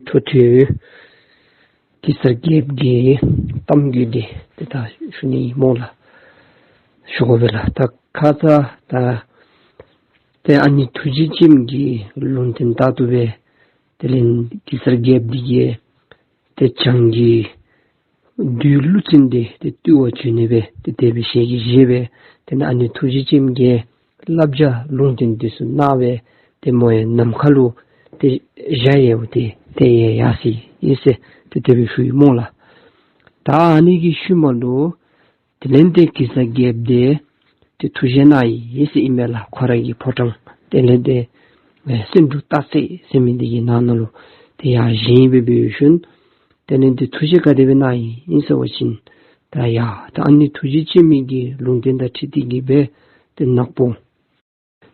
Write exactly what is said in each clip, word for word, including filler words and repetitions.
ཐུགས་མཐུན་གེ་སར་རྒྱལཔོ་གི་གཏམ་རྒྱུད་འདི་ཏེ་ད་ཞུ་ནི་སྨོ་ལགས། ཞུ་དགོ་པས་ལགས། ད་ཁ་ཙ་ད་ཏེ་ཨ་ནེ་ཐུགས་རྗེ་ཅནམ་གྱིས་ལུང་བསྟན་ལྟར་དུ་སྦེ་དེ་ལས་གེ་སར་རྒྱལཔོ་འདི་གིས་ཏེ་བྱང་གི་བདུད་ཀླུ་བཙན་འདི་ཏེ་བཏུལ་བར་བྱོན་ནི་སྦེ་ཏེ་དེ་སྦེ་ཞལ་གྱིས་བཞེས་སྦེ་ཏེ་ཨ་ནེ་ཐུགས་རྗེ་ཅནམ་གྱིས་བསླབ་བྱ་ལུང་བསྟན་འདི་ཚུ་གནང་སྦེ་ཏེ་མོ་ཡང་ནམ་མཁའ་ལུ་ཏེ་འཇའ་ཡལཝ་ཏེ་ཏེ་ཡལ་ཡར་སོ་ཡི་ཟེར་ཏེ་དེ་སྦེ་ཞུ་ཡི་སྨོ་ལགས། ད་ཨ་ནི་གི་ཤུལ་མ་ལུ་དེ་ལས་ཏེ་གེ་སར་རྒྱལཔོ་འདི་ཏེ་ཐུགས་བཞེད་གནང་ཡི་ཟེར་ཨིན་མས་ལགས། ཁོ་རའི་གི་ཕོ་བྲང་དེ་ལས་ཏེ་ཨེ་སེང་འབྲུག་སྟག་རྩེ་ཟེར་མི་འདི་གི་ནང་ན་ལུ་ཏེ་ཡར་བཞེངས་སྦེ་འབད་ཞིནམ་དེ་ལས་ཏེ་ཐུགས་བཞེད་ག་དེ་སྦེ་གནང་ཡི་ཟེར་བ་ཅིན་ད་ཡ་ད་ཨ་ནེ་ཐུགས་རྗེ་ཅནམ་གྱི་ལུང་བསྟན་དང་འཁྲིལ་ཏེ་གི་སྦེ་ཏེ་ནག་པོ་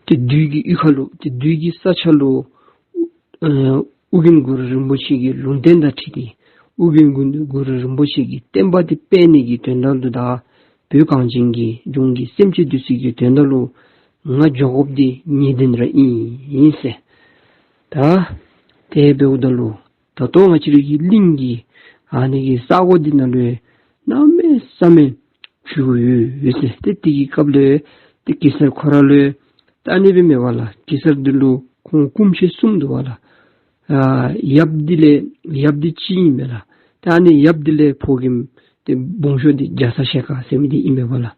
ཏེ་བདུད་ཀྱི་གཡུས་ཁ་ལུ་ཏེ་བདུད་ཀྱི་ས་ཆ་ལུ་ཨ་ཨོ་རྒྱན་གུ་རུ་རིན་པོ་ཆེ་གི་ལུང་བསྟན་དང་འཁྲིལ་ཏེ་ཨོ་རྒྱན་གུ་གུ་རུ་རིན་པོ་ཆེ་གི་བསྟན་པ་འདི་སྤེལ་ནི་གི་དོན་དག་ལུ་དང་བོད་གངས་ཅན་གྱི་ལྗོངས་ཀྱི་སེམས་ཅན་འདི་ཚུ་གི་དོན་དག་ལུ་ང་འགྱོ་དགོཔ་འདི་ངེས་བདེན་ར་ཨིན་ཟེར། ད་དེ་འབདཝ་ད་ལུ་ད་ལྟོ་ང་བཅས་རའི་གི་གླིང་གི་ཨ་ནི་གི་ས་གོ་འདི་ནང་ལུ་གནམ་མེད་ས་མེད་བྱུས་ཡོད་ཟེར། ཏེ་དེ་གི་སྐབས་ལུ་ཏེ་གེ་སར་ཁོ་ར་ལུ་ད་ཨ་ནི་སྦེ་མེན་པ་ལགས། གེ་སར་འདི་ལུ་ཁོང་སྐུ་མཆེད་གསུམ་འདུག་པ་ལགས། ཨ་ཡབ་འདི་ལས་ཡབ་འདི་གཅིག་ཨིན་མས་ལགས། ད་ཨ་ནི་ཡབ་འདི་ལས་ཕོ་རྒནམ་ཏེ་སྦོམ་ཤོས་འདི་རྒྱ་ཚ་ཞལ་དཀར་ཟེར་མི་འདི་ཨིན་མས་པ་ལགས།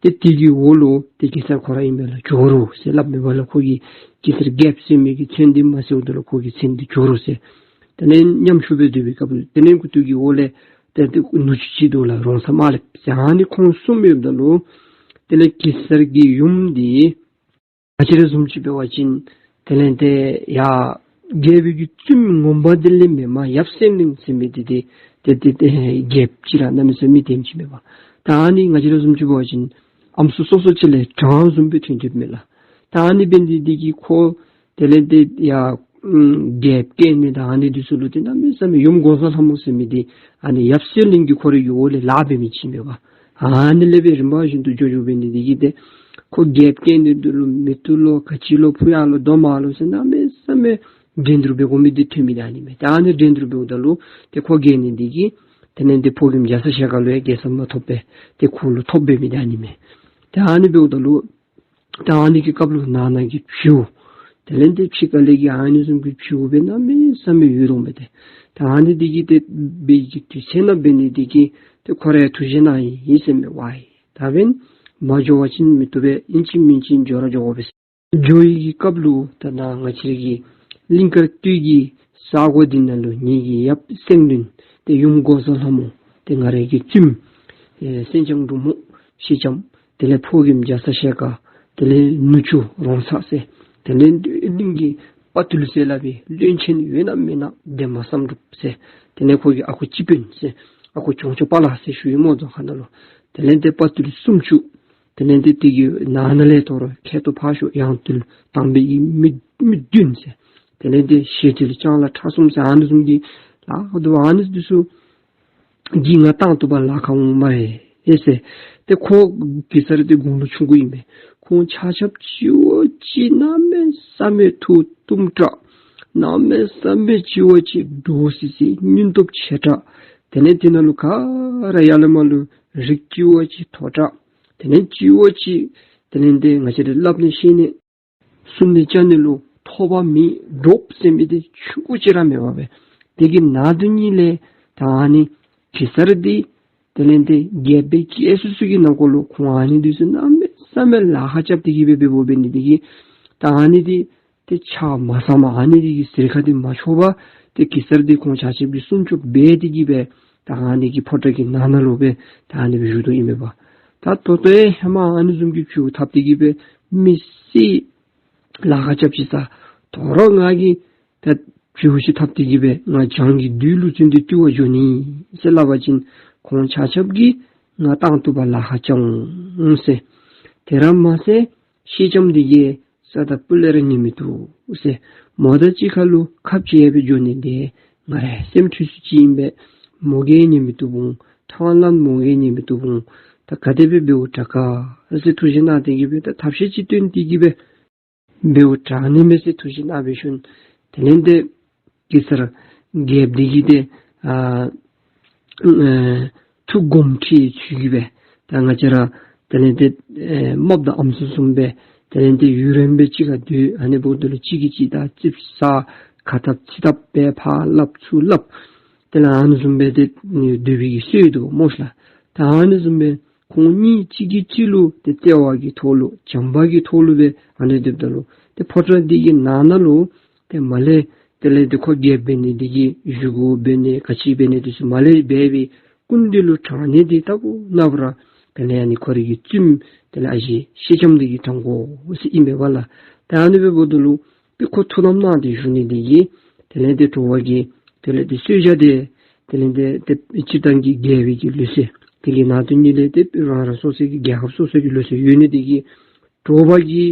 ཏེ་དེ་གི་འོག་ལུ་ཏེ་གེ་སར་ཁོ་ར་ཨིན་མས་ལགས། ཇོ་རུ་ཟེར་སླབ་མས་པ་ལགས། ཁོ་གི་གེ་སར་རྒྱལཔོ་ཟེར་མི་གི་མཚན་འདི་མ་གསོལཝ་ད་ལུ་ཁོ་གི་མཚན་འདི་ཇོ་རུ་ཟེར། དེ་ལས་ཉམ་ཆུང་སྦེ་སྡོད་པའི་སྐབས་ལུ་དེ་ལས་ཁོ་དེ་གི་འོག་ལས་ཏེ་ཏེ་ནུ་གཅུང་ཅིག་འདུག་ལགས། རོང་ཚ་དམར་ལེབ་ཟེར། ཨ་ནི་ཁོང་གསུམ་ཡོདཔ་ད་ལུ་དེ་ལས་གེ་སར་གྱི་ཡུམ་འདི་ང་བཅས་ར་བཟུམ་ཅིག་འབད་བ་ཅིན་དེ་ལས་ཏེ་ཡ་རྒྱལ་པོའི་གི་བཙུནམོ་ངོ་མ་འདི་ལས་མེན་པར་ཡབ་སེང་བློན་ཟེར་མི་འདི་ཏེ་ཏེ་ཏེ་ཏེ་རྒྱལཔོ་ཅིག་ར་གནམ་མེད་ས་མེད་དེམ་ཅིག་མེན་པ། ད་ཨ་ནི་ང་བཅས་ར་བཟུམ་ཅིག་འབད་བ་ཅིན་ཨམ་སྲུ་སོ་སོ་ཅིག་ལས་དྲང་བཟུམ་སྦེ་ཐོན་ཏེ་མས་ལགས། ད་ཨ་ནི་འབད་ནི་འདི་གིས་ཁོ་དེ་ལས་ཏེ་ཡ་ཨམ་རྒྱལཔོ་བཀལ་ནི་དང་ཨ་ནི་འདི་ཚུ་ལུ་ཏེ་གནམ་མེད་ས་མེད་ཡུམ་འགོག་བཟའ་ལྷ་མོ་ཟེར་མི་འདི་ཨ་ནི་ཡབ་སེང་བློན་གྱི་ཁོ་རའི་གི་འོག་ལས་ལཱ་འབད་མི་ཅིག་མས་པ། ཨ་ནི་ལས་སྦེ་རིམ་པ་བཞིན་དུ་འགྱོ་འགྱོ་འབད་ནི་འདི་གིས་ཏེ་ཁོ་རྒྱལཔོ་བཀལ་ནི་འདི་ལུ་མེ་ཏོག་ལོ་ག་ཅི་ལོ་ཕུ་ཡ་ལོ་རྡོག་མ་ལོ་ཟེར་གནམ་མེད་ས་མེད་འགྲན་བསྡུར་འབད་དགོ་མི་འདི་ཐོན་མི་འདི་ཨ་ནི་མས། ཏེ་ཨ་ནི་འགྲན་བསྡུར་འབདཝ་ད་ལུ་ཏེ་ཁོ་རྒྱལ་ནི་འདི་གིས་དེ་ལས་ཏེ་ཕོ་རྒནམ་རྒྱ་ཚ་ཞལ་དཀར་ལུ་ཡང་རྒྱལ་ས་མ་ཐོབ་པས། ཏེ་ཁོ་ལུ་ཐོབ་འབད་མི་འདི་ཨ་ནི་མས། ཏེ་ཨ་ནི་འབདཝ་ད་ལུ་ད་ཨ་ནི་གི་སྐབས་ལུ་ནང་ན་གི་བྱིའུ་དེ་ལས་ཏེ་ཕྱི་ཁ་ལས་ཀྱི་ཨ་ནི་བཟུམ་གྱི་བྱིའུ་སྦེ་གནམ་མེད་ས་མེད་ཡོད་དོ་མས་ཏེ། ད་ཨ་ནི་འདི་གིས་ཏེ་འབད་གི་དུས་ཚོད་ནང་འབད་ནི་འདི་གིས་ཏེ་ཁོ་ར་ཡང་ཐུགས་བཞེད་གནང་ཡི་ཟེར་མས་པ། ད་འབདན་མ་འགྱོ་བ་ཅིན་མི་བཏུབ་པས། ཨིན་ཅི་མིན་ཅི་འགྱོ་ར་འགྱོ་དགོ་པས། འགྱོ་ཡི་གི་སྐབས་ལུ་ད་ནཱ་ང་བཅས་རའི་གི་གླིང་དཀར་སྟོད་ཀྱི་ས་གོ་འདི་ནང་ལུ་ངེ་གི་ཡབ་སེང་བློན་ཏེ་ཡུམ་འགོག་བཟའ་ལྷ་མོ་ཏེ་ང་རའི་གི་བཙུནམོ་ཨེ་སེང་ལྕམ་འབྲུག་མོ་ཤེལ་ལྕམ་དེ་ལས་ཕོ་རྒནམ་རྒྱ་ཚ་ཞལ་དཀར་དེ་ལས་ནུ་གཅུང་རོང་ཚ་ཟེར། དེ་ལས་གླིང་གི་དཔའ་བརྟུལ་ཟེར་སླབ་པའི་བློན་ཆེན་ཡོད་ན་མེད་ན་འདན་མ་བསམ་གྲུབ་ཟེར། དེ་ལས་ཁོ་གི་ཨ་ཁུ་སྤྱི་དཔོན་ཟེར། ཨ་ཁུ་ཆུང་ཆུང་པ་ལ་ཟེར་ཞུ་ཡི་སྨོ་རྫོང་ཁ་ནང་ལུ། དེ་ལས་ཏེ་དཔའ་བརྟུལ་སུམ་ཅུ། དེ་ལས་ཏེ་དེ་གི་ནང་ན་ལས་དོ་རུང་མཁས་གྲུབ་ཕར་ཞོག་ཡང་བརྟུལ་དམ་པའི་མི་མི་བདུན་ཟེར། དེ་ལས་ཏེ་ཞི་བརྟུལ་ལྕང་ལ་ཁྲ་གསུམ་ཟེར་ཨ་ནི་བཟུམ་གྱི་ལཱ་ཁག་འདུག། ཨ་ནི་འདི་ཚུ་གིས་ང་བཏང་བཏུབ་པར་ལཱ་ཁག་འོང་སྨ་རེ་ཟེར། ཏེ་ཁོ་གེ་སར་འདི་དགུང་ལོ་ཆུང་ཀུ་ཨིན་པས། ཁོང་ཆ་ཁྱབ་གཅིག་བ་གཅིག་གནམ་མེད་ས་མེད་ཐུགས་གཏུམ་དྲགས། གནམ་མེད་ས་མེད་གཅིག་བ་གཅིག་འདྲོག་སི་སི་སྙིང་སྟོབས་ཆེ་དྲགས། དེ་ལས་དེ་ནང་ལུ་ག་ར་ཡར་ལས་མར་ལུ་རིགས་གཅིག་བ་གཅིག་མཐོ་དྲགས། དེ་ལས་གཅིག་བ་གཅིག་དེ་ལས་ཏེ་ང་བཅས་ར་སླབ་ནི་ཤེས་ནི་གསུང་ནི་རྐྱབ་ནི་ལུ་ཐོགས་པ་མེད། འདྲོག་ཟེར་མི་འདི་ཆུང་ཀུ་ཅིག་ར་མེད་པ་སྦེ། དེ་གི་ནང་དོན་ཉིད་ལས་ད་ཨ་ནི་གེ་སར་འདི་དེ་ལས་ཏེ་རྒྱལ་པོའི་སྐྱེ་ས་ཚུ་གི་ནང་འཁོད་ལུ་ཁོང་ཨ་ནི་འདི་ཚུ་གནམ་མེད་ས་མེད་ལཱ་ཁག་རྐྱབ་སྟེ་གི་སྦེ་འབདཝ་འབད་ནི་འདི་གིས་ད་ཨ་ནི་འདི་ཏེ་ཆ་མ་ཚང་པར་ཨ་ནི་འདི་གི་ཟུར་ཁ་འདི་མ་ཆོག་པར་ཏེ་གེ་སར་འདི་ཁོང་ཆ་ཁྱབ་ཀྱིས་སྲུང་སྐྱོབ་འབད་དེ་གི་སྦེ་ད་ཨ་ནི་གི་ཕོ་བྲང་གི་ནང་ན་ལུ་སྦེ་ད་ཨ་ནི་སྦེ་བཞུགས་དོ་ཨིན་མས་པ། ད་ད་ལྟོ་ཡང་ཧེ་མ་ཨ་ནི་བཟུམ་གྱི་བྱིའུ་འཐབ་སྟེ་གི་སྦེ་མི་སེར་ལཱ་ཁག་རྐྱབ་ཅི་ས་དོ་རུང་ང་གིས་ད་བྱིའུ་ཅིག་འཐབ་སྟེ་གི་སྦེ་ང་བྱང་གི་བདུད་ཀླུ་བཙན་འདི་བཏུལ་བར་འགྱོ་ནི་ཟེར་སླབ་པ་ཅིན་ཁོང་ཆ་ཁྱབ་ཀྱིས་ང་བཏང་བཏུབ་པར་ལཱ་ཁག་རྐྱབ་འོང་ཟེར། དེ་ར་མ་ཚད་ཤེལ་ལྕམ་འདི་གིས་ས་དང་སྤུ་ལས་ར་ཉན་མི་བཏུབ་ཟེར། མོ་དང་གཅིག་ཁར་ལུ་ཁ་འབྱལ་སྦེ་འགྱོ་ནི་འདི་ང་རའི་སེམས་འཁྲུལ་སུ་ཅིག་ཨིན་པས། མོ་གིས་ཉན་མི་བཏུབ་འོང་། ཁྲང་ལམ་མོ་གིས་ཉན་མི་བཏུབ་འོང་། ད་ག་དེ་སྦེ་འབདཝ་དྲག་ག་ཟེར་ཐུགས་བཞེད་གནང་སྟེ་གི་སྦེ་ད་ཐབས་ཤེས་ཅིག་སྟོན་ཏེ་གི་སྦེ་འབདཝ་དྲག་ནི་མས་ཟེར་ཐུགས་བཞེད་གནང་སྦེ་ཞིནམ་དེ་ལས་ཏེ་གེ་སར་ རྒྱལཔོ་འདི་གིས་ཏེ་ཨ་ཨེ་ཐུགས་དགོངས་ཁྲེལ་ཚུལ་གྱིས་སྦེ་ད་ང་བཅས་ར་དེ་ལས་ཏེ་ཨེ་རྨགཔ་དང་ཨམ་སྲུ་བཟུམ་སྦེ་དེ་ལས་ཏེ་ཡུན་རིངམོ་སྦེ་གཅིག་ཁར་སྡོད། ཨ་ནི་འབདཝ་ད་ལུ་གཅིག་གིས་གཅིག་དང་རྩིགཔ་ཟ་ཁ་འཐབ་ཚིག་འཐབ་སྦེ་ཕར་སླབ་ཚུར་སླབ། དེ་ལས་ཨ་ནི་བཟུམ་སྦེ་ཏེ་སྡོད་པའི་གི་སྲོལ་འདུག་སྨོ་ཤ་ལགས། ད་ཨ་ནི་བཟུམ་སྦེ་ཁོང་གཉིས་གཅིག་གིས་གཅིག་ལུ་ཏེ་བརྩེ་བ་གི་ཐོག་ལུ་བྱམས་པ་གི་ཐོག་ལུ་སྦེ་ཨ་ནི་སྡོདཔ་ད་ལུ་ཏེ་ཕོ་བྲང་འདི་གི་ནང་ན་ལུ་ཏེ་མར་ལས་དེ་ལས་ཏེ་ཁོ་རྒྱལཔོ་འབད་ནི་འདི་གིས་བཞེས་སྒོ་འབད་ནི་ག་ཅི་འབད་ནི་འདི་ཚུ་མར་ལས་འབད་སྦེ་སྐུ་མདུན་ལུ་དྲང་ནི་འདི་ལྟ་བུ་ན་བུ་ར་དེ་ལས་ཨ་ནི་ཁོ་རའི་གི་བཙུནམོ་དེ་ལས་ཨ་ཞེ་སེང་ལྕམ་འདི་གིས་དྲང་དགོ་ཟེར་ཨིན་པས་པ་ལགས། ད་ཨ་ནི་སྦེ་འབདཝ་ད་ལུ་ཏེ་ཁོ་ཐུགས་དམ་གནང་སྟེ་བཞུགས་ནི་འདི་གིས་དེ་ལས་ཏེ་དྲོ་པ་གི་དེ་ལས་ཏེ་གསོལ་ཇ་འདི་དེ་ལས་ཏེ་ཏེ་སྤྱིར་བཏང་གི་རྒྱལ་པོའི་གི་ལུགས་སྲོལ་དེ་གི་ནང་དོན་ཉིད་ལས་ཏེ་རང་རང་སོ་སོའི་གི་རྒྱལ་ཁབ་སོ་སོའི་གི་ལུགས་སྲོལ་ཡོད་ནི་འདི་གིས་དྲོ་པ་གི་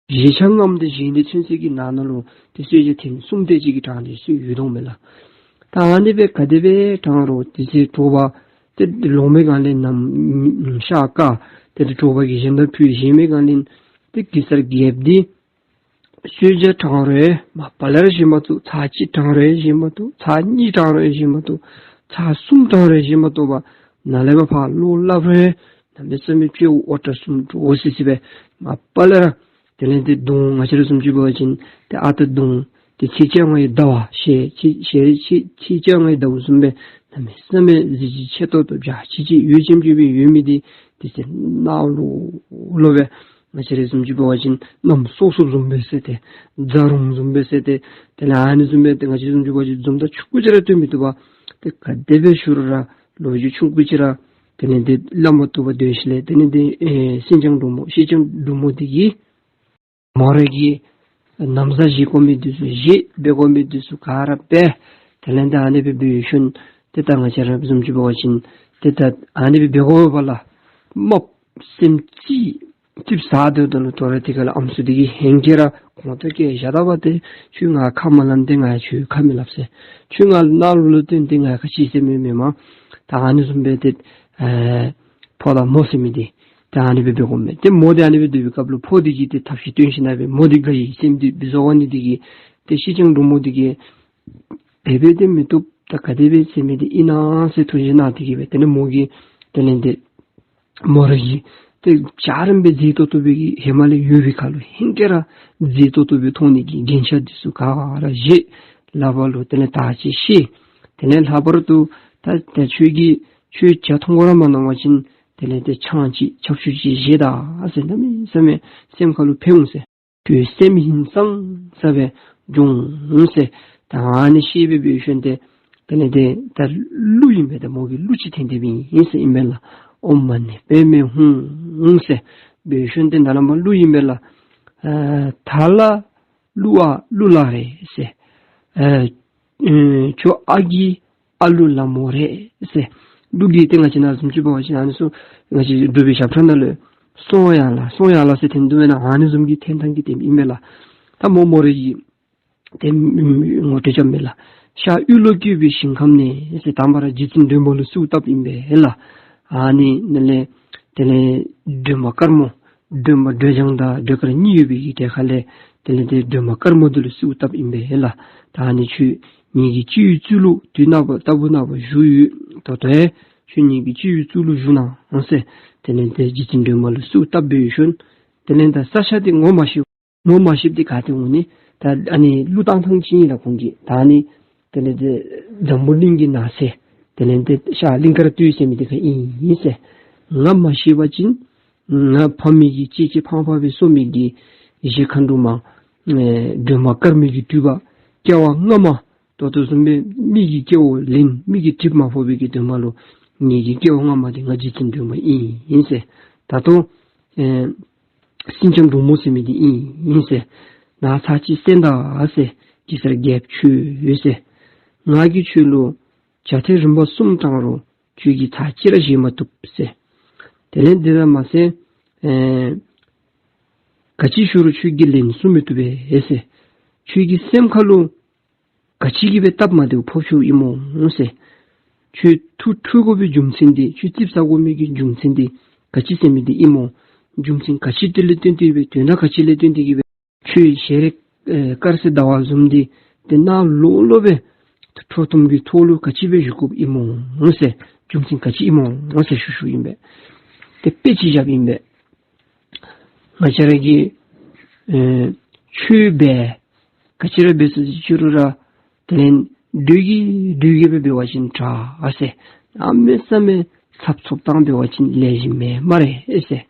བཞེས་ཆ་ངམ་ཏེ་བཞེས་ནི་ཚུན་ཚོད་ཀྱི་ནང་ན་ལུ་ཏེ་གསོལ་ཇ་ཐེངས་གསུམ་དེ་ཅིག་གི་དྲང་སྟེ་སྲོལ་ཡོད་དོ་མས་ལགས། ད་ཨ་ནི་སྦེ་ག་དེ་སྦེ་དྲང་རུང་དེ་ཚེ་དྲོ་པ་ཏེ་ལོང་པའི་སྒང་ལས་ནམ་ཤར་དཀར་ཏེ་དྲོ་པ་གི་བཞེས་ད་ཕུལ་བཞེས་པའི་སྒང་ལས་ཏེ་གེ་སར་རྒྱལཔོ་འདི་གསོལ་ཇ་དྲང་རུང་མ་པ་ལས་ར་བཞེས་མ་བཏུབ། ཚར་གཅིག་དྲང་རུང་བཞེས་མ་བཏུབ། ཚར་གཉིས་དྲང་རུང་བཞེས་མ་བཏུབ། ཚར་གསུམ་དྲང་རུང་བཞེས་མ་བཏུབ་པར་ནཱ་ལས་ཕར་ལོག་སླབ་རུང་གནམ་མེད་ས་མེད་སྤྱི་བོ་འོ་སྐྲ་གསུམ་འདྲོག་སི་སི་སྦེ་མ་པ་ལས་ར་དེ་ལས་ཏེ་གདོང་ང་བཅས་ར་བཟུམ་ཅིག་འབད་བ་ཅིན་ཏེ་ཨ་རྟག་གདོང་ཏེ་ཚེས་བཅོ་ལྔའི་ཟླ་བ་ཞལ་ཚེས་ཚེས་ཚེས་བཅོ་ལྔའི་ཟླ་བ་བཟུམ་སྦེ་གནམ་མེད་ས་མེད་གཟི་བརྗིད་ཆེ་ཏོག་ཏོ་འཇའ་ཆི་ཆི་འོད་ཆེམ་ཆེམ་སྦེ་ཡོད་མི་འདི་དེ་ཚེ་ནག་ལོ་ལོ་སྦེ་ང་བཅས་ར་བཟུམ་ཅིག་འབད་བ་ཅིན་གནམ་སྲོ་སྲོ་བཟུམ་སྦེ་སེ་ཏེ་རྫ་རོང་བཟུམ་སྦེ་སེ་ཏེ་དེ་ལས་ཨ་ནི་བཟུམ་སྦེ་ཏེ་ང་བཅས་བཟུམ་ཅིག་འབད་བ་ཅིན་འཛུམ་མདངས་ཆུང་ཀུ་ཅིག་ར་སྟོན་མི་བཏུབ་པར་ཏེ་ག་དེ་སྦེ་བཞུགས་རུང་ར་ལོ་རྒྱུས་ཆུང་ཀུ་ཅིག་ར་དེ་ལས་ཏེ་སླབ་མ་བཏུབ་པར་སྡོད་ཞིནམ་ལས་དེ་ལས་ཏེ་ཨེ་སེང་ལྕམ་འབྲུག་མོ་སེང་ལྕམ་འབྲུག་མོ་འདི་གིས་མོ་རའི་གི་ན་བཟའ་བཞེས་དགོ་མི་འདི་ཚུ་བཞེས། འབད་དགོ་མི་འདི་ཚུ་ག་ར་འབད། དེ་ལས་ད་ཨ་ནི་སྦེ་འབད་ཞིནམ་ཏེ་ད་ང་བཅས་ར་བཟུམ་ཅིག་འབད་བ་ཅིན་ཏེ་ད་ཨ་ནི་སྦེ་འབད་དགོ་པས་ལགས། རྨགཔ་སེམས་ཅིག་ཙིགཔ་ཟ་སྡོདཔ་ད་ལུ་དོ་རུང་དེ་ཁ་ལས་ཨམ་སྲུ་འདི་གིས་ཧེང་སྐལ་ར་ཁོང་ཏོ་སྐད་བཞག་ད་པ་ཏེ་ཁྱོད་ང་ཁ་མ་ལམ་ཏེ་ང་ཁྱོད་ཁ་མི་སླབ་ཟེར། ཁྱོད་ང་ནང་ལུ་ལུ་སྟོན་ཏེ་ང་ཁ་ཅིག་ཟེར་མི་མེན་མས། ད་ཨ་ནི་བཟུམ་སྦེ་ཏེ་ཨེ་ཕོ་དང་མོ་ཟེར་མི་འདི་ད་ཨ་ནི་སྦེ་འབད་དགོ་མས། ཏེ་མོ་འདི་ཨ་ནི་སྦེ་སྡོད་པའི་སྐབས་ལུ་ཕོ་འདི་གིས་ཏེ་ཐབས་ཤེས་སྟོན་ཞིནམ་ལས་མོ་འདི་དགའ་བའི་སེམས་འདི་སྦེ་བཟོ་བ་ནི་འདི་གིས་ཏེ་སེང་ལྕམ་འབྲུག་མོ་འདི་གིས་འབད་འབད་དེ་མི་བཏུབ། ད་ག་དེ་སྦེ་ཟེར་མི་འདི་ཨིན་ན་ཟེར་ཐུགས་བཞེད་གནང་སྟེ་གིས་སྦེ་དེ་ལས་མོ་གིས་དེ་ལས་ཏེ་མོ་ར་གིས་ཏེ་འཇའ་རིསམོ་སྦེ་མཛེས་ཏོག་ཏོ་སྦེ་གི་ཧེ་མ་ལས་ཡོད་པའི་ཁ་ལུ་ཧེང་སྐལ་ར་མཛེས་ཏོག་ཏོ་སྦེ་མཐོང་ནི་གི་རྒྱན་ཆ་འདི་ཚུ་ག་ར་བཞེས། ལག་པ་ལུ་དེ་ལས་དར་ཅིག་བཤེད། དེ་ལས་ལྷག་པར་དུ་ད་ད་ཁྱོད་ཀྱིས་ཁྱོད་ཇ་འཐུང་དགོ་ར་མ་མནོ་བ་ཅིན་དེ་ལས་ཏེ་ཆང་ཅིག་ཆབ་ཆུ་ཅིག་བཞེས་ད་ཟེར། གནམ་མེད་ས་མེད་སེམས་ཁ་ལུ་ཕན་འོང་ཟེར། ཁྱོད་སེམས་ཧིང་སངས་ས་སྦེ་འགྱོ་འོང་ཟེར། ད་ཨ་ནི་བཤད་སྦེ་འབད་ཞིནམ་ཏེ་དེ་ལས་ཏེ་ད་གླུ་ཨིན་པས། ད་མོ་གིས་གླུ་ཅིག་འཐེན་ཏེ་སྦེ་ཨིན་ཟེར་ཨིན་པས་ལགས། ཨོཾ་མ་ཎི་པདྨེ་ཧཱུྃ་ཟེར་འབད་ཞིནམ་ཏེ་ནཱ་ལས་མར་གླུ་ཨིན་པས་ལགས། ཨ་ཐ་ལ་གླུ་ཨ་གླུ་ལ་རེད་ཟེར། ཨ་ཨེ་ཁྱོད་ཨ་གི་ཨ་གླུ་ལ་མོ་རེད་ཟེར། གླུ་གི་ཏེ་ང་བཅས་ནཱ་བཟུམ་ཅིག་འབད་བ་ཅིན་ཨ་ནི་ཚུ་ང་བཅས་འབྲུག་པའི་ཞབས་ཁྲ་ནང་ལུ་སོང་ཡ་ལ་སོང་ཡ་ལ་ཟེར་འཐེན་དོ་མེན་ན། ཨ་ནི་བཟུམ་གྱི་འཐེན་ཐངས་ཀྱི་འཐེནམ་ཨིན་མས་ལགས། ད་མོ་མོ་ར་གིས་ཏེ་ངོ་སྤྲོད་རྐྱབ་མས་ལགས། ཤར་གཡུ་ལོ་བཀོད་པའི་ཞིང་ཁམས་ནས་ཟེར་དང་པ་ར་རྗེ་བཙུན་སྒྲོལ་མ་ལུ་གསོལཝ་བཏབ་ཨིན་པས་ལགས། ཨ་ནི་ནང་ལས་དེ་ལས་སྒྲོལ་མ་དཀར་མོ་སྒྲོལ་མ་སྒྲོལ་ལྗང་དང་སྒྲོལ་དཀར་གཉིས་ཡོད་པའི་གི་གྲལ་ཁ་ལས་དེ་ལས་ཏེ་སྒྲོལ་མ་དཀར་མོ་འདི་ལུ་གསོལཝ་བཏབ་ཨིན་པས་ལགས། ད་ཨ་ནི་ཁྱོད་ངེ་གི་སྤྱི་བོའི་གཙུག་ལུ་དུས་ནངས་པ་ལྟ་བུ་ནངས་པ་བཞུགས་ཡོད་དོ། ད་ཁྱོད་ངེ་གི་སྤྱི་བོའི་གཙུག་ལུ་བཞུགས་གནང་ཟེར་དེ་ལས་ཏེ་རྗེ་བཙུན་སྒྲོལ་མ་ལུ་གསོལཝ་བཏབ་འབད་ཞིནམ་དེ་ལས་ད་ས་ཆ་འདི་ངོ་མ་ཤེས། ངོ་མ་ཤེསཔ་འདི་ག་ཏེ་འོང་ནི། ད་ཨ་ནི་གླུ་བཏང་ཐངས་ཅིག་ཨིན་ལགས་ཁོང་གིས། ད་ཨ་ནི་དེ་ལས་ཏེ་འཛམ་བུ་གླིང་གི་ནང་གསེས་དེ་ལས་ཏེ་ཤར་གླིང་དཀར་སྟོད་ཟེར་མི་འདི་ཁར་ཨིན་ཟེར། ང་མ་ཤེས་པ་ཅིན་ང་ཕ་མེས་ཀྱིས་གཅེས་གཅེས་ཕངས་ཕངས་སྦེ་གསོ་མི་གི་གཞིས་མཁའ་འགྲོ་མ་ཨེ་སྒྲོལ་མ་དཀར་མོ་གི་སྤྲུལ་པ་སྐྱེ་བ་སྔ་མ་ད་ལྟོ་བཟུམ་སྦེ་མི་གི་སྐྱེ་བ་ལེན་མི་གི་གྲིབ་མ་ཕོག་པའི་གི་དོན་མ་ལུ་ངེ་གི་སྐྱེ་བ་སྔ་མ་འདི་ང་རྗེ་བཙུན་སྒྲོལ་མ་ཨིན་ཟེར། ད་ལྟོ་ཨེ་སེང་ལྕམ་འབྲུག་མོ་ཟེར་མི་འདི་ཨིན་ཨིན་ཟེར། ནཱ་ཚར་གཅིག་གསན་ད་ཟེར། གེ་སར་རྒྱལཔོ་ཁྱོད་ཟེར། ང་གིས་ཁྱོད་ལུ་ཇ་ཐེངས་རིམ་པ་གསུམ་དྲང་རུང་ཁྱོད་ཀྱིས་ཚར་གཅིག་ར་བཞེས་མ་བཏུབ་ཟེར། དེ་ལས་འདི་ལས་མ་ཟད་ཨེ་ག་ཅི་ཞུ་རུང་ཁྱོད་ཀྱིས་ལན་གསུང་མི་བཏུབ་པས་ཟེར། ཁྱོད་ཀྱི་སེམས་ཁ་ལུ་ག་ཅི་གིས་སྦེ་སྟབས་མ་བདེཝ་ཕོག་ཚུགསཔ་ཨིན་སྨོ་ཟེར། ཁྱོད་ཐུགས་འཁྲུལ་དགོ་པའི་རྒྱུ་མཚན་འདི་ཁྱོད་ཙིགཔ་ཟ་དགོ་མི་གི་རྒྱུ་མཚན་འདི་ག་ཅི་ཟེར་མི་འདི་ཨིན་སྨོ། རྒྱུ་མཚན་ག་ཅི་འདི་ལས་བརྟེན་ཏེ་སྦེ་དོན་དག་ག་ཅི་ལས་བརྟེན་ཏེ་གིས་སྦེ་ཁྱོད་ཞལ་རས་ཨེ་དཀར་སེར་ཟླ་བ་བཟུམ་འདི་ཏེ་ནག་ལོག་ལོག་སྦེ་ ཁྲོ་གཏུམ་གྱི་ཐོག་ལུ་ག་ཅི་སྦེ་བཞུགས་དགོཔ་ཨིན་མོ་ཟེར། རྒྱུ་མཚན་ག་ཅི་ཨིན་མོ་ཟེར་ཞུ་ཞུཝ་ཨིན་པས། ཏེ་དཔེ་ཅིག་བཞགཔ་ཨིན་པས། ང་བཅས་ར་གི་ཨེ་ཆོས་འབད་ག་ཅི་ར་འབད་ཟེར་ཅི་རུང་ར་དེ་ལས་འདོད་ཀྱི་འདོད་ཀྱི་སྦེ་འབད་བ་ཅིན་དྲག་ཟེར། གནམ་མེད་ས་མེད་འཚབ་འཚུབ་བཏང་འབད་བ་ཅིན་ལེགས་ཤོམ་མེན་སྨ་རེ་ཟེར།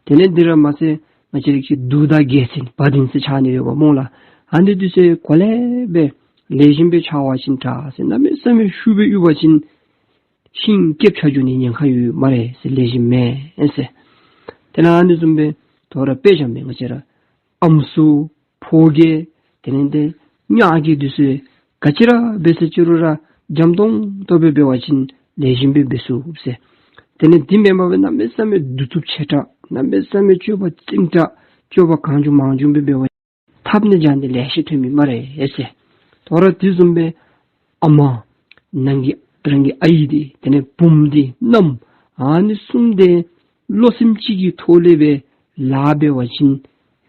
དེ་ལས་འདི་ར་མ་ཚད་ང་བཅས་ར་གི་གདུགས་དང་རྒྱལ་མཚན་བ་དན་ཟེར་འཕྱར་ནི་ཡོདཔ་སྨོ་ལགས། ཨ་ནི་འདི་ཚུ་གོ་ལེ་སྦེ་ལེགས་ཤོམ་སྦེ་འཕྱར་བ་ཅིན་དྲག་ཟེར། གནམ་མེད་ས་མེད་ཤུགས་སྦེ་གཡུག་པ་ཅིན་ཤིང་སྐེདཔ་ཆགས་འགྱོ་ནི་ཉེན་ཁ་ཡོད་སྨ་རེ་ཟེར། ལེགས་ཤོམ་མེན་ཟེར། དེ་ལས་ཨ་ནི་བཟུམ་སྦེ་དོ་རུང་དཔེ་བཞགཔ་མས། ང་བཅས་ར་ཨམ་སྲུ་ཕོ་རྒྱས་དེ་ལས་ཏེ་ཉ་རྒྱས་འདི་ཚུ་ག་ཅི་ར་འབད་ཟེར་ཅི་རུང་ར་འཇམ་ཏོང་ཏོ་སྦེ་འབད་བ་ཅིན་ལེགས་ཤོམ་སྦེ་འབད་ཚུགས་ཟེར། དེ་ལས་འདི་མེན་པར་སྦེ་གནམ་མེད་ས་མེད་གདུག་རྩུབ་ཆེ་དྲགས་གནམ་མེད་ས་མེད་སྤྱོད་པ་རྩིང་དྲགས་སྤྱོད་པ་གང་བྱུང་མང་བྱུང་སྦེ་འབད་བ་ཐབས་ནི་སྦྱར་ནི་ལེ་ཤ་ཐོན་མི་སྨ་རེ་ཟེར། དོ་རུང་དེ་བཟུམ་སྦེ་ཨ་མ་ནང་གི་རང་གི་ཨའི་འདི་དེ་ལས་བུམོ་འདི་མནའམ་ཨ་ནི་གསུམ་འདི་བློ་སེམས་གཅིག་གི་ཐོག་ལས་སྦེ་ལཱ་འབད་བ་ཅིན་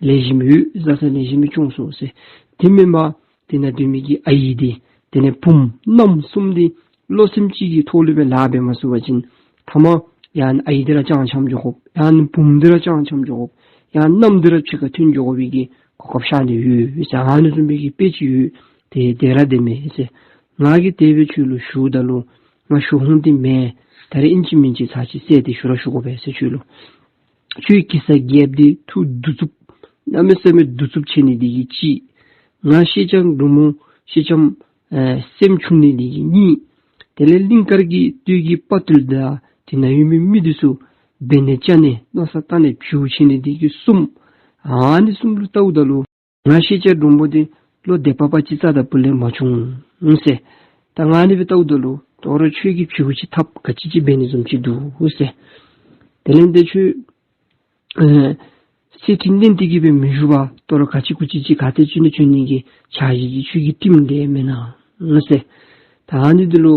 ལེགས་ཤོམ་ཡོད་ཟེར་ས་ལེགས་ཤོམ་སྦེ་འཁྱོངས་ཚུགས་ཟེར། དེ་མེན་པར་དེ་ནང་སྡོད་མི་གི་ཨའི་འདི་དེ་ལས་བུམོ་མནའམ་གསུམ་འདི་བློ་སེམས་གཅིག་གི་ཐོག་ལས་སྦེ་ལཱ་འབད་མ་ཚུགས་པ་ཅིན་ཐ་མ་ཡང་ཨའི་འདི་ར་ཅང་འཁྱམས་འགྱོ་དགོཔ། ཡང་བུམོ་འདི་ར་ཅང་འཁྱམས་འགྱོ་དགོཔ། ཡང་མནའམ་འདི་ར་ཕྱི་ཁར་ཐོན་འགྱོ་དགོ་པའི་གི་གོ་སྐབས་ཤར་ནི་ཡོད་ཟེར། ཨ་ནི་བཟུམ་སྦེ་གི་དཔེ་ཅིག་ཡོད། དེ་དེ་ར་དེ་མེན་ཟེར། ང་གིས་དེ་སྦེ་ཁྱོད་ལུ་ཞུཝ་ད་ལུ་ང་ཞུ་ཧོང་འདི་མེན། ད་རེས་ཨིན་ཅི་མིན་ཅི་ཚར་ཅིག་བསལ་ཏེ་ཞུ་ར་ཞུ་དགོ་པས་ཟེར་ཁྱོད་ལུ། ཁྱོད་གེ་སར་རྒྱལཔོ་འདི་ཐུགས་གདུག་རྩུབ་གནམ་མེད་ས་མེད་གདུག་རྩུབ་ཆེ་ནི་འདི་གིས་གཅིག། ང་སེང་ལྕམ་འབྲུག་མོ་སེང་ལྕམ་ཨེ་སེམས་ཆུང་ནི་འདི་གིས་གཉིས། དེ་ལས་གླིང་དཀར་གྱི་སྟོད་ཀྱི་དཔའ་བརྟུལ་དང་དེ་ནང་ཡོད་མི་མི་འདི་ཚུ་འབད་ནི་བཅའ་ནི་མནོ་བསམ་བཏང་ནི་བྱིའུ་ཆེ་ནི་འདི་གིས་གསུམ། ཨ་ནི་གསུམ་ལུ་བལྟཝ་ད་ལུ་ང་སེང་ལྕམ་འབྲུག་མོ་འདི་བློ་བདེ་པ་པ་ཅིག་རྩ་དང་སྤུ་ལས་མ་བྱུང་ཟེར། ད་ང་ཨ་ནི་སྦེ་བལྟཝ་ད་ལུ་དོ་རུང་ཁྱོད་ཀྱིས་བྱིའུ་ཅིག་འཐབ་ག་ཅི་ཅིག་འབད་ནི་བཟུམ་ཅིག་འདུག་ཟེར། དེ་ལས་འདི་ཁྱོད་ཨེ་གསེར་ཁྲི་ལེན་ཏེ་གི་སྦེ་མི་བཞུགས་པར་དོ་རུང་ག་ཅི་གུ་ཅི་ཅིག་ག་ཏེ་བྱོན་ནི་བྱོན་ནི་གི་འཆར་གཞི་ཅིག་ཁྱོད་ཀྱི་དྲིམ་ལས་མེན་ན་ཟེར། ད་ཨ་ནི་འདི་ལུ་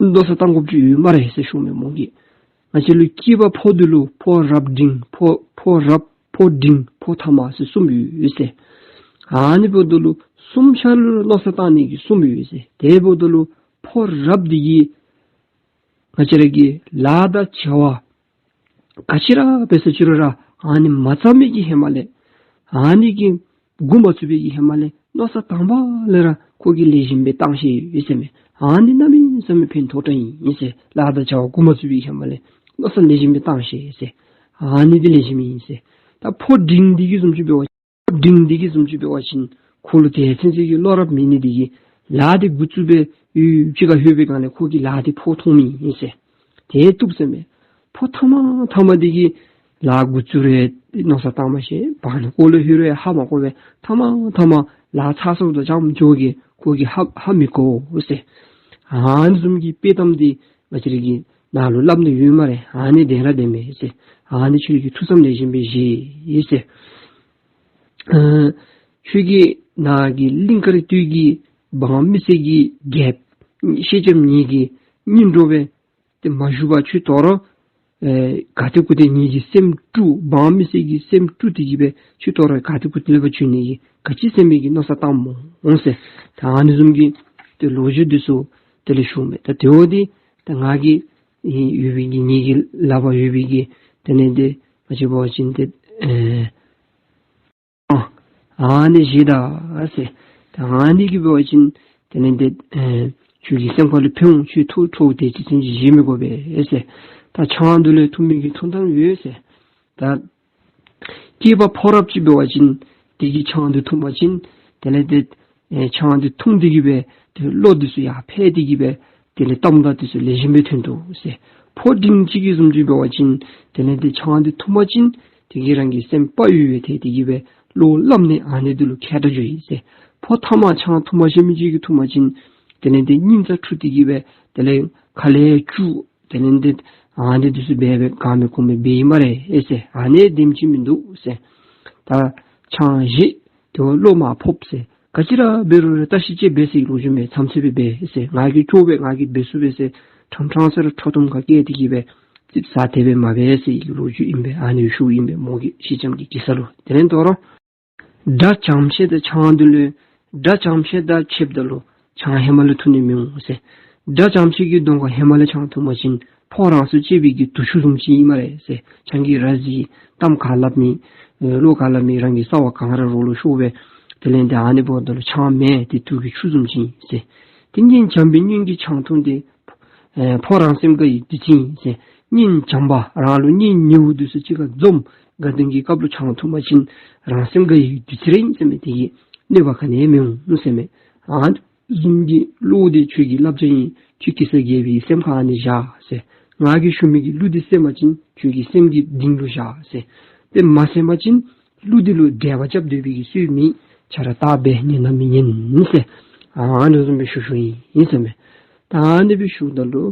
མནོ་བསམ་བཏང་དགོཔ་ཅིག་ཡོད་སྨ་རེ་ཟེར་ཞུཝ་མས་མོ་གིས། ང་བཅས་ལུ་སྐྱེས་པ་ཕོ་འདི་ལུ་ཕོ་རབ་འབྲིང་ཕོ་ཕོ་རབ་ཕོ་འབྲིང་ཕོ་ཐ་མ་ཟེར་གསུམ་ཡོད་ཟེར། ཨ་ནི་འབདཝ་ད་ལུ་གསུམ་ཆ་ལུ་མནོ་བསམ་བཏང་ནི་གི་གསུམ་ཡོད་ཟེར། དེ་འབདཝ་ད་ལུ་ཕོ་རབ་འདི་གིས་ང་བཅས་ར་གི་ལཱ་དང་བྱ་བ་ག་ཅི་ར་འབད་ཟེར་ཅི་རུང་ར་ཨ་ནི་མ་བརྩམས་མི་གི་ཧེ་མ་ལས་ཨ་ནི་གི་འགོ་མ་བཙུགས་པའི་གི་ཧེ་མ་ལས་མནོ་བསམ་དང་པ་ལས་ར་ཁོ་གིས་ལེགས་ཤོམ་སྦེ་བཏང་ཤེས་ཡོད་ཟེར་མས། ཨ་ནི་གནམ་མེད་ས་མེད་ཕན་ཐོགས་དྲགས་ཨིན་ཟེར། ལཱ་དང་བྱ་བ་འགོ་མ་བཙུགས་པའི་གི་ཧེ་མ་ལས་མནོ་བསམ་ལེགས་ཤོམ་སྦེ་བཏང་ཤེས་ཟེར། ཨ་ནི་འདི་ལེགས་ཤོམ་ཨིན་ཟེར། ད་ཕོ་འབྲིང་འདི་གི་བཟུམ་ཅིག་འབད་བ་འབྲིང་འདི་གི་བཟུམ་ཅིག་འབད་བ་ཅིན་ཁོ་ལུ་དེ་ཚུན་ཚོད་ཀྱི་བློ་རབ་མེད་ནི་འདི་གིས་ལཱ་འདི་འགོ་བཙུགས་སྦེ་ཡུན་ཅིག་ཁར་ལྷོད་པའི་སྒང་ལས་ཁོ་གིས་ལཱ་འདི་ཕོ་མཐོང་མི་ཨིན་ཟེར། དེ་བཏུབ་ཟེར་མས། ཕོ་ཐ་མ་ཐ་མ་འདི་གིས་ལཱ་འགོ་བཙུགས་རུང་མནོ་བསམ་བཏང་མ་ཤེས། བར་ན་ཁོ་ལུ་ལྷོད་རུང་ཧ་མ་གོ་བས། ཐ་མ་ཐ་མ་ལཱ་ཚར་སོངམ་ད་ཅམ་ཅོག་གིས་ཁོ་གིས་ཧ་ཧ་མི་གོ་ཟེར། ཨ་ནི་བཟུམ་གྱི་དཔྱེ་གཏམ་འདི་ང་བཅས་ར་གི་ནང་ལུ་སླབ་ནི་ཡོད་སྨ་རེ། ཨ་ནི་བདེན་ར་བདེན་མས་ཟེར། ཨ་ནི་ཁྱོད་ཀྱིས་ཐུགས་བསམ་ལེགས་ཤོམ་སྦེ་བཞེས་ཟེར། ཨ་ཁྱོད་ཀྱི་ནང་གི་གླིང་དཀར་སྟོད་ཀྱི་འབངས་མི་སེར་གྱི་རྒྱལཔོ་སེང་ལྕམ་ངེ་གི་སྙིང་གྲོགས་སྦེ་ཏེ་མ་བཞུགས་པར་ཁྱོད་དོ་རུང་ཨེ་ག་ཏེ་གུ་ཏེ་ངེ་གི་སེམས་དཀྲུགས་འབངས་མི་སེར་གྱི་སེམས་དཀྲུགས་ཏེ་གི་སྦེ་ཁྱོད་དོ་རུང་ག་ཏེ་གུ་ཏེ་ལས་ཕར་བྱོན་ནི་གི་ག་ཅི་ཟེར་མི་གི་མནོ་བསམ་བཏངམ་སྨོ་ཟེར། ད་ཨ་ནི་བཟུམ་གྱི་ཏེ་ལོ་རྒྱུས་འདི་ཚུ་དེ་ལས་ཞུཝ་མས། ད་དེ་བ་འདི་ད་ང་གིས་ཨེ་ཡོད་པའི་གི་ངེ་གི་ལག་པར་ཡོད་པའི་གི་དེ་ལས་ཏེ་ང་བཅས་འབད་བ་ཅིན་ཏེ་ཨེ་ཨ་ཨ་ནི་བཞེས་ད་ཟེར། ད་ཨ་ནི་གིས་འབད་བ་ཅིན་དེ་ལས་ཏེ་ཨེ་ཁྱོད་ཀྱི་སེམས་ཁ་ལུ་ཕན་འོང་། ཁྱོད་ཐུགས་ཁྲོ་དེ་ཅིག་ཚུན་ཅིག་བཞེས་མི་དགོ་པས་ཟེར། ད་ཆང་འདི་ལས་འཐུང་མི་གི་འཐུང་ཐངས་ཡོད་ཟེར། ད་སྐྱེས་པ་ཕོ་རབ་ཅིག་འབད་བ་ཅིན་དེ་གིས་ཆང་འདི་འཐུང་པ་ཅིན་དེ་ལས་ཏེ་ཨེ་ཆང་འདི་འཐུང་སྟེ་གི་སྦེ་ཏེ་བློ་འདི་ཚུ་ཡར་འཕེལ་ཏེ་གི་སྦེ་དེ་ལས་གཏམ་དང་འདི་ཚུ་ལེགས་ཤོམ་སྦེ་ཐོན་དོ་ཟེར། ཕོ་འབྲིང་ཅིག་གི་བཟུམ་ཅིག་འབད་བ་ཅིན་དེ་ལས་ཏེ་ཆང་འདི་འཐུང་པ་ཅིན་དེ་གིས་རང་གི་སེམས་དཔའ་ཡོད་པའི་ཐད་དེ་གི་སྦེ་བློ་སླབ་ནི་ཨ་ནི་འདི་ལུ་མཁས་དྲགས་འགྱོཝ་ཨིན་ཟེར། ཕོ་ཐ་མ་ཆང་འཐུང་མ་ཤེས་མི་ཅིག་གིས་འཐུང་པ་ཅིན་དེ་ལས་ཏེ་སྙིང་རྩ་འཁྲུགས་ཏེ་གི་སྦེ་དེ་ལས་ཁ་ལས་སྐྱུག་དེ་ལས་ཏེ་ཨ་ནི་འདི་ཚུ་འབད་སྦེ་གང་མེད་ཁུངས་མེད་འབད་ཡི་སྨ་རེ་ཨེ་ཟེར། ཨ་ནི་བདེན་ཅིག་མིན་འདུག་ཟེར། ད་ཆང་བཞེས་དེ་བ་བློ་མར་ཕོགཔ་ཟེར། ག་ཅི་ར་འབད་རུང་ར་བརྟག་ཞིབ་ཅིག་འབད་ཟེར་ལོ་རྒྱུས་མས། མཚམས་ཚོད་སྦེ་འབད་ཟེར། ང་གིས་ཁྱོད་འབད་ང་གིས་འབད་ཚུགས་པས་ཟེར་ཕྲང་ཕྲང་ས་ར་ཁྲོ་གཏུམ་ཁ་སྐྱེས་ཏེ་གི་སྦེ་ཙིགཔ་ཟ་དེ་སྦེ་མ་འབད་ཟེར་གི་ལོ་རྒྱུས་ཨིན་པས། ཨ་ནི་ཞུཝ་ཨིན་པས་མོ་གིས་སེང་ལྕམ་གྱི་གེ་སར་ལུ། དེ་ལས་དོ་རུང་དགྲ་བྱམས་ཤིང་དང་ཆང་འདི་ལུ་དགྲ་བྱམས་ཤིང་དང་ཕྱདཔ་ད་ལུ་ ཆང་ཧེ་མ་ལས་འཐུང་ནི་མི་འོང་ཟེར། དགྲ་ཙམ་ཅིག་གི་གདོང་ཁར་ཧེ་མ་ལས་ཆང་འཐུང་པ་ཅིན་ཕོ་རང་སྲོག་བཅད་པའི་གི་དུག་ཆུ་བཟུམ་ཅིག་ཨིན་སྨ་རེ་ཟེར། ཆང་གིས་ར་བཟི་གཏམ་ག་སླབ་མི་ཨེ་བློ་ག་སླབ་མི་རང་གི་རྩ་བ་གངས་རི་རོ་ལུ་ཤོར་བས། དེ་ལས་འདི་ཨ་ནི་འབདཝ་ད་ལུ་ཆང་མེན་ཏེ་དུག་གི་ཆུ་བཟུམ་ཅིག་ཨིན་ཟེར། ཏེ་སྙིང་འཇམ་པའི་སྙིང་གི་ཆང་འཐུང་སྟེ་ཨེ་ཕོ་རང་སེམས་དགའ་བའི་བདུད་རྩི་ཨིན་ཟེར། སྙིང་འཇམ་པ་རང་ལུ་སྙིང་ཉེ་བོ་འདི་ཚུ་གཅིག་ཁར་འཛོམས་དགའ་སྟོན་གྱི་སྐབས་ལུ་ཆང་འཐུང་པ་ཅིན་རང་སེམས་དགའ་བའི་བདུད་རྩི་ར་ཨིན་ཟེར་མས། དེ་གིས་གནོད་པ་ག་ནི་ཡང་མི་འོང་ཟེར་མས། ཨ་བཟུམ་གྱི་གླུ་འདི་ཁྱོད་ཀྱི་བསླབ་བྱ་ཨིན། ཁྱོད་གེ་སར་རྒྱལ་པོའི་སེམས་ཁར་ཨ་ནི་བཞག་ཟེར། ང་གིས་ཞུ་མི་གི་གླུ་འདི་གསན་པ་ཅིན་ཁྱོད་ཀྱི་སེམས་ཀྱི་གཏིང་ལུ་བཞག་ཟེར། དེ་མ་གསན་པ་ཅིན་གླུ་འདི་ལུ་འགྲེལ་པ་རྐྱབ་སྡོད་པའི་གི་སྲོལ་མེད། ཆ་ར་བརྟག་པས་ཉན་ན་མི་ཉན་ཟེར། ཨ་ནི་བཟུམ་སྦེ་ཞུ་ཞུཝ་ཨིན་ཟེར་མས། ད་ཨ་ནི་སྦེ་ཞུཝ་ད་ལུ་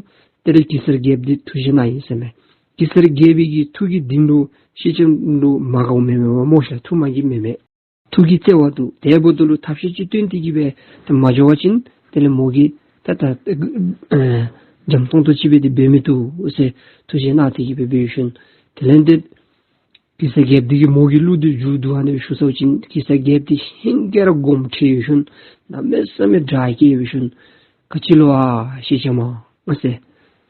དེ་ལས་གེ་སར་རྒྱལཔོ་འདི་ཐུགས་བཞེད་གནང་ཡི་ཟེར་མས། གེ་སར་རྒྱལ་པོའི་གི་ཐུགས་ཀྱི་གཏིང་ལུ་ཤེས་ཅན་ལུ་མ་དགའཝ་མེན་མས་པ་སྨོ་ཤ། ཐུགས་མ་དགྱེས་མེན་མས། ཐུགས་ཀྱི་བརྩེ་བ་འདུག། དེ་འབདཝ་ད་ལུ་ཐབས་ཤེས་ཅིག་སྟོན་ཏེ་གི་སྦེ་ཏེ་མ་འགྱོ་བ་ཅིན་དེ་ལས་མོ་གིས་ད་ད་ཨེ་འཇམ་ཏོང་ཏོ་ཅིག་སྦེ་ཏེ་འབད་མི་བཏུབ་ཟེར་ཐུགས་བཞེད་གནང་སྟེ་གི་སྦེ་འབད་ཞིནམ་དེ་ལས་འདི་གེ་སར་རྒྱལཔོ་འདི་གིས་མོ་གི་གླུ་འདི་མཇུག་བསྡུ་ཨ་ནི་སྦེ་ཞུ་ཚརཝ་ཅིག་གེ་སར་རྒྱལཔོ་འདི་ཧིང་གིས་ར་དགོངསམ་ཁྲེལ་ཞིནམ་གནམ་མེད་ས་མེད་དགྲ་སྐྱེས་ཞིནམ་ག་ཅི་ལོ་ཨ་ཤེས་ཅན་མ་ཟེར།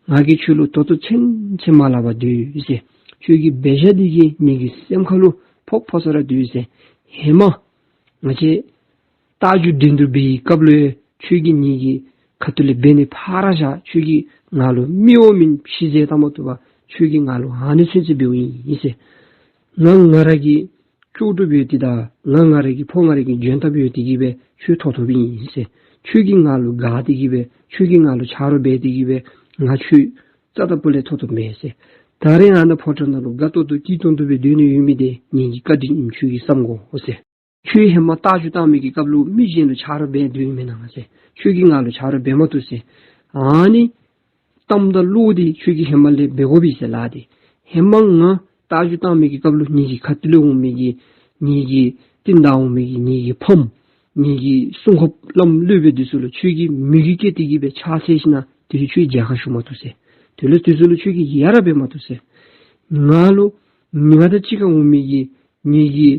ང་གིས་ཁྱོད་ལུ་ད་ལྟོ་ཚུན་ཚོད་མ་སླབ་པར་སྡོད་ཟེར། ཁྱོད་ཀྱི་འབད་བཞག་འདི་གིས་ངེ་གི་སེམས་ཁ་ལུ་ཕོག་ཕོག་ས་ར་སྡོད་ཟེར། ཧེ་མ་ང་བཅས་རྟ་རྒྱུག་འགྲན་བསྡུར་འབད་བའི་སྐབས་ལུ་ཁྱོད་ཀྱིས་ངེ་གི་ཁ་ཐུག་ལས་འབད་ནི་ཕར་བཞག། ཁྱོད་ཀྱིས་ང་ལུ་མི་འོང་མི་ཤི་ཟེར་ད་མ་བཏུབ་པར་ཁྱོད་ཀྱིས་ང་ལུ་ཨ་ནི་ཚུན་ཚོད་འབདཝ་ཨིན་ཟེར། ང་ང་ར་གི་ལྕོགས་གྲུབ་ཡོད་དེ་དང་ང་ང་ར་གི་ཕོ་ང་ར་གི་འཇོན་ཐངས་ཡོད་དེ་གིས་སྦེ་ཁྱོད་ཐོབ་ཐོབཔ་ཨིན་ཟེར། ཁྱོད་ཀྱིས་ང་ལུ་དགའ་སྟེ་གིས་སྦེ་ཁྱོད་ཀྱིས་ང་ལུ་ཆ་རོགས་འབད་དེ་གིས་སྦེ་ང་ཁྱོད་རྩ་དང་པོ་ལས་ཐོབ་ཐོབཔ་མེད་ཟེར། ད་རེས་ཨ་ནཱ་ཕོ་བྲང་ནང་ལུ་དགའ་ཏོག་ཏོ་སྐྱིད་ཏོང་ཏོ་སྦེ་སྡོད་ནི་ཡོད་མི་འདི་ངེ་གི་བཀའ་དྲིན་ཨིནམ་ཁྱོད་ཀྱིས་བསམ་དགོ་ཟེར། ཁྱོད་ཧེ་མ་རྟ་རྒྱུག་བཏང་མི་གི་སྐབས་ལུ་མི་གཞན་ལུ་ཆ་རོགས་འབད་སྡོད་མེན་ན་ཟེར། ཁྱོད་ཀྱིས་ང་ལུ་ཆ་རོགས་འབད་མ་བཏུབ་ཟེར། ཨ་ནི་གཏམ་དང་བློ་འདི་ཁྱོད་ཀྱིས་ཧེ་མ་ལས་འབད་དགོ་པས་ཟེར་ལགས་ཏེ། ཧེ་མ་ང་རྟ་རྒྱུག་བཏང་མི་གི་སྐབས་ལུ་ངེ་གི་ཁ་ཐུག་ལས་འོང་མི་གི་ངེ་གི་རྟིང་བདའ་འོང་མི་གི་ངེ་གི་ཕམ་ངེ་གི་སྲུང་འཁོརཔ་བླམ་སློབ་དཔོན་འདི་ཚུ་ལུ་ཁྱོད་ཀྱིས་མོས་གུས་བསྐྱེད་དེ་གིས་སྦེ་ཕྱག་འཚལ་ཞིནམ་དེ་ཁྱོད་མཇལ་ཁ་ཞུ་མ་བཏུབ་ཟེར། དེ་ལས་དེ་ཚུ་ལུ་ཁྱོད་ཀྱིས་ཡ་ར་འབད་མ་བཏུབ་ཟེར། ང་ལུ་ང་དང་གཅིག་ཁར་འོང་མི་གི་ངེ་གི་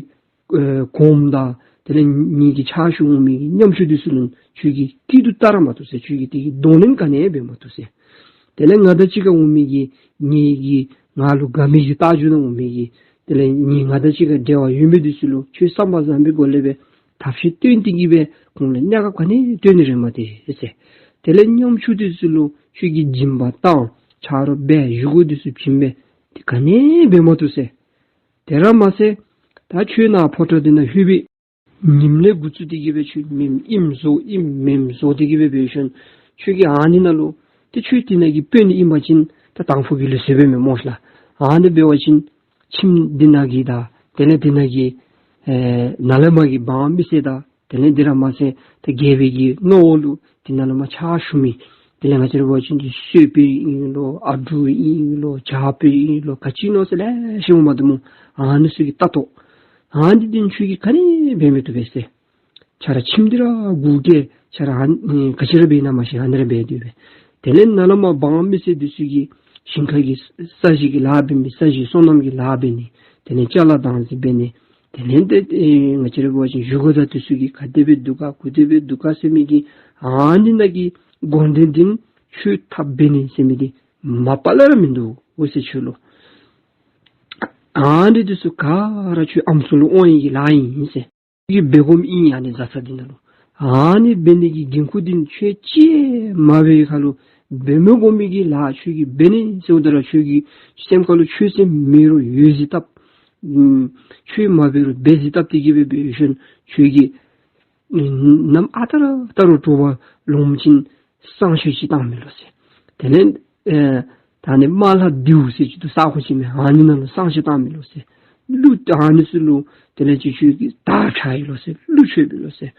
ཨེ་གོངམ་དང་དེ་ལས་ངེ་གི་ཕྱག་ཞུ་འོང་མི་གི་ཉམ་ཆུང་འདི་ཚུ་ལུ་ཁྱོད་ཀྱིས་སྐྱིད་སྡུག་བལྟ་ར་མ་བཏུབ་ཟེར། ཁྱོད་ཀྱིས་དེ་གི་གདོང་ལེན་ག་ནི་ཡང་འབད་མ་བཏུབ་ཟེར། དེ་ལས་ང་དང་གཅིག་ཁར་འོང་མི་གི་ངེ་གི་ང་ལུ་དགའ་མི་གི་རྟ་རྒྱུག་ནང་འོང་མི་གི་དེ་ལས་ངེ་ང་དང་གཅིག་ཁར་འབྲེལ་བ་ཡོད་མི་འདི་ཚུ་ལུ་ཁྱོད་བསམ་པ་བཟང་པོའི་སྒོ་ལས་སྦེ་ཐབས་ཤེས་སྟོན་ཏེ་གིས་སྦེ་ཁོང་ལུ་གནོད་སྐྱོན་ག་ནི་ཡང་སྟོན་ནི་རེད་མ་དེ་ཟེར། དེ་ལས་ཉམ་ཆུང་འདི་ཚུ་ལུ་ཁྱོད་ཀྱིས་སྦྱིན་པ་བཏང་ཆ་རོགས་འབད་བཞེས་སྒོ་འདི་ཚུ་བྱིན་སྦེ་དེ་ག་ནི་ཡང་འབད་མ་བཏུབ་ཟེར། དེ་ར་མ་ཚད་ད་ཁྱོད་ནཱ་ཕོ་བྲང་འདི་ནང་ལྷོད་པའི་ཉིནམ་ལས་འགོ་བཙུགས་ཏེ་གིས་སྦེ་ཁྱོད་མི་ཨིནམ་བཟོ་ཨིནམ་མེནམ་བཟོ་སྟེ་གིས་སྦེ་འབད་ཞིནམ་ཁྱོད་ཀྱིས་ཨ་ནི་ནང་ལུ་ཏེ་ཁྱོད་དེ་ནང་གི་དཔོན་ཨིན་པ་ཅིན་ད་དང་ཕུ་གི་ལུགས་སྲོལ་འབད་མི་སྨོ་ཤ་ལགས། ཨ་ནི་འབད་བ་ཅིན་ཁྱིམ་འདི་ནང་གི་དང་དེ་ལས་འདི་ནང་གི་ཨེ་ནཱ་ལས་མར་གྱི་འབངས་མི་སེར་དང་དེ་ལས་འདི་ར་མ་ཚད་ད་རྒྱལ་པོའི་གི་རྣོ་ལུ་འདི་ནང་ལུ་མར་ཕྱག་ཞུ་མི་དེ་ལས་ང་བཅས་ར་འབད་བ་ཅིན་གསོལ་དཔོན་ཨིན་ལོ་ཨ་གྲུབ་ཨིན་ལོ་ཇ་དཔོན་ཨིན་ལོ་ག་ཅི་ཨིན་ལོ་ཟེར་ལེ་ཤ་འོང་མ་དེ་སྨོ། ཨ་ནི་ཚུ་གི་ལྟ་རྟོག་ཨ་ནི་འདི་ཁྱོད་ཀྱིས་ག་ནི་འབད་མི་བཏུབ་པས་ཟེར། ཆ་ར་ཁྱིམ་འདི་ར་གུ་གེ་ཆ་ར་ཨ་ནི་ག་ཅི་ར་འབད་ན་མ་ཤེས་ཨ་ནི་ར་འབད་སྡོད་པས། དེ་ལས་ནཱ་ལས་མར་འབངས་མི་སེར་འདི་ཚུ་གིས་ཞིང་ཁ་གི་ས་གཞི་གི་ལཱ་འབད་མི་ས་གཞི་སོ་ནམ་གྱི་ལཱ་འབད་ནི་དེ་ལས་ཅ་ལ་དང་ཟེར་འབད་ནི་དེ་ལས་ཏེ་ཨེ་ང་བཅས་ར་འབད་བ་ཅིན་བཞེས་སྒོ་དང་འདི་ཚུ་གི་ག་དེ་སྦེ་འདུག་ག་གུ་དེ་སྦེ་འདུག་ག་ཟེར་མི་གི་ཨ་ནི་ནང་གི་འགོ་འདྲེན་འདི་ཁྱོད་འཐབ་འབད་ནི་ཟེར་མི་འདི་མ་པ་ལས་ར་མིན་འདུག་འོ་ཟེར་ཁྱོད་ལུ། ཨ་ནི་འདི་ཚུ་ག་ར་ཁྱོད་ཨམ་སྲུ་ལུ་དབང་ཡོད་ཀྱི་ལཱ་ཨིན་ཟེར། གིས་འབད་དགོཔ་ཨིན་ཨ་ནི་བཟའ་ཚང་འདི་ནང་ལུ། ཨ་ནི་འབད་ནི་གི་འགན་ཁུར་འདི་ཁྱོད་ཅིག་མ་འབད་བའི་ཁར་ལུ་འབད་མི་དགོ་མི་གི་ལཱ་ཁྱོད་ཀྱིས་འབད་ནི་ཟེརཝ་ད་ར་ཁྱོད་ཀྱི་སེམས་ཁར་ལུ་ཁྱོད་སེམས་མེད་རུང་ཡོད་ཟེར་བཏབ། ཨམ་ཁྱོད་མ་འབད་རུང་འབད་ཟེར་བཏབ་སྟེ་གིས་སྦེ་འབད་ཞིནམ་ཁྱོད་ཀྱིས་ཨམ་ནམ་ཨ་རྟག་ར་ཨ་རྟག་ར་དྲོ་པ་ལོངམ་ཅིག་བསང་མཆོད་ཅིག་བཏང་མི་ལོ་ཟེར། དེ་ལས་ཨེ་ད་ནི་དམར་ལྷ་མདེའུ་ཟེར་ཅིག་འདུག་ས་གོ་ཅིག་མས། ཨ་ནི་ནང་ལུ་བསང་མཆོད་བཏང་མི་ལོ་ཟེར། གླུ་ཨ་ནི་ཚུ་ལུ་དེ་ལས་ཅིག་ཁྱོད་ཀྱིས་དར་འཕྱར་ཡི་ལོ་ཟེར། གླུ་མཆོད་པའི་ལོ་ཟེར།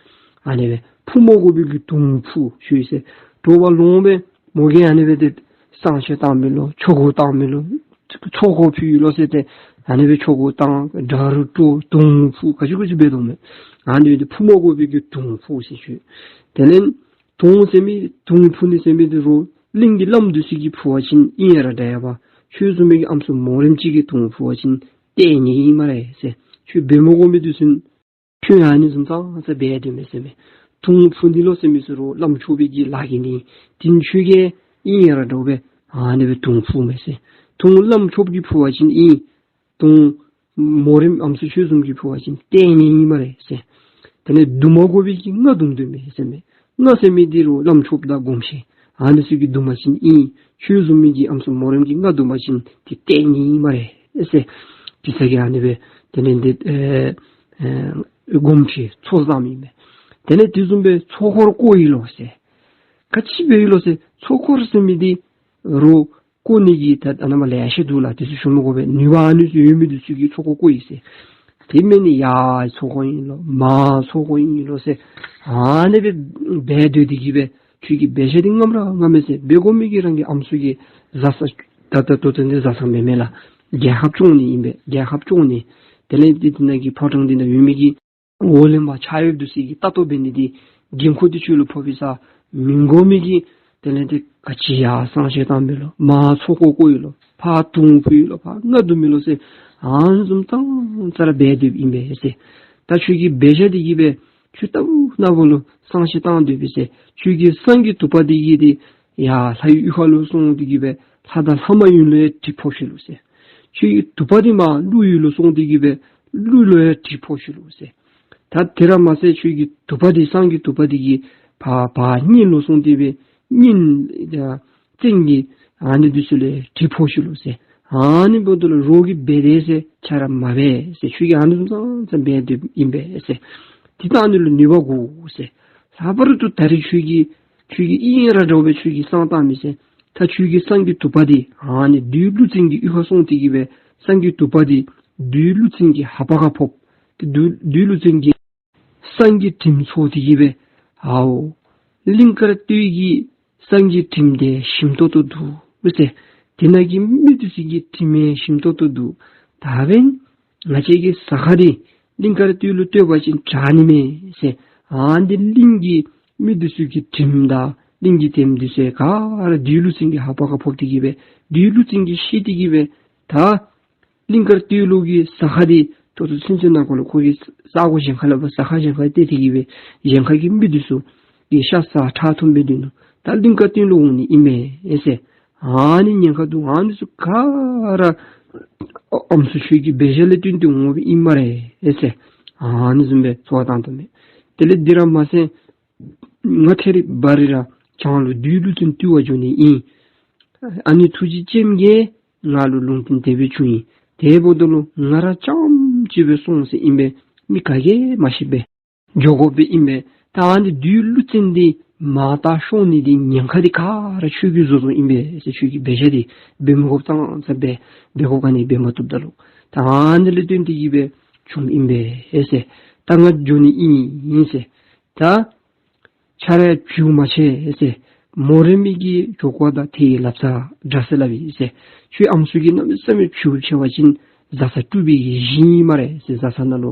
ཨ་ནི་སྦེ་ཕུབ་མ་དགོ་པའི་གི་དུང་ཕུ་མཆོད་ཟེར། དྲོ་པ་ལོངམ་སྦེ་མོ་གིས་ཨ་ནི་སྦེ་ཏེ་བསང་མཆོད་བཏང་མི་ལོ་ཆོ་ག་བཏང་མི་ལོ་ཆོ་ག་ཕུལ་ཡི་ལོ་ཟེར། ཏེ་ཨ་ནི་སྦེ་ཆོ་ག་བཏང་དར་དཀྲོལ་དུང་ཕུ་ག་ཅི་ག་ཅི་འབད་དོ་མས། ཨ་ནི་སྦེ་ཏེ་ཕུབ་མ་དགོ་པའི་གི་དུང་ཕུ་ཟེར་ཞུ། དེ་ལས་དུང་ཟེར་མི་དུང་ཕུ་ནི་ཟེར་མི་འདི་རུང་གླིང་གི་བླམ་འདི་ཚུ་གིས་ཕུ་བ་ཅིན་ཨིན་ཡ་ར་འདྲ་ཡ་པ། ཁྱོད་བཟུམ་མའི་གི་ཨམ་སྲུ་མོ་རེངམ་ཅིག་གིས་དུང་ཕུ་བ་ཅིན་ལྟས་ངན་ཨིན་སྨ་རེ་ཟེར། ཁྱོད་འབད་མ་དགོ་མི་འདི་ཚུ་ཁྱོད་ཨ་ནི་བཟུམ་ཙང་ཙ་འབད་དེ་མེད་ཟེར་མས། དུང་ཕུ་ནི་ལོ་ཟེར་མི་ཚུ་རོགས་བླམ་ཆོསཔ་གི་ལཱ་གི་ནི། དེ་ཁྱོད་ཀྱིས་ཨིན་ཡ་ར་འདྲཝ་སྦེ་ཨ་ནི་སྦེ་དུང་ཕུ་མས་ཟེར། དུང་བླམ་ཆོསཔ་གིས་ཕུ་བ་ཅིན་ཨིན། དུང་མོ་རེངམ་ཨམ་སྲུ་ཁྱོད་བཟུམ་གྱིས་ཕུ་བ་ཅིན་ཏེ་ངེ་ཨིན་སྨ་རེ་ཟེར། དེ་ལས་རྡུང་མ་དགོ་པའི་གི་རྔ་རྡུང་དོ་མས་ཟེར་མས། རྔ་ཟེར་མི་འདི་རོགས་བླམ་ཆོསཔ་དང་སྒོམ་ཆེན་ཨ་ནི་ཚུ་གིས་རྡུང་པ་ཅིན་ཨིན། ཁྱོད་བཟུམ་མའི་གི་ཨམ་སྲུ་མོ་རེངམ་གིས་རྔ་རྡུང་པ་ཅིན་ཏེ་ཏེ་ངེ་ཨིན་སྨ་རེ་ཟེར། དེ་ཚུ་གིས་ཨ་ནི་སྦེ་དེ་ལས་འདི་ཨེ་ཨེ་སྒོམ་ཆེན་ཚོགས་བསགས་མི་མས། དེ་ལས་དེ་བཟུམ་སྦེ་ཚོགས་འཁོར་བསྐོར་ཡི་ལོ་ཟེར། ག་ཅི་འབད་ཡི་ལོ་ཟེར། ཚོགས་འཁོར་ཟེར་མི་འདི་རོགས་བསྐོར་ནི་གི་ད་ཨ་ནཱ་མ་ལེ་ཤ་འདུག་ལགས། དེ་ཚུ་ཞུ་མི་དགོ་པས། ནུས་པ་ཨ་ནི་ཚུ་ཡོད་མི་འདི་ཚུ་གིས་ཚོགས་འཁོར་བསྐོར་ཡི་ཟེར། དེ་མེན་ནི་ཡར་ཚོགས་འཁོར་ཨིན་ལོ་མར་ཚོགས་འཁོར་ཨིན་ལོ་ཟེར། ཨ་ནི་སྦེ་འབད་སྡོད་དེ་གིས་སྦེ་ཁྱོད་ཀྱི་འབད་བཞག་འདི་ངམ་ར་ངམ་མས་ཟེར། འབད་དགོ་མི་གི་རང་གི་ཨམ་སྲུ་གི་བཟའ་ཚང་ད་ད་ལྟོ་ཚུན་ཚོད་བཟའ་ཚང་མེན་མས་ལགས། རྒྱལ་ཁབ་སྐྱོང་ནི་ཨིན་པས། རྒྱལ་ཁབ་སྐྱོང་ནི། དེ་ལས་འདི་འདི་ནང་གི་ཕོ་བྲང་འདི་ནང་ཡོད་མི་གི་འོག་ལས་མར་ཕྱག་གཡོགཔ་འདི་ཚུ་གི་ལྟ་རྟོག་འབད་ནི་འདི་འགན་ཁུར་འདི་ཁྱོད་ལུ་ཕོག་པས་ས། མི་དགོ་མི་གི་དེ་ལས་འདི་ག་ཅི་ཡར་བསང་མཆོད་བཏང་མི་ལོ་མར་ཚོགས་འཁོར་བསྐོར་ཡི་ལོ་ཕར་དུང་ཕུ་ཡི་ལོ་ཕར་རྔ་རྡུང་མི་ལོ་ཟེར། ཨ་ནི་བཟུམ་ཙང་ཙ་ར་འབད་སྡོདཔ་ཨིན་པས་ཟེར། ད་ཁྱོད་ཀྱི་འབད་བཞག་འདི་གིས་སྦེ་ཁྱོད་ལྟ་བུ་ན་བུ་ལུ་བསང་མཆོད་བཏང་སྡོད་པས་ཟེར། ཁྱོད་ཀྱི་བསང་གི་དུ་པ་འདི་གིས་འདི་ཡར་ལྷ་ཡི་གཡུས་ཁ་ལུ་སོང་སྟེ་གིས་སྦེ་ལྷ་དང་ལྷ་མ་ཡིན་ལུ་ཡང་དྲི་ཕོག་ཤི་ལོ་ཟེར། ཁྱོད་ཀྱི་དུ་པ་འདི་མར་ཀླུ་ཡུལ་ལུ་སོང་སྟེ་གིས་སྦེ་ཀླུ་ལུ་ཡང་དྲི་ཕོག་ཤི་ལོ་ཟེར། ད་དེ་ར་མ་ཚད་ཁྱོད་ཀྱི་དུ་པ་འདི་བསང་གི་དུ་པ་འདི་གིས་ཕར་ཕར་གཉན་ལུ་སོང་སྟེ་སྦེ་གཉན་བཙན་གྱི་ཨ་ནི་འདི་ཚུ་ལུ་དྲི་ཕོག་ཤི་ལོ་ཟེར། ཨ་ནི་འབདཝ་ད་ལུ་རོགས་ཀྱིས་འབད་དེས་ཟེར་ཁྱོད་ར་མ་འབད་ཟེར། ཁྱོད་ཀྱིས་ཨ་ནི་བཟུམ་ཙང་ཙང་འབད་སྡོདཔ་ཨིན་པས་ཟེར། འདི་བཏང་ནི་ལུ་ནུས་པ་དགོ་ཟེར། ལྷག་པར་དུ་ད་རིས་ཁྱོད་ཀྱིས་ཁྱོད་ཀྱིས་ཨིན་ར་འདྲཝ་སྦེ་ཁྱོད་ཀྱིས་བསང་བཏང་མི་ཟེར། ད་ཁྱོད་ཀྱི་བསང་གི་དུ་པ་འདི་ཨ་ནི་བདུད་ཀླུ་བཙན་གྱི་གཡུས་ཁར་སོང་སྟེ་གིས་སྦེ་བསང་གི་དུ་པ་འདི་བདུད་ཀླུ་བཙན་གྱི་ལྷ་པ་ཁར་ཕོག། ཏེ་བདུད་བདུད་ཀླུ་བཙན་གྱི་བསང་གི་དྲིམ་ཚོར་ཏེ་གིས་སྦེ་ཨའོ་གླིང་དཀར་སྟོད་ཀྱི་བསང་གི་དྲིམ་འདི་ཞིམ་ཏོག་ཏོ་འདུག་ཟེར། དེ་ནང་གི་མི་འདི་ཚུ་གི་དྲིམ་ཡང་ཞིམ་ཏོག་ཏོ་འདུག། ད་འབདན་ང་བཅས་ཀྱི་ཟ་ཁང་འདི་གླིང་དཀར་སྟོད་ལུ་སྟོན་པ་ཅིན་དྲག་ནི་མས་ཟེར། ཨ་ནི་འདི་གླིང་གི་མི་འདི་ཚུ་གི་དྲིམ་དང་གླིང་གི་དྲིམ་འདི་ཚུ་ག་ར་བདུད་ཀླུ་བཙན་གྱི་ལྷ་པ་ཁར་ཕོག་སྟེ་གིས་སྦེ་བདུད་ཀླུ་བཙན་གྱིས་ཤེས་ཏེ་གིས་སྦེ་ད་གླིང་དཀར་སྟོད་ལུ་གི་ཟ་ཁང་འདི་ད་ལྟོ་ཚུན་ཚོད་ནང་འཁོད་ལུ་ཁོ་གིས་ས་གོ་གཞན་ཁར་ལས་ཕར་ཟ་ཁང་གཞན་ཁར་སྟོན་ཏེ་གིས་སྦེ་གཞན་ཁར་གྱི་མི་འདི་ཚུ་གི་ཤ་ཟ་ཁྲག་འཐུང་སྦེ་སྡོད་ནུག། ད་གླིང་དཀར་སྟོད་ལུ་འོང་ནི་ཨིན་མས་ཟེར། ཨ་ནི་ཉེན་ཁ་འདུག། ཨ་ནི་ཚུ་ག་ར་ཨམ་སྲུ་ཁྱོད་ཀྱི་འབད་བཞག་ལས་བརྟེན་ཏེ་འོང་བའི་ཨིན་སྨ་རེ་ཟེར། ཨ་ནི་བཟུམ་སྦེ་ཚོར་བ་བཏང་དོ་མས། དེ་ལས་འདི་ར་མ་ཚད་ང་ཐད་རི་བ་རི་ར་བྱང་ལུ་བདུད་ཀླུ་བཙན་བཏུལ་བར་འགྱོ་ནི་ཨིན། ཨ་ནི་ཐུགས་རྗེ་ཅནམ་གྱིས་ང་ལུ་ལུང་བསྟན་དེ་སྦེ་བྱུང་ཡི། དེ་འབདཝ་ད་ལུ་ང་ར་རྐྱངམ་ཅིག་སྦེ་སོང་ཟེར་ཨིན་པས། མི་ག་གིས་མ་ཤེས་པས། འགྱོ་དགོཔ་སྦེ་ཨིན་པས། ད་ཨ་ནི་བདུད་ཀླུ་བཙན་འདི་མར་ལྟ་ཤོར་ནི་འདི་ཉེན་ཁ་འདི་ག་ར་ཁྱོད་ཀྱིས་བཟོ་བཟོཝ་ཨིན་པས་ཟེར། ཁྱོད་ཀྱིས་འབད་བཞག་འདི་འབད་མི་དགོཔ་ཙང་ཙང་འབད་འབད་དགོཔ་ག་ནི་འབད་མ་བཏུབ་ད་ལུ། ད་ཨ་ནི་ལས་བརྟེན་ཏེ་གིས་སྦེ་བྱུངམ་ཨིན་པས་ཟེར། ད་ང་འགྱོ་ནི་ཨིན་ཟེར། ད་ཁྱོད་ར་བྱིའུ་མ་ཆེ་ཟེར། མོ་རེངམ་གི་ཇོ་ཁོ་དང་ཐེའི་ལབ་ས་འདྲ་ཟེར་སླབ་ཨིན་ཟེར། ཁྱོད་ཨམ་སྲུ་གིས་གནམ་མེད་ས་མེད་བྱིའུ་ཆེ་བ་ཅིན་བཟའ་ཚང་དཀྲུག་པའི་གི་གཞི་ཨིན་སྨ་རེ་ཟེར། བཟའ་ཚང་ནང་ལུ་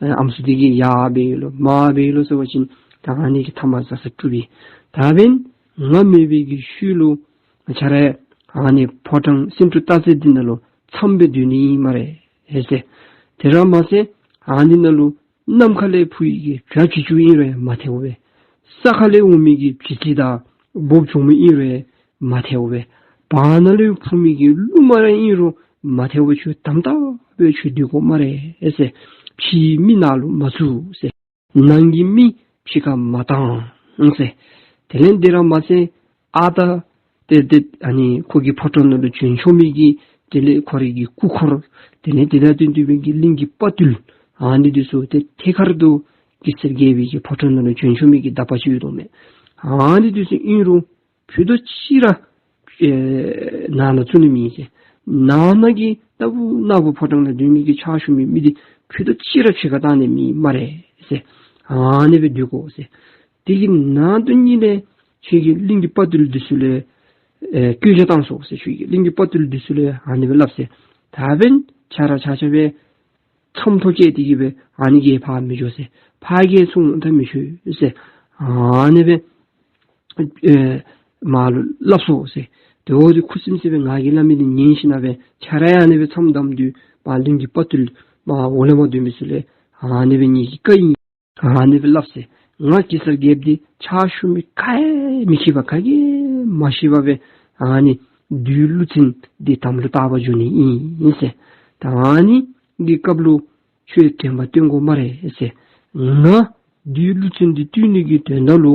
ཨམ་སྲུ་འདི་གིས་ཡར་འབད་ཡི་ལོ་མར་འབད་ཡི་ལོ་ཟེར་བ་ཅིན་ད་ཨ་ནི་གི་མཐའ་མ་བཟའ་ཚང་དཀྲུག་པའི། ད་འབདན་ང་མེད་པའི་གི་ཤུལ་ལུ་ཁྱོད་ར་ཨ་ནི་ཕོ་བྲང་སེང་འབྲུག་སྟག་རྩེ་འདི་ནང་ལུ་མཚམས་སྦེ་སྡོད་ནི་ཨིན་སྨ་རེ་ཟེར། དེ་ར་མ་ཚད་ཨ་ནི་ནང་ལུ་ནམ་མཁའ་ལས་འཕུར་བའི་གི་བྱ་བྱི་ཅུང་ཨིན་རུང་མ་ཐལཝ་སྦེ། ས་ཁ་ལས་འོང་མི་གི་བྱི་ཙི་དང་འབུཔ་གྱོག་མོ་ཨིན་རུང་མ་ཐལཝ་སྦེ། བར་ན་ལས་འཕུར་མི་གི་ཀླུ་དམར་ཨིན་རུང་མ་ཐལཝ་སྦེ་ཁྱོད་དམ་དམ་སྦེ་ཁྱོད་སྡོད་དགོ་སྨ་རེ་ཟེར། ཕྱིའི་མི་ནང་ལུ་མ་བཙུགས་ཟེར། ནང་གི་མི་ཕྱི་ཁར་མ་བཏང་ཟེར། དེ་ལས་འདི་ར་མ་ཚད་ཨ་ད་ཏེ་ཏེ་ཨ་ནི་ཁོ་གི་ཕོ་བྲང་ནང་ལུ་བྱོན་ཆོག་མི་གི་དེ་ལས་ཁོ་རའི་གི་སྐུ་འཁོར་དེ་ལས་དེ་དང་བསྟུན་བསྟུན་པའི་གི་གླིང་གི་དཔའ་རྟུལ་ཨ་ནི་འདི་ཚུ་ཏེ་ཐད་ཀར་དུ་གེ་སར་རྒྱལ་པོའི་གི་ཕོ་བྲང་ནང་ལུ་བྱོན་ཆོག་མི་གི་དད་པ་ཅིག་ཡོད་དོ་མས། ཨ་ནི་འདི་ཚུ་ཨིན་རུང་ཕུད་རྡོག་གཅིག་ར་ཨེ་ནང་ན་བཙུགས་ནི་མེད་ཟེར། ནང་ན་གི་ལྟ་བུ་ན་བུ་ཕོ་བྲང་ནང་སྡོད་མི་གི་ཕྱག་ཞུ་མི་མི་འདི་ཕུད་རྡོག་གཅིག་ར་ཕྱི་ཁར་བཏང་ནི་མེད་སྨ་རེ་ཟེར། ཨ་ནི་སྦེ་སྡོད་དགོ་ཟེར། དེ་གི་ནང་དོན་ཉིད་ལས་ཁྱོད་ཀྱིས་གླིང་གི་དཔའ་རྟུལ་འདི་ཚུ་ལུ་ཨེ་སྐྱོན་བརྗོད་བཏང་སོང་ཟེར། ཁྱོད་ཀྱིས་གླིང་གི་དཔའ་རྟུལ་འདི་ཚུ་ལུ་ཨ་ནི་སྦེ་སླབ་ཟེར། ད་འབདན་ཁྱོད་ར་ཆ་ཁྱབ་སྦེ་མཚམས་ཐོ་བཅད་དེ་གིས་སྦེ་ཨ་ནི་གིས་ཕར་མི་འགྱོ་ཟེར། ཕར་གིས་ཚུར་འོང་ད་མི་ཆོག་ཟེར། ཨ་ནི་སྦེ་ཨེ་མར་ལུ་སླབ་སོང་ཟེར། དེ་འོ་དེ་ཁུ་སིམ་སི་སྦེ་ང་གིས་སླབ་མི་འདི་ཉན་ཞིན་ན་སྦེ་ཁྱོད་ར་ཡང་ཨ་ནི་སྦེ་མཚམས་བསྡམས་ཏེ་མར་གླིང་གི་དཔའ་རྟུལ་མར་འོག་ལས་མར་སྡོད་མི་ཚུ་ལུ་ཨ་ནི་སྦེ་ངེ་གི་བཀའ་ཨིན། ཨ་ནི་སྦེ་སླབ་ཟེར། ང་གེ་སར་རྒྱལཔོ་འདི་ཕྱག་ཞུ་མི་ག་ཡང་མི་ཤེས་པར་ག་གིས་མ་ཤེས་པར་སྦེ་ཨ་ནི་བདུད་ཀླུ་བཙན་འདི་དམ་ལུ་བཏགས་པར་འགྱོ་ནི་ཨིན་ཟེར། ད་ཨ་ནི་གི་སྐབས་ལུ་ཁྱོད་དྲན་པ་བཏོན་དགོ་སྨ་རེ་ཟེར། ང་བདུད་ཀླུ་བཙན་འདི་བཏུལ་ནི་གི་དོན་དག་ལུ་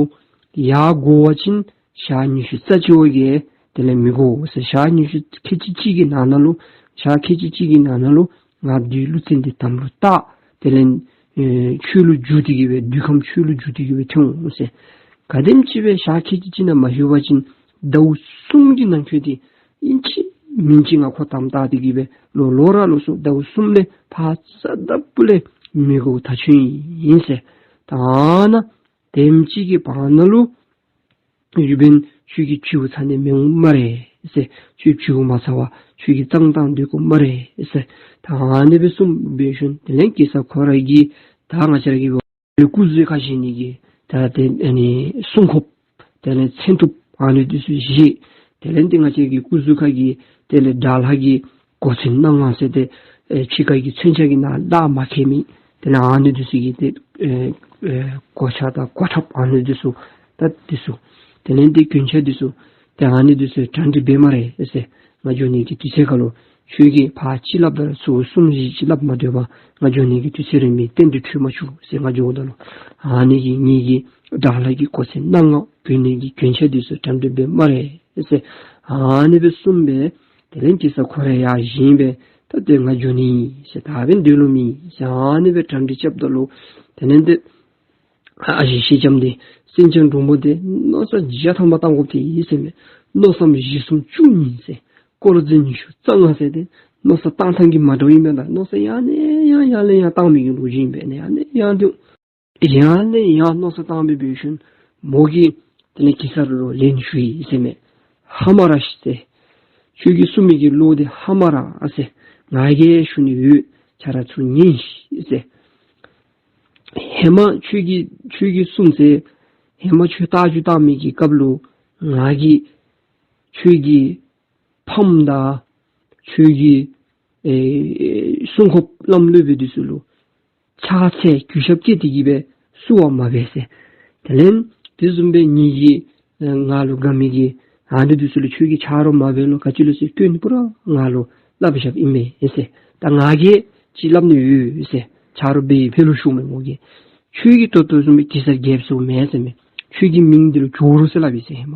ཡར་འགོར་བ་ཅིན་ཞག་ཉི་ཤུ་རྩ་གཅིག་བ་གིས་དེ་ལས་མི་འགོར་ཟེར། ཞག་ཉི་ཤུ་ཁལ་གཅིག་གཅིག་གི་ནང་ན་ལུ་ཞག་ཁལ་གཅིག་གཅིག་གི་ནང་ན་ལུ་ང་བདུད་ཀླུ་བཙན་འདི་དམ་ལུ་བཏགས། དེ་ལས་ཨེ་ཆོས་ལུ་བསྒྱུར་ཏེ་གི་སྦེ་བདུད་ཁམས་ཆོས་ལུ་བསྒྱུར་ཏེ་གི་སྦེ་ཐོན་འོང་ཟེར། ག་དེམ་ཅིག་སྦེ་ཞག་ཁལ་གཅིག་གཅིག་ནང་མ་ལྷོད་པ་ཅིན་ཟླཝ་གསུམ་གྱི་ནང་འཁོད་དེ་ཨིན་ཅི་མིན་ཅི་ང་ཁོ་དམ་བཏགས་ཏེ་གི་སྦེ་ལོག་ལོག་ར་ལོག་སོང་། ཟླཝ་གསུམ་ལས་ཕར་རྩ་ལྟ་བུ་ལས་མི་འགོར་ད་ཆོས་ཨིན་ཟེར། ད་ཨ་ནཱ་དེམ་ཅིག་གི་བར་ན་ལུ་ཡོད་པའི་ཁྱོད་ཀྱིས་བྱོག་ཚར་ནི་མི་འོང་སྨ་རེ་ཟེར། ཁྱོད་བྱོག་མ་ཚར་བར་ཁྱོད་ཀྱིས་གཙང་བཏང་སྡོད་དགོ་སྨ་རེ་ཟེར། ད་ཨ་ནི་སྦེ་གསུངས་སྦེ་ཞིནམ་དེ་ལས་གེ་སར་ཁོ་ར་གིས་ད་ང་བཅས་ར་གི་སྐུ་གཟུགས་ཁར་བཞེས་ནི་གི་ད་དེ་ཨ་ནི་སྲུང་སྐྱོབ་དེ་ལས་མཚོན་ཐུབ་ཨ་ནི་འདི་ཚུ་བཞེས། དེ་ལས་འདི་ང་བཅས་ཀྱི་སྐུ་གཟུགས་ཁར་གྱི་དེ་ལས་དགྲ་ལྷ་གི་གོ་མཚོན་སྣ་ལྔ་ཟེར་ཏེ་ཨེ་ཕྱི་ཁ་གི་མཚོན་ཆ་གི་ནང་ལག་མ་ཁེལ་མི་དེ་ལས་ཨ་ནི་འདི་ཚུ་གི་དེ་ཨེ་ཨེ་གོ་ཆ་དང་གོ་ཁྲབ་ཨ་ནི་འདི་ཚུ་ད་འདི་ཚུ་དེ་ལས་འདི་གྱོན་ཆས་འདི་ཚུ་དེ་ཨ་ནི་འདི་ཚུ་གྲ་སྒྲིག་འབད་སྨ་རེ་ཟེར། ང་འགྱོ་ནི་གི་དུས་ཚོད་ཁར་ལུ་ཁྱོད་ཀྱིས་ཕར་ཅིག་སླབ་ད་ལུ་ཚུར་གསུམ་བཞི་ཅིག་སླབ་མ་སྡོད་པར་ང་འགྱོ་ནི་གི་དུས་ཚོད་རན་མི་གཏན་དུ་འཕྲོད་མ་བཅུག་ཟེར། ང་འགྱོཝ་ད་ལུ་ཨ་ནི་གི་ངེ་གི་དགྲ་ལྷ་གི་གོ་མཚོན་སྣ་ལྔ་གྱོན་ནི་གི་གྱོན་ཆས་འདི་ཚུ་གྲ་སྒྲིག་འབད་སྨ་རེ་ཟེར། ཨ་ནི་སྦེ་གསུངས་པས། དེ་ལས་གེ་སར་ཁོ་ར་ཡར་བཞེངས་པས། ད་དེ་ང་འགྱོ་ནི་ཟེར། ད་འབདན་སྡོད་ལོང་མེད་ཟེར། ཨ་ནི་སྦེ་གྲ་སྒྲིག་རྐྱབ་ད་ལུ་དེ་ལས་འདི་ཨ་ཞེ་སེང་ལྕམ་འདི་སེང་ལྕམ་འབྲུག་མོ་འདི་མནོ་བསམ་བརྒྱ་ཐམ་པ་བཏང་དགོཔ་འདི་ཨིན་ཟེར་མས། མནོ་བསམ་བཞི་གསུམ་བཅུ་གཉིས་ཟེར། བསྐོར་འཛིན་ཉི་ཤུ་རྩ་ལྔ་ཟེར་ཏེ་མནོ་བསམ་བཏང་ཐངས་ཀྱི་མ་འདྲཝ་ཨིན་པས་ལགས། མནོ་བསམ་ཡང་ནས་ཡང་ཡར་ལས་ཡར་བཏང་མི་གི་ལོ་རྒྱུས་ཨིན་པས། ནས་ཡར་ལས་ཡར་འདི་ཡར་ལས་ཡར་མནོ་བསམ་བཏང་སྦེ་འབད་ཞིནམ་མོ་གིས་དེ་ལས་གེ་སར་ལུ་ལན་ཞུ་ཡི་ཟེར་མས། ཧ་མ་ར་ཟེར། ཁྱོད་ཀྱིས་གསུང་མི་གི་བློ་འདི་ཧ་མ་ར་ཨ་ཟེར། ང་གིས་ཞུ་ནི་ཡོད། ཁྱོད་ར་ཚུར་ཉན་ཤིག་ཟེར། ཧེ་མ་ཁྱོད་ཀྱིས་ཁྱོད་ཀྱིས་གསུངས་ཟེར། ཧེ་མ་ཁྱོད་རྟ་རྒྱུག་བཏང་མི་གི་སྐབས་ལུ་ང་གིས་ཁྱོད་ཀྱི་ཕམ་དང་ཁྱོད་ཀྱི་ཨེ་སྲུང་སྐྱོབ་བླམ་སློབ་དཔོན་འདི་ཚུ་ལུ་ཕྱག་འཚལ་གུས་ཞབས་བསྐྱེད་དེ་གི་སྦེ་བསུ་བ་མ་འབད་ཟེར། དེ་ལས་དེ་བཟུམ་སྦེ་ངེ་གི་ང་ལུ་དགའ་མི་གི་ཨ་ནི་འདི་ཚུ་ལུ་ཁྱོད་ཀྱིས་ཆ་རོགས་མ་འབད་ལོ། ག་ཅི་ལོ་ཟེར་སྐྱོན་འདི་པུ་ར་ང་ལུ་སླབ་བཞགཔ་ཨིན་མས་ཟེར། ད་ང་གིས་ཅིག་སླབ་ནི་ཡོད་ཟེར། ཆ་རོགས་འབད་ཡི་ཕར་ལུ་ཞུ་མས་མོ་གིས། ཁྱོད་ཀྱིས་ད་ལྟོ་བཟུམ་སྦེ་གེ་སར་རྒྱལཔོ་ཟེརཝ་མེན་ཟེར་མས། ཁྱོད་ཀྱི་མིང་འདི་ལུ་ཇོ་རུ་ཟེར་སླབ་ཨིན་ཟེར་ཧེ་མ།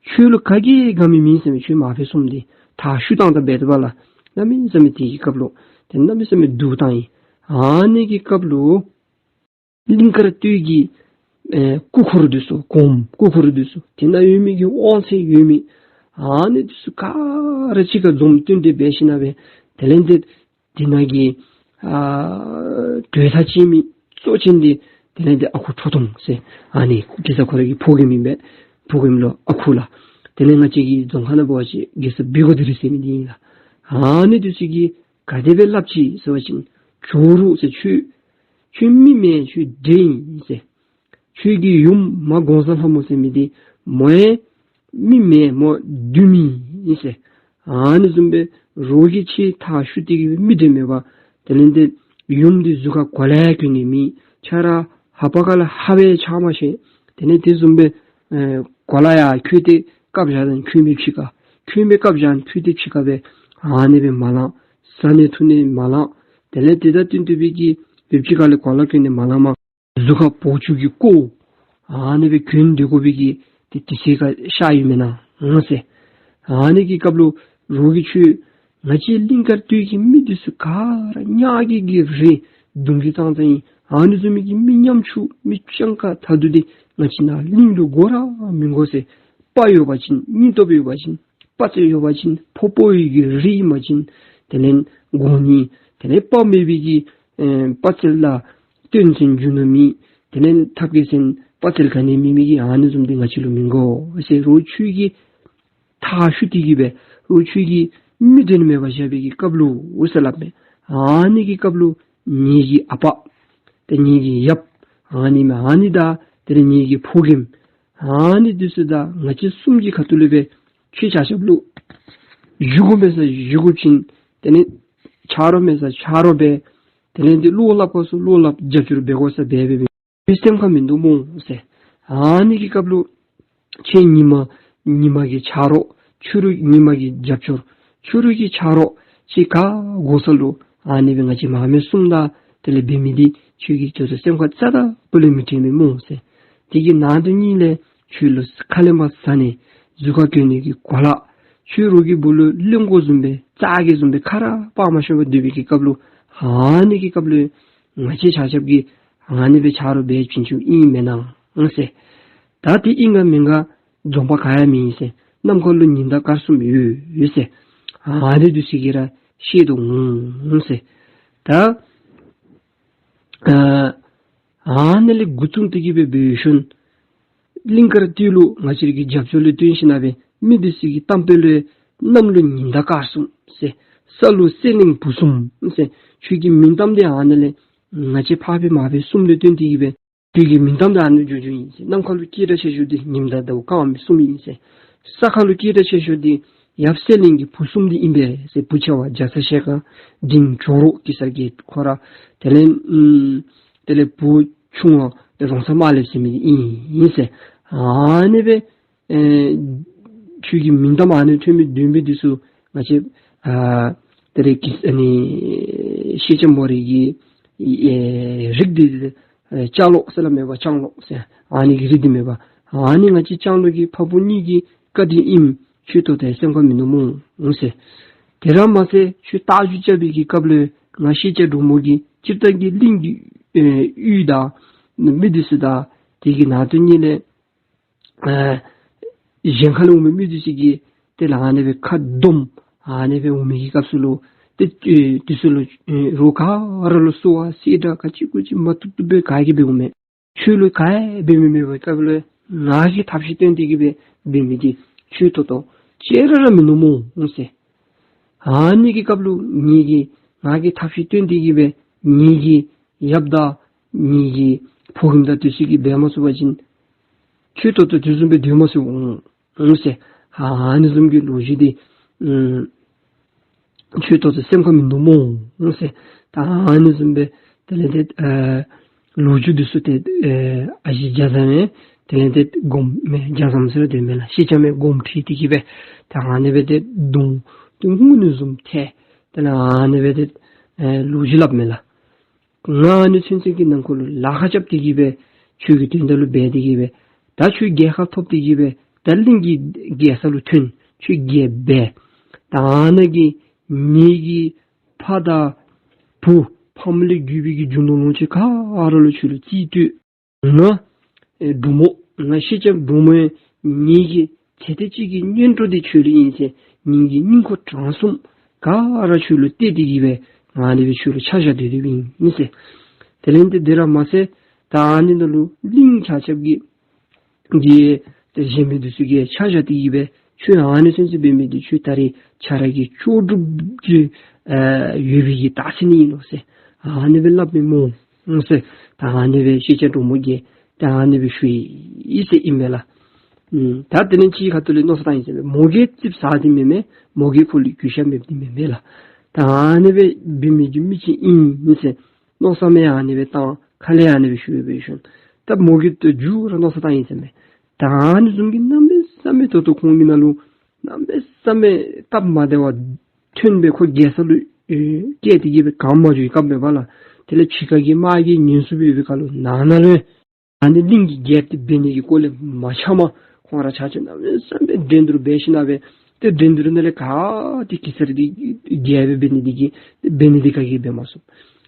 ཁྱོད་ལུ་ག་གིས་དགའ་མི་མེད་ཟེར་མས། ཁྱོད་མ་ཕེབས་གསུངམ་འདི་ད་ཞུ་བཏང་ད་འབད་དོ་བ་ལགས། གནམ་མེད་ས་མེད་དེ་གི་སྐབས་ལུ་དེ་གནམ་མེད་ས་མེད་སྡུག་བཏང་ཡི། ཨ་ནི་གི་སྐབས་ལུ་གླིང་དཀར་སྟོད་ཀྱི་ཨེ་སྐུ་འཁོར་འདི་ཚུ་གོངམ་སྐུ་འཁོར་འདི་ཚུ་དེ་ནང་ཡོད་མི་གི་དབང་ཚད་ཡོད་མི་ཨ་ནི་འདི་ཚུ་ག་ར་གཅིག་ཁར་འཛོམས་བསྟུན་ཏེ་འབད་ཞིནམ་ལས་དེ་ལས་འདི་དེ་ནང་གི་ཨ་གྲོས་ཐག་བཅད་མི་གཙོ་ཅན་འདི་དེ་ལས་འདི་ཨ་ཁུ་ཁྲོ་ཐུང་ཟེར། ཨ་ནི་གེ་སར་ཁོ་ར་གི་ཕོ་རྒནམ་ཨིན་པས། ཕོ་རྒནམ་ལུ་ཨ་ཁུ་ལགས། དེ་ལས་ང་བཅས་ཀྱི་རྫོང་ཁ་ནང་འབད་བ་ཅིན་གེ་སར་བི་གོ་དི་རི་ཟེར་མི་འདི་ཨིན་ལགས། ཨ་ནི་འདི་ཚུ་གིས་ག་དེ་སྦེ་སླབ་ཅི་ཟེར་བ་ཅིན་ཇོ་རུ་ཟེར། ཁྱོད་ཁྱོད་མི་མེན། ཁྱོད་འདྲེ་ཨིན་ཟེར། ཁྱོད་ཀྱི་ཡུམ་མ་གོང་ས་ལྷ་མོ་ཟེར་མི་འདི་མོ་ཡང་མི་མེན། མོ་བདུད་མི་ཨིན་ཟེར། ཨ་ནི་བཟུམ་སྦེ་རོགས་ཀྱིས་ཁྱོད་མཐར་བཤུད་དེ་གི་མི་འདྲེ་མེན་པར་དེ་ལས་འདི་ཡུམ་འདི་གཟུགས་ཁར་གོ་ལ་ཡང་གྱོན་ནི་མེད། ཁྱོད་ར་ལྷ་པ་ཁ་ལས་ཧ་སྦེ་ཆགས་མ་ཤེས། དེ་ལས་དེ་བཟུམ་སྦེ་ཨེ་གོ་ལ་ཡང་གྱོན་ཏེ་བཀབ་བཞག་ད་ཁྱོད་མི་ཕྱི་ཁར་ཁྱོད་མི་བཀབ་བཞག་ཁྱོད་དེ་ཕྱི་ཁར་སྦེ་ཨ་ནི་སྦེ་མ་ལང་། བཟའ་ནི་འཐུང་ནི་མ་ལང་། དེ་ལས་དེ་དང་བསྟུན་ཏེ་སྦེ་གི་སྦེ་ཕྱི་ཁ་ལས་གོ་ལ་གྱོན་ནི་མ་ལང་མ། གཟུགས་ཁར་བོའུ་ཅུང་གི་ཀོ་ཨ་ནི་སྦེ་གྱོན་ཏེ་དགོ་པའི་གི་དེ་དུས་ཚོད་ཁར་ཤར་ཡི་མེན་ན་ཟེར། ཨ་ནི་གི་སྐབས་ལུ་རོགས་ཀྱིས་ཁྱོད་ང་བཅས་གླིང་དཀར་སྟོད་ཀྱི་མི་འདི་ཚུ་ག་ར་ཉག་གི་གི་རེད། གདོང་གི་ཙང་ཙང་ཨིན། ཨ་ནི་བཟུམ་མའི་གི་མི་ཉམ་ཆུང་མི་སྤྱང་ཀ་ད་དུང་འདི་ང་བཅས་ནཱ་གླིང་ལུ་དགོ་ར་མི་དགོ་ཟེར། དཔའ་ཡོད་པ་ཅིན་སྙིང་སྟོབས་ཡོད་པ་ཅིན་དཔའ་རྩལ་ཡོད་པ་ཅིན་ཕོ་དཔའ་བོའི་གི་རིགས་ཨིན་པ་ཅིན་དེ་ལས་དགོ་ནི། དེ་ལས་དཔའ་མེད་པའི་གི་ཨེ་དཔའ་རྩལ་ལ་སྟོན་ཟེར་རྒྱུ་ནོར་མེད། དེ་ལས་ཐབས་མཁས་ཟེར་དཔའ་རྩལ་ག་ནི་མེད་མི་གི་ཨ་ནི་བཟུམ་འདི་ང་བཅས་ལུ་མི་དགོ་ཟེར། རོགས་ཁྱོད་ཀྱིས་མཐར་བཤུད་དེ་གི་སྦེ་རོགས་ཁྱོད་ཀྱིས་མི་འདྲེ་མེད་པར་བཞག་པའི་གི་སྐབས་ལུ་འོ་ཟེར་སླབ་མས། ཨ་ནི་གི་སྐབས་ལུ་ངེ་གི་ཨ་པ་དེ་ངེ་གི་ཡབ་ཨ་ནི་མས། ཨ་ནི་དང་དེ་ལས་ངེ་གི་ཕོ་རྒནམ་ཨ་ནི་འདི་ཚུ་དང་ང་བཅས་གསུམ་གྱི་ཁ་ཐུག་ལས་སྦེ་ཁྱོད་ཆ་ཁྱབ་ལུ་བཞེས་སྒོ་འབད་ས་བཞེས་སྒོ་བྱིན། དེ་ལས་ཆ་རོགས་འབད་ས་ཆ་རོགས་འབད། དེ་ལས་འདི་བློ་སླབ་དགོ་ས་བློ་སླབ། རྒྱབ་སྐྱོར་འབད་དགོ་ས་འབད་འབད་འབད། ཁྱོད་སེམས་ཁར་མིན་འདུག་སྨོ་ཟེར། ཨ་ནི་གི་སྐབས་ལུ་ཁྱོད་ཉི་མ་ཉི་མ་གི་ཆ་རོགས་ཕྱི་རུ་ཉི་མ་གི་རྒྱབ་སྐྱོར་ཕྱི་རུ་གི་ཆ་རོགས་ཁྱོད་ག་དགོ་ས་ལུ་ཨ་ནི་སྦེ་ང་བཅས་མ་མི་གསུམ་དང་དེ་ལས་འབད་མི་འདི་ཁྱོད་ཀྱིས་ཁྱོད་ཚུ་སེམས་ཁར་རྩ་དང་སྤུ་ལས་མི་དྲན་མས་སྨོ་ཟེར། དེ་གི་ནང་དོན་གཉིས་ལས་ཁྱོད་ལུ་ཁ་ལས་མར་ཟ་ནི་གཟུགས་ཁར་གྱོན་ནི་གི་གོ་ལ་ཁྱོད་རོགས་ཀྱི་སྦུག་ལུ་གླེན་གོ་བཟུམ་སྦེ་རྩྭ་གི་བཟུམ་སྦེ་ཁ་ར་སྤར་མ་ཤོར་བར་སྡོད་པའི་གི་སྐབས་ལུ་ཨ་ནི་གི་སྐབས་ལུ་ང་བཅས་ཆ་ཁྱབ་ཀྱིས་ཨ་ནི་སྦེ་ཆ་རོགས་འབད་བྱིན་ཆུ་ཨིན་མེན་ན་ཟེར། ད་དེ་ཨིན་ག་མེན་ག་འཛོམས་པ་ག་ཡང་མེད་ཟེར། ནམ་མཁའ་ལུ་ཉི་ཟླ་སྐར་གསུམ་ཡོད་ཟེར། ཨ་ནི་འདི་ཚུ་གིས་ར་ཤེས་དོ་འོང་ཟེར། ད་ཨ་ཨ་ནི་ལས་འགོ་བཙུགས་ཏེ་གི་སྦེ་འབད་ཞིནམ་གླིང་དཀར་སྟོད་ལུ་ང་བཅས་ར་གི་རྒྱབ་ཕྱོགས་ལུ་བཏོན་ཞིནམ་སྦེ་མི་འདི་ཚུ་གི་གཏམ་དཔེ་ལུ་གནམ་ལུ་ཉི་ཟླ་སྐར་གསུམ་ཟེར། ས་ལུ་སེང་བློན་བུ་གསུམ་ཟེར། ཁྱོད་ཀྱི་མིང་གཏམ་འདི་ཨ་ནི་ལས་ང་བཅས་ཕ་སྦེ་མ་སྦེ་གསུམ་ལུ་བཏོན་ཏེ་གི་སྦེ་ཁྱོད་ཀྱི་མིང་གཏམ་འདི་ཨ་ནི་བསྒྱུར་རྒྱུ་ཨིན་ཟེར། གནམ་ཁ་ལུ་སྐད་གྲགས་ཆེ་ཤོས་འདི་ཉི་ཟླ་ཟླཝ་སྐར་མ་གསུམ་ཨིན་ཟེར། ས་ཁ་ལུ་སྐད་གྲགས་ཆེ་ཤོས་འདི་ཡབ་སེང་བློན་གྱི་བུ་གསུམ་འདི་ཨིན་པས་ཟེར། བུ་ཆེ་བ་རྒྱ་ཚ་ཞལ་དཀར་འབྲིང་ཇོ་རུ་གེ་སར་གྱི་ཁོ་ར་དེ་ལས་ཨམ་དེ་ལས་བུ་ཆུང་བ་དེ་རོང་ཚ་དམར་ལེབ་ཟེར་མི་འདི་ཨིན་ཟེར། ཨ་ནི་སྦེ་ཨེ་ཁྱོད་ཀྱི་མིང་གཏམ་ཨ་ནི་ཐོན་མི་བདུན་པོ་འདི་ཚུ་ང་བཅས་ཨ་དེ་རེ་གི་ཨ་ནི་ཤེས་བྱ་མོ་རའི་གི་ཨེ་རིགས་འདི་ཨེ་ལྕང་ལོ་ཟེར་སླབ་མས་པ། ལྕང་ལོ་ཟེར་ཨ་ནི་གི་རིགས་འདི་མས་པ། ཨ་ནི་ང་བཅས་ལྕང་ལོ་གི་ཕ་བུ་གཉིས་ཀྱི་བཀའ་དྲིན་ཨིནམ་ཁྱོད་ཏོག་ཏོ་སེམས་ཁར་མིན་འདུག་སྨོ་ཟེར། དེ་ར་མ་ཚད་ཁྱོད་རྟ་རྒྱུག་རྐྱབ་པའི་གི་སྐབས་ལུ་ང་ཤེས་བྱ་འབྲུག་མོ་གིས་སྤྱིར་བཏང་གི་གླིང་གི་ཨེ་ཡུལ་དང་མི་འདི་ཚུ་དང་དེ་གི་ནང་དོན་གཉིས་ལས་ཨ་གཞན་ཁ་ལས་འོང་མི་མི་འདི་ཚུ་གིས་དེ་ལས་ཨ་ནི་སྦེ་ཁ་སྡོམ་ཨ་ནི་སྦེ་འོང་མི་གི་སྐབས་སུ་ལུ་དེ་ཨེ་དེ་ཚུ་ལུ་ཨེ་རོགས་ག་ར་ལུ་གསོལ་བ་གསོལ་རས་ག་ཅི་གུ་ཅི་མ་བཏུབ་བཏུབ་སྦེ་ག་གིས་འབད་འོང་མས། ཁྱོད་ལུ་ག་ཡང་འབད་མི་མེད་པའི་སྐབས་ལུ་ང་གིས་ཐབས་ཤེས་བཏོན་ཏེ་གི་སྦེ་འབད་མི་འདི་ཁྱོད་ཏོག་ཏོ་ཅིག་ར་ར་མིན་འདུག་སྨོ་ཟེར། ཨ་ནི་གི་སྐབས་ལུ་ངེ་གི་ང་གིས་ཐབས་ཤེས་བཏོན་ཏེ་གི་སྦེ་ངེ་གི་ཡབ་དང་ངེ་གི་ཕོ་རྒནམ་དང་དེ་ཚུ་གིས་འབད་མ་ཚུགས་པ་ཅིན་ཁྱོད་ཏོག་ཏོ་དེ་བཟུམ་སྦེ་སྡོད་མ་ཚུགས་འོང་ཟེར། ཨ་ནི་བཟུམ་གྱི་ལོ་རྒྱུས་འདི་ཨམ་ཁྱོད་ཏོག་ཏོ་སེམས་ཁར་མིན་འདུག་སྨོ་ཟེར། ད་ཨ་ནི་བཟུམ་སྦེ་དེ་ལས་དེ་ཨ་ལོ་རྒྱུས་འདི་ཚུ་དེ་ཨ་ཨ་ཞེ་རྒྱ་ཚ་མས། དེ་ལས་དེ་སྒོམ་མས། རྒྱ་ཚ་མ་ཟེར་དེ་མེན་ལགས། ཤེས་བྱ་མས་སྒོམ་ཁྲིད་དེ་གི་སྦེ་ད་ཨ་ནི་སྦེ་དེ་གདོང་དེ་སྔུ་ནི་བཟུམ་ཐལ། དེ་ལས་ཨ་ནི་སྦེ་དེ་ཨེ་ལོ་རྒྱུས་སླབ་མས་ལགས། ང་ཨ་ནི་ཚུན་ཚོད་ཀྱི་ནང་འཁོད་ལུ་ལཱ་ཁག་རྐྱབ་སྟེ་གི་སྦེ་ཁྱོད་ཀྱི་དོན་དག་ལུ་འབད་དེ་གི་སྦེ་ད་ཁྱོད་རྒྱལ་ཁ་ཐོབ་སྟེ་གི་སྦེ་ད་གླིང་གི་རྒྱལ་ས་ལུ་ཐོན། ཁྱོད་རྒྱལཔོ་འབད། ད་ཨ་ནི་གི་ངེ་གི་ཕ་དང་བུ་ཕམ་ལས་བརྒྱུད་པའི་གི་རྒྱུ་ནོར་ལོངས་སྤྱོད་ག་ར་ལུ་ཁྱོད་ལུ་རྩིས་སྤྲོད། ང་ཨེ་འབྲུག་མོ་ང་ཤེས་བྱ་འབྲུག་མོ་ཡང་ངེ་གི་ཚེ་འདི་གཅིག་གི་གཉེན་གྲོགས་འདི་ཁྱོད་ལུ་ཨིན་ཟེར། ངེ་གི་སྙིང་ཁོང་བྲང་གསུམ་ག་ར་ཁྱོད་ལུ་གཏད་དེ་གི་སྦེ་ང་ཨ་ནི་སྦེ་ཁྱོད་ལུ་ཆ་བཞག་སྡོད་དེ་སྦེ་ཨིན་ཟེར། དེ་ལས་དེ་དེ་ར་མ་ཚད་ད་ཨ་ནི་ནང་ལུ་གླིང་ཆ་ཁྱབ་ཀྱི་གི་དེ་གཞན་མི་འདི་ཚུ་གིས་ཆ་བཞག་སྟེ་གི་སྦེ་ཁྱོད་ཨ་ནི་ཚུན་ཚོད་འབད་མི་འདི་ཁྱོད་ད་རེས་ཁྱོད་ར་གི་ལྕོགས་གྲུབ་ཀྱི་ཨ་ཡོད་པའི་གི་རྟགས་མཚན་ཨིན་ནོ་ཟེར་ཨ་ནི་སྦེ་སླབ་མས་སྨོ་ཟེར། ད་ཨ་ནི་སྦེ་ཤེས་བྱ་འབྲུག་མོ་གིས་ད་ཨ་ནི་སྦེ་ཞུ་ཡི་ཟེར་ཨིན་མས་ལགས། ཨམ་ད་དེ་ལས་ཅིག་ཁ་ཐུག་ལས་མནོ་བསམ་བཏང་ཡི་ཟེར་མས། མོ་གིས་རྩིགཔ་ཟ་སྟེ་མེན་མས། མོ་གིས་ཁོ་ལུ་གུས་ཞབས་མེདཔ་འདི་མེན་མས་ལགས། ད་ཨ་ནི་སྦེ་འབད་མི་གི་མི་ཅིག་ཨིན་ཟེར། མནོ་བསམ་ཡང་ཨ་ནི་སྦེ་བཏང་། ཁ་ལས་ཡང་ཨ་ནི་སྦེ་ཞུ་སྦེ་ཞུ། ད་མོ་གིས་ཏེ་མཇུག་ར་མནོ་བསམ་བཏང་ཡི་ཟེར་མས། ད་ཨ་ནི་བཟུམ་གྱི་གནམ་མེད་ས་མེད་ད་ལྟོ་ཁོང་གི་ནང་ལུ་གནམ་མེད་ས་མེད་སྟབས་མ་བདེཝ་ཐོན་སྦེ་ཁོ་རྒྱལ་ས་ལུ་ཨེ་བསྐྱལ་ཏེ་གི་སྦེ་གང་མ་འགྱོ་བའི་སྐབས་མས་པ་ལགས། དེ་ལས་ཕྱི་ཁ་གི་དམག་གིས་ཉེན་སྲུང་འབད་བའི་སྐབས་ལུ་ནང་ན་ལུ་ཨ་ནི་གླིང་གི་རྒྱལཔོ་འདི་འབད་ནི་གི་སྐོར་ལས་མ་འཆམ་པར་ཁོང་ར་ཆ་ཁྱབ་གནམ་མེད་ས་མེད་འགྲན་བསྡུར་འབད་ཞིནམ་སྦེ་ཏེ་འགྲན་བསྡུར་ནང་ལས་ག་ཏེ་གེ་སར་འདི་རྒྱལཔོ་འབད་ནི་འདི་གིས་འབད་ནི་འདི་ག་གིས་འབད་མ་ཚུགས།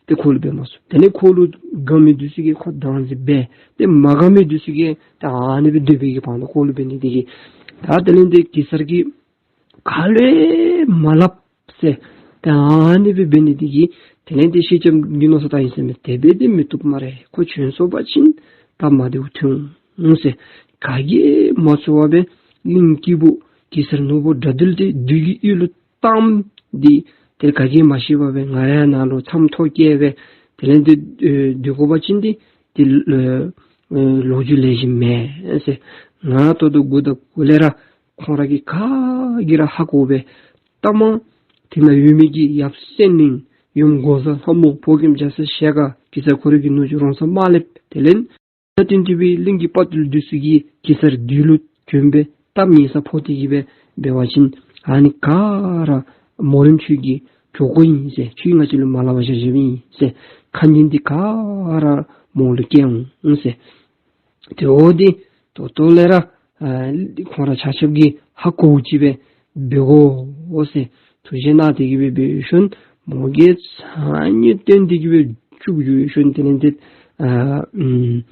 ཏེ་ཁོ་ལུ་འབད་མ་ཚུགས། དེ་ལས་ཁོ་ལུ་དགའ་མི་འདི་ཚུ་གིས་ཁོ་བདག་འཛིན་འབད། ཏེ་མ་དགའ་མི་འདི་ཚུ་གིས་ད་ཨ་ནི་སྦེ་སྡོད་པའི་གི་བར་ན་ཁོ་ལུ་འབད་ནི་འདི་གིས་ད་དེ་ལས་ཏེ་གེ་སར་གྱིས་ག་ལུ་ཡང་མ་སླབ་ཟེར། ད་ཨ་ནི་སྦེ་འབད་ནི་འདི་གིས་དེ་ལས་ཏེ་ཤེས་བྱ་འདི་མནོ་བསམ་བཏང་ཡི་ཟེར་མས། དེ་སྦེ་འདི་མི་བཏུབ་སྨ་རེ། ཁོ་བྱོན་སོང་པ་ཅིན་སྟབས་མ་བདེཝ་ཐོན་འོང་ཟེར། ག་གིས་མ་ཚོར་བར་སྦེ་གླིང་སྐྱེས་བུ་གེ་སར་ནོར་བུ་དགྲ་འདུལ་འདི་བདུད་ཀྱི་ཡུལ་ལུ་བཏངམ་འདི་ཏེ་ག་གིས་མ་ཤེས་པར་སྦེ་ང་ར་ཡང་ནཱ་ལུ་མཚམས་ཐོ་བཀལ་སྦེ་དེ་ལས་ཏེ་ཨེ་སྡོད་དགོ་པ་ཅིན་འདི་ཏེ་ཨེ་ཨེ་ལོ་རྒྱུས་ལེགས་ཤོམ་མེན་ཟེར། ང་ད་ལྟོ་འགོ་དང་འགོ་ལས་ར་ཁོང་ར་གིས་ག་གིས་ར་ཧ་གོ་སྦེ་ལྟ་མ་དེ་ནང་ཡོད་མི་གི་ཡབ་སེང་བློན་ཡུམ་འགོག་བཟའ་ལྷ་མོ་ཕོ་རྒནམ་རྒྱ་ཚ་ཞལ་དཀར་གེ་སར་ཁོ་རའི་གི་ནུ་གཅུང་རོང་ཚ་དམར་ལེབ་དེ་ལས་ ད་བརྟེན་ཏེ་སྦེ་གླིང་གི་དཔའ་བརྟུལ་འདི་ཚུ་གིས་གེ་སར་བདུད་ལུ་བྱོན་སྦེ་སྟབས་ཉེས་ས་ཕོག་སྟེ་གི་སྦེ་འབད་བ་ཅིན་ཨ་ནི་ག་ར་མོ་རེངམ་ཁྱོད་ཀྱི་གྲོགས་པོ་ཨིན་ཟེར། ཁྱོད་ང་བཅས་ལུ་མ་སླབ་པར་བཞག་བཞགཔ་ཨིན་ཟེར། ཁ་ཉིན་འདི་ག་ར་མོ་ལུ་སྐྱེལ་འོང་ཟེར། དེ་འོ་འདི་ད་ལྟོ་ལས་ར་ཨ་ཁོང་ར་ཆ་ཁྱབ་ཀྱིས་ཧ་གོཝ་ཅིག་སྦེ་འབད་དགོ་ཟེར་ཐུགས་བཞེད་གནང་སྟེ་གི་སྦེ་འབད་ཞིནམ་མོ་གིས་ཚ་ནི་བཏོན་ཏེ་གི་སྦེ་བཅུག་བཅུག་ཞིནམ་དེ་ལས་ཏེ་ཨ་ཨམ་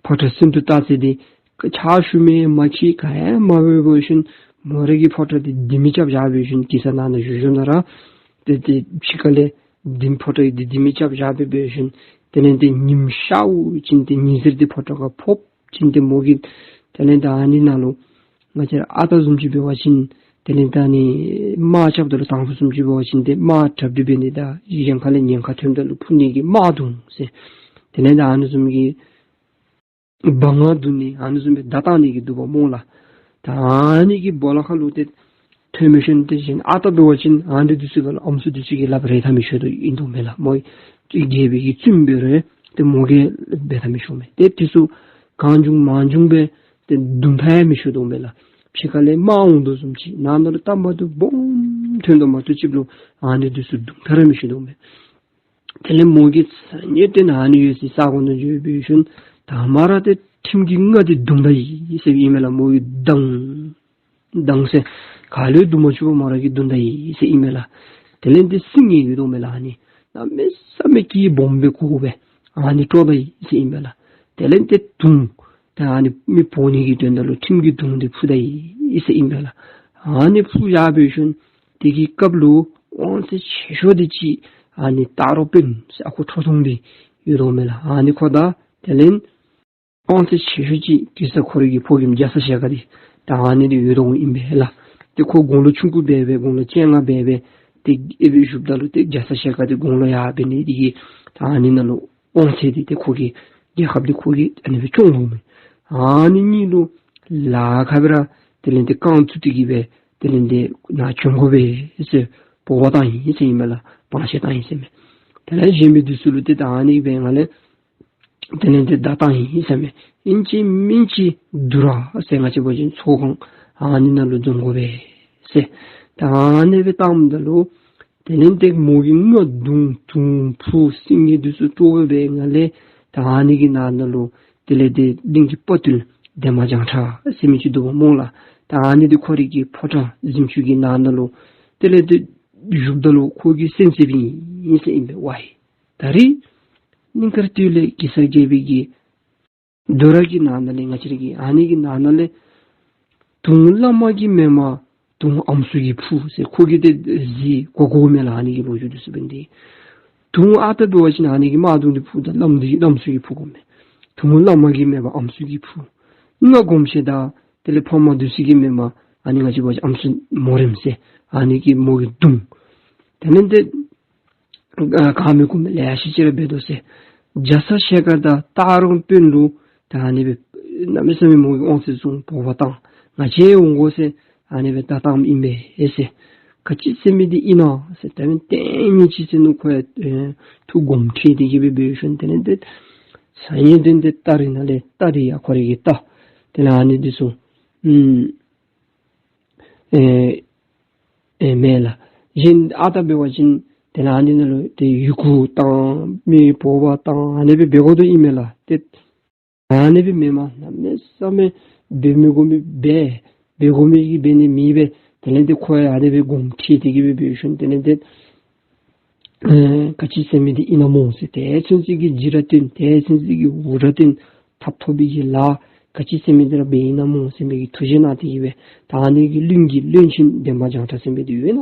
ཕོ་བྲང་སེང་འབྲུག་སྟག་རྩེ་འདི་ཕྱག་ཞུ་མི་མ་མཆིས་ག་ཡང་མ་འབད་བ་ཅིན་མོ་ར་གི་ཕོ་བྲང་འདི་ལྡེ་མིག་རྐྱབ་བཞག་སྦེ་ཞིནམ་གེ་སར་ནང་ན་བཞུགས་བཞུགསཔ་ད་ར་ཏེ་ཏེ་ཕྱི་ཁ་ལས་ལྡེ་ཕོ་བྲང་འདི་ལྡེ་མིག་རྐྱབ་བཞག་སྦེ་འབད་ཞིནམ་དེ་ལས་ཏེ་ཉིམ་ཤརཝ་ཅིག་ཏེ་ཉི་ཟེར་འདི་ཕོ་བྲང་ཁར་ཕོགཔ་ཅིག་ཏེ་མོ་གིས་དེ་ལས་ད་ཨ་ནི་ནང་ལུ་ང་བཅས་ར་ཨ་རྟག་བཟུམ་ཅིག་འབད་བ་ཅིན་དེ་ལས་ད་ཨ་ནི་དམག་རྐྱབ་ད་ལུ་དང་ཕུ་བཟུམ་ཅིག་འབད་བ་ཅིན་ཏེ་དམག་དྲགཔ་འདི་འབད་ནི་ད་གཞན་ཁ་ལས་ཉེན་ཁ་ཐོནམ་ད་ལུ་ཕུ་ནི་གི་དམག་དུང་ཟེར། དེ་ལས་ད་ཨ་ནི་བཟུམ་གྱི་བ་ང་དུང་ནི་ཨ་ནི་བཟུམ་སྦེ་བརྡ་བཏང་ནི་གི་འདུག་པ་སྨོ་ལགས། ད་ཨ་ནི་གི་སྦོ་ལོགས་ཁ་ལུ་ཏེ་ཐོན་མི་ཤེས་ཏེ་གཞན་ཨ་རྟག་འབད་བ་ཅིན་ཨ་ནི་འདི་ཚུ་ག་ལུ་ཨམ་སྲུ་འདི་ཚུ་གིས་སླབ་རེ་ད་མི་ཤེས་དོ་ཨིན་དོ་མས་ལགས། མོ་རྒྱལ་པོའི་གི་བཙུནམོ་འབད་རུང་ཏེ་མོ་གིས་འབད་ད་མི་ཤེས་མས། ཏེ་འདི་ཚུ་གང་བྱུང་མང་བྱུང་སྦེ་ཏེ་རྡུང་ད་ཡང་མི་ཤེས་དོ་མས་ལགས། ཕྱི་ཁ་ལས་དམག་འོང་དོ་བཟུམ་ཅིག་ནང་ན་ལུ་རྟ་མ་བཏུབ་སྦོམ་ཐོན་དོ་མ་གཏོགས་ཅིག་ལུ་ཨ་ནི་འདི་ཚུ་རྡུང་ད་ར་མི་ཤེས་དོ་མས། དེ་ལས་མོ་གིས་ཚ་ནི་བཏོན་ཨ་ནི་ཡོད་སའི་ས་གོ་ནང་འགྱོ་སྦེ་ཞིནམ་དང་པ་ར་ཏེ་ཁྲིམས་ཀྱི་རྔ་འདི་བརྡུང་ད་ཡི་ཟེར་ཨིན་མས་ལགས། མོ་གིས་ལྡང་ལྡང་ཟེར་ག་ལུ་ཡང་བརྡུང་མ་བཅུག་པར་མོ་ར་གིས་བརྡུང་ད་ཡི་ཟེར་ཨིན་མས་ལགས། དེ་ལས་ཏེ་སིང་ངེ་ཡོད་དོ་མས་ལགས། ཨ་ནི་གནམ་མེད་ས་མེད་ཀྱི་སྦོམ་སྦེ་གོ་སྦེ་ཨ་ནི་དཀྲོག་ད་ཡི་ཟེར་ཨིན་མས་ལགས། དེ་ལས་ཏེ་དུང་ད་ཨ་ནི་མི་འབོ་ནི་གི་དོན་དག་ལུ་ཁྲིམས་ཀྱི་དུང་འདི་ཕུ་ད་ཡི་ཟེར་ཨིན་མས་ལགས། ཨ་ནི་ཕུ་བཞག་སྦེ་ཞིནམ་དེ་གི་སྐབས་ལུ་དབང་ཚད་ཆེ་ཤོས་འདི་ཅིག་ཨ་ནི་སྟག་རོང་དཔོན་ཟེར་ཨ་ཁུ་ཁྲོ་ཐུང་འདི་ཡོད་དོ་མས་ལགས། ཨ་ནི་ཁོ་དང་དེ་ལས་དབང་ཚད་ཆེ་ཤོས་ཅིག་གེ་སར་ཁོ་རའི་གི་ཕོ་རྒནམ་རྒྱ་ཚ་ཞལ་དཀར་འདི་ད་ཨ་ནི་འདི་ཡོད་དོ་ཨིན་པས་ལགས། ཏེ་ཁོ་དགུང་ལོ་ཆུང་ཀུ་སྦེ་སྦེ་དགུང་ལོ་བཅོ་ལྔ་སྦེ་སྦེ་ཏེ་ཨེ་སྦེ་བཞུགསཔ་ད་ལུ་ཏེ་རྒྱ་ཚ་ཞལ་དཀར་འདི་དགུང་ལོ་ཡར་འབད་ནི་འདི་གིས་ད་ཨ་ནི་ནང་ལུ་དབང་ཚད་འདི་ཏེ་ཁོ་གིས་རྒྱལ་ཁབ་འདི་ཁོ་གིས་ཨ་ནི་སྦེ་སྐྱོང་འོང་མས། ཨ་ནི་གཉིས་ལུ་ལ་ཁ་སྦེ་ར་དེ་ལས་ཏེ་རྐང་བཙུགས་ཏེ་གི་སྦེ་དེ་ལས་ཏེ་ནཱ་བྱོན་དགོ་པས་ཟེར་འབོ་བར་བཏང་ཡི་ཟེར་ཨིན་མས་ལགས། བང་ཆེན་བཏང་ཡི་ཟེར་མས། དེ་ལས་གཞན་མི་འདི་ཚུ་ལུ་ཏེ་ད་ཨ་ནི་སྦེ་ང་ལས་དེ་ལས་ཏེ་བརྡ་བཏང་ཡི་ཟེར་མས། ཨིན་ཅི་མིན་ཅི་དུ་ར་ཟེར་ང་བཅས་འབད་བ་ཅིན་ཚོགས་ཁང་ཨ་ནི་ནང་ལུ་འཛོམས་དགོ་པས་ཟེར། ད་ཨ་ནི་སྦེ་བཏངམ་ད་ལུ་དེ་ལས་ཏེ་མོ་གིས་རྔ་བརྡུང་དུང་ཕུ་སིང་ངེ་འདི་ཚུ་དཀྲོག་སྦེ་ང་ལས་ད་ཨ་ནི་གི་ནང་ན་ལུ་དེ་ལས་ཏེ་གླིང་གི་དཔའ་བརྟུལ་འདན་མ་བྱང་ཁྲ་ཟེར་མི་ཅིག་འདུག་པ་སྨོ་ལགས། ད་ཨ་ནི་འདི་ཁོ་རའི་གི་ཕོ་བྲང་གཟིམ་ཅུང་གི་ནང་ན་ལུ་དེ་ལས་ཏེ་བཞུགསཔ་ད་ལུ་ཁོ་གིས་གསན་གསནམ་ཨིན་ཟེར་ཨིན་པས། ཝའི་ད་རིས་གླིང་དཀར་སྟོད་ལས་གེ་སར་རྒྱལ་པོའི་གི་དུ་ར་གི་ནང་ན་ལས་ང་བཅས་ར་གི་ཨ་ནི་གི་ནང་ན་ལས་དུང་བླ་མ་གིས་མེན་པར་དུང་ཨམ་སྲུ་གིས་ཕུ་ཟེར་ཁོ་གིས་ཏེ་གཟིགས་གོ་གོཝ་མས་ལགས། ཨ་ནི་གི་ལོ་རྒྱུས་འདི་ཚུ་འབད་ནི་འདི་དུང་ཨ་རྟག་འབད་བ་ཅིན་ཨ་ནི་གི་དམག་དུང་འདི་ཕུ་ད་བླམ་འདི་བླམ་ཚུ་གིས་ཕུ་དགོ་མས། དུང་བླ་མ་གིས་མེན་པར་ཨམ་སྲུ་གིས་ཕུ། རྔ་སྒོམ་ཆེན་དང་དེ་ལས་ཕམ་འདི་ཚུ་གིས་མེན་པར་ཨ་ནི་ང་བཅས་འབད་བ་ཅིན་ཨམ་སྲུ་མོ་རེངམ་ཟེར་ཨ་ནི་གིས་མོ་གིས་བརྡུང་། དེ་ལས་ཏེ་ཨ་ག་མི་གུ་མི་ལེ་ཤ་ཅིག་ར་འབད་དོ་ཟེར། རྒྱ་ཚ་ཞལ་དཀར་དང་སྟག་རོང་དཔོན་ལུ་ད་ཨ་ནི་སྦེ་གནམ་མེད་ས་མེད་མོ་གིས་དབང་ཚད་བཟུང་འབོ་བར་བཏང་། ང་བཅས་འོང་དགོ་ཟེར་ཨ་ནི་སྦེ་བརྡ་བཏངམ་ཨིན་པས་ཟེར། ག་ཅི་ཟེར་མི་འདི་ཨིན་ན་ཟེར། ད་མི་བརྟན་ནི་ཅིག་ཟེར་ནུག། ཁོ་ཡང་ཨེ་ཐུགས་དགོངསམ་ཁྲེལ་ཏེ་གི་སྦེ་འབད་ཞིནམ་དེ་ལས་ཏེ་ཚ་ཡི་དོན་དེ་སྟ་རེ་ནང་ལས་སྟ་རེ་ཡ་ཁོ་རའི་གི་སྟ་དེ་ལས་ཨ་ནི་འདི་ཚུ་ཨུམ་ཨེ་ཨེ་མེན་ལགས། གཞན་ཨ་རྟག་འབད་བ་ཅིན་དེ་ལས་ཨ་ནི་ནང་ལུ་ཏེ་ཡི་གུ་བཏང་མི་འབོ་བར་བཏང་ཨ་ནི་སྦེ་འབད་དགོ་དོ་ཨིན་མས་ལགས། ཏེ་ཨ་ནི་སྦེ་མེན་པར་གནམ་མེད་ས་མེད་འབད་མི་དགོ་མི་འབད་འབད་དགོ་མི་གི་འབད་ནི་མེད་པས། དེ་ལས་ཏེ་ཁོ་ཡང་ཨ་ནི་སྦེ་དགོངསམ་ཁྲེལ་ཏེ་གི་སྦེ་འབད་ཞིནམ་དེ་ལས་ཏེ་ཨེ་ག་ཅི་ཟེར་མི་འདི་ཨིན་ན་སྨོ་ཟེར། དེ་ཚུན་ཚོད་ཀྱི་འཇིགས་ར་བཏོན་དེ་ཚུན་ཚོད་ཀྱི་འུར་སྒྲ་བཏོན་ཐབ་ཐོབ་པའི་གི་ལཱ་ག་ཅི་ཟེར་མི་འདི་ར་འབད་ཨིན་ན་སྨོ་ཟེར་མི་གི་ཐུགས་བཞེད་གནང་སྟེ་གི་སྦེ་ད་ཨ་ནི་གི་གླིང་གི་བློན་ཆེན་འདན་མ་བྱང་ཁྲ་ཟེར་མི་འདི་ཡོད་ན་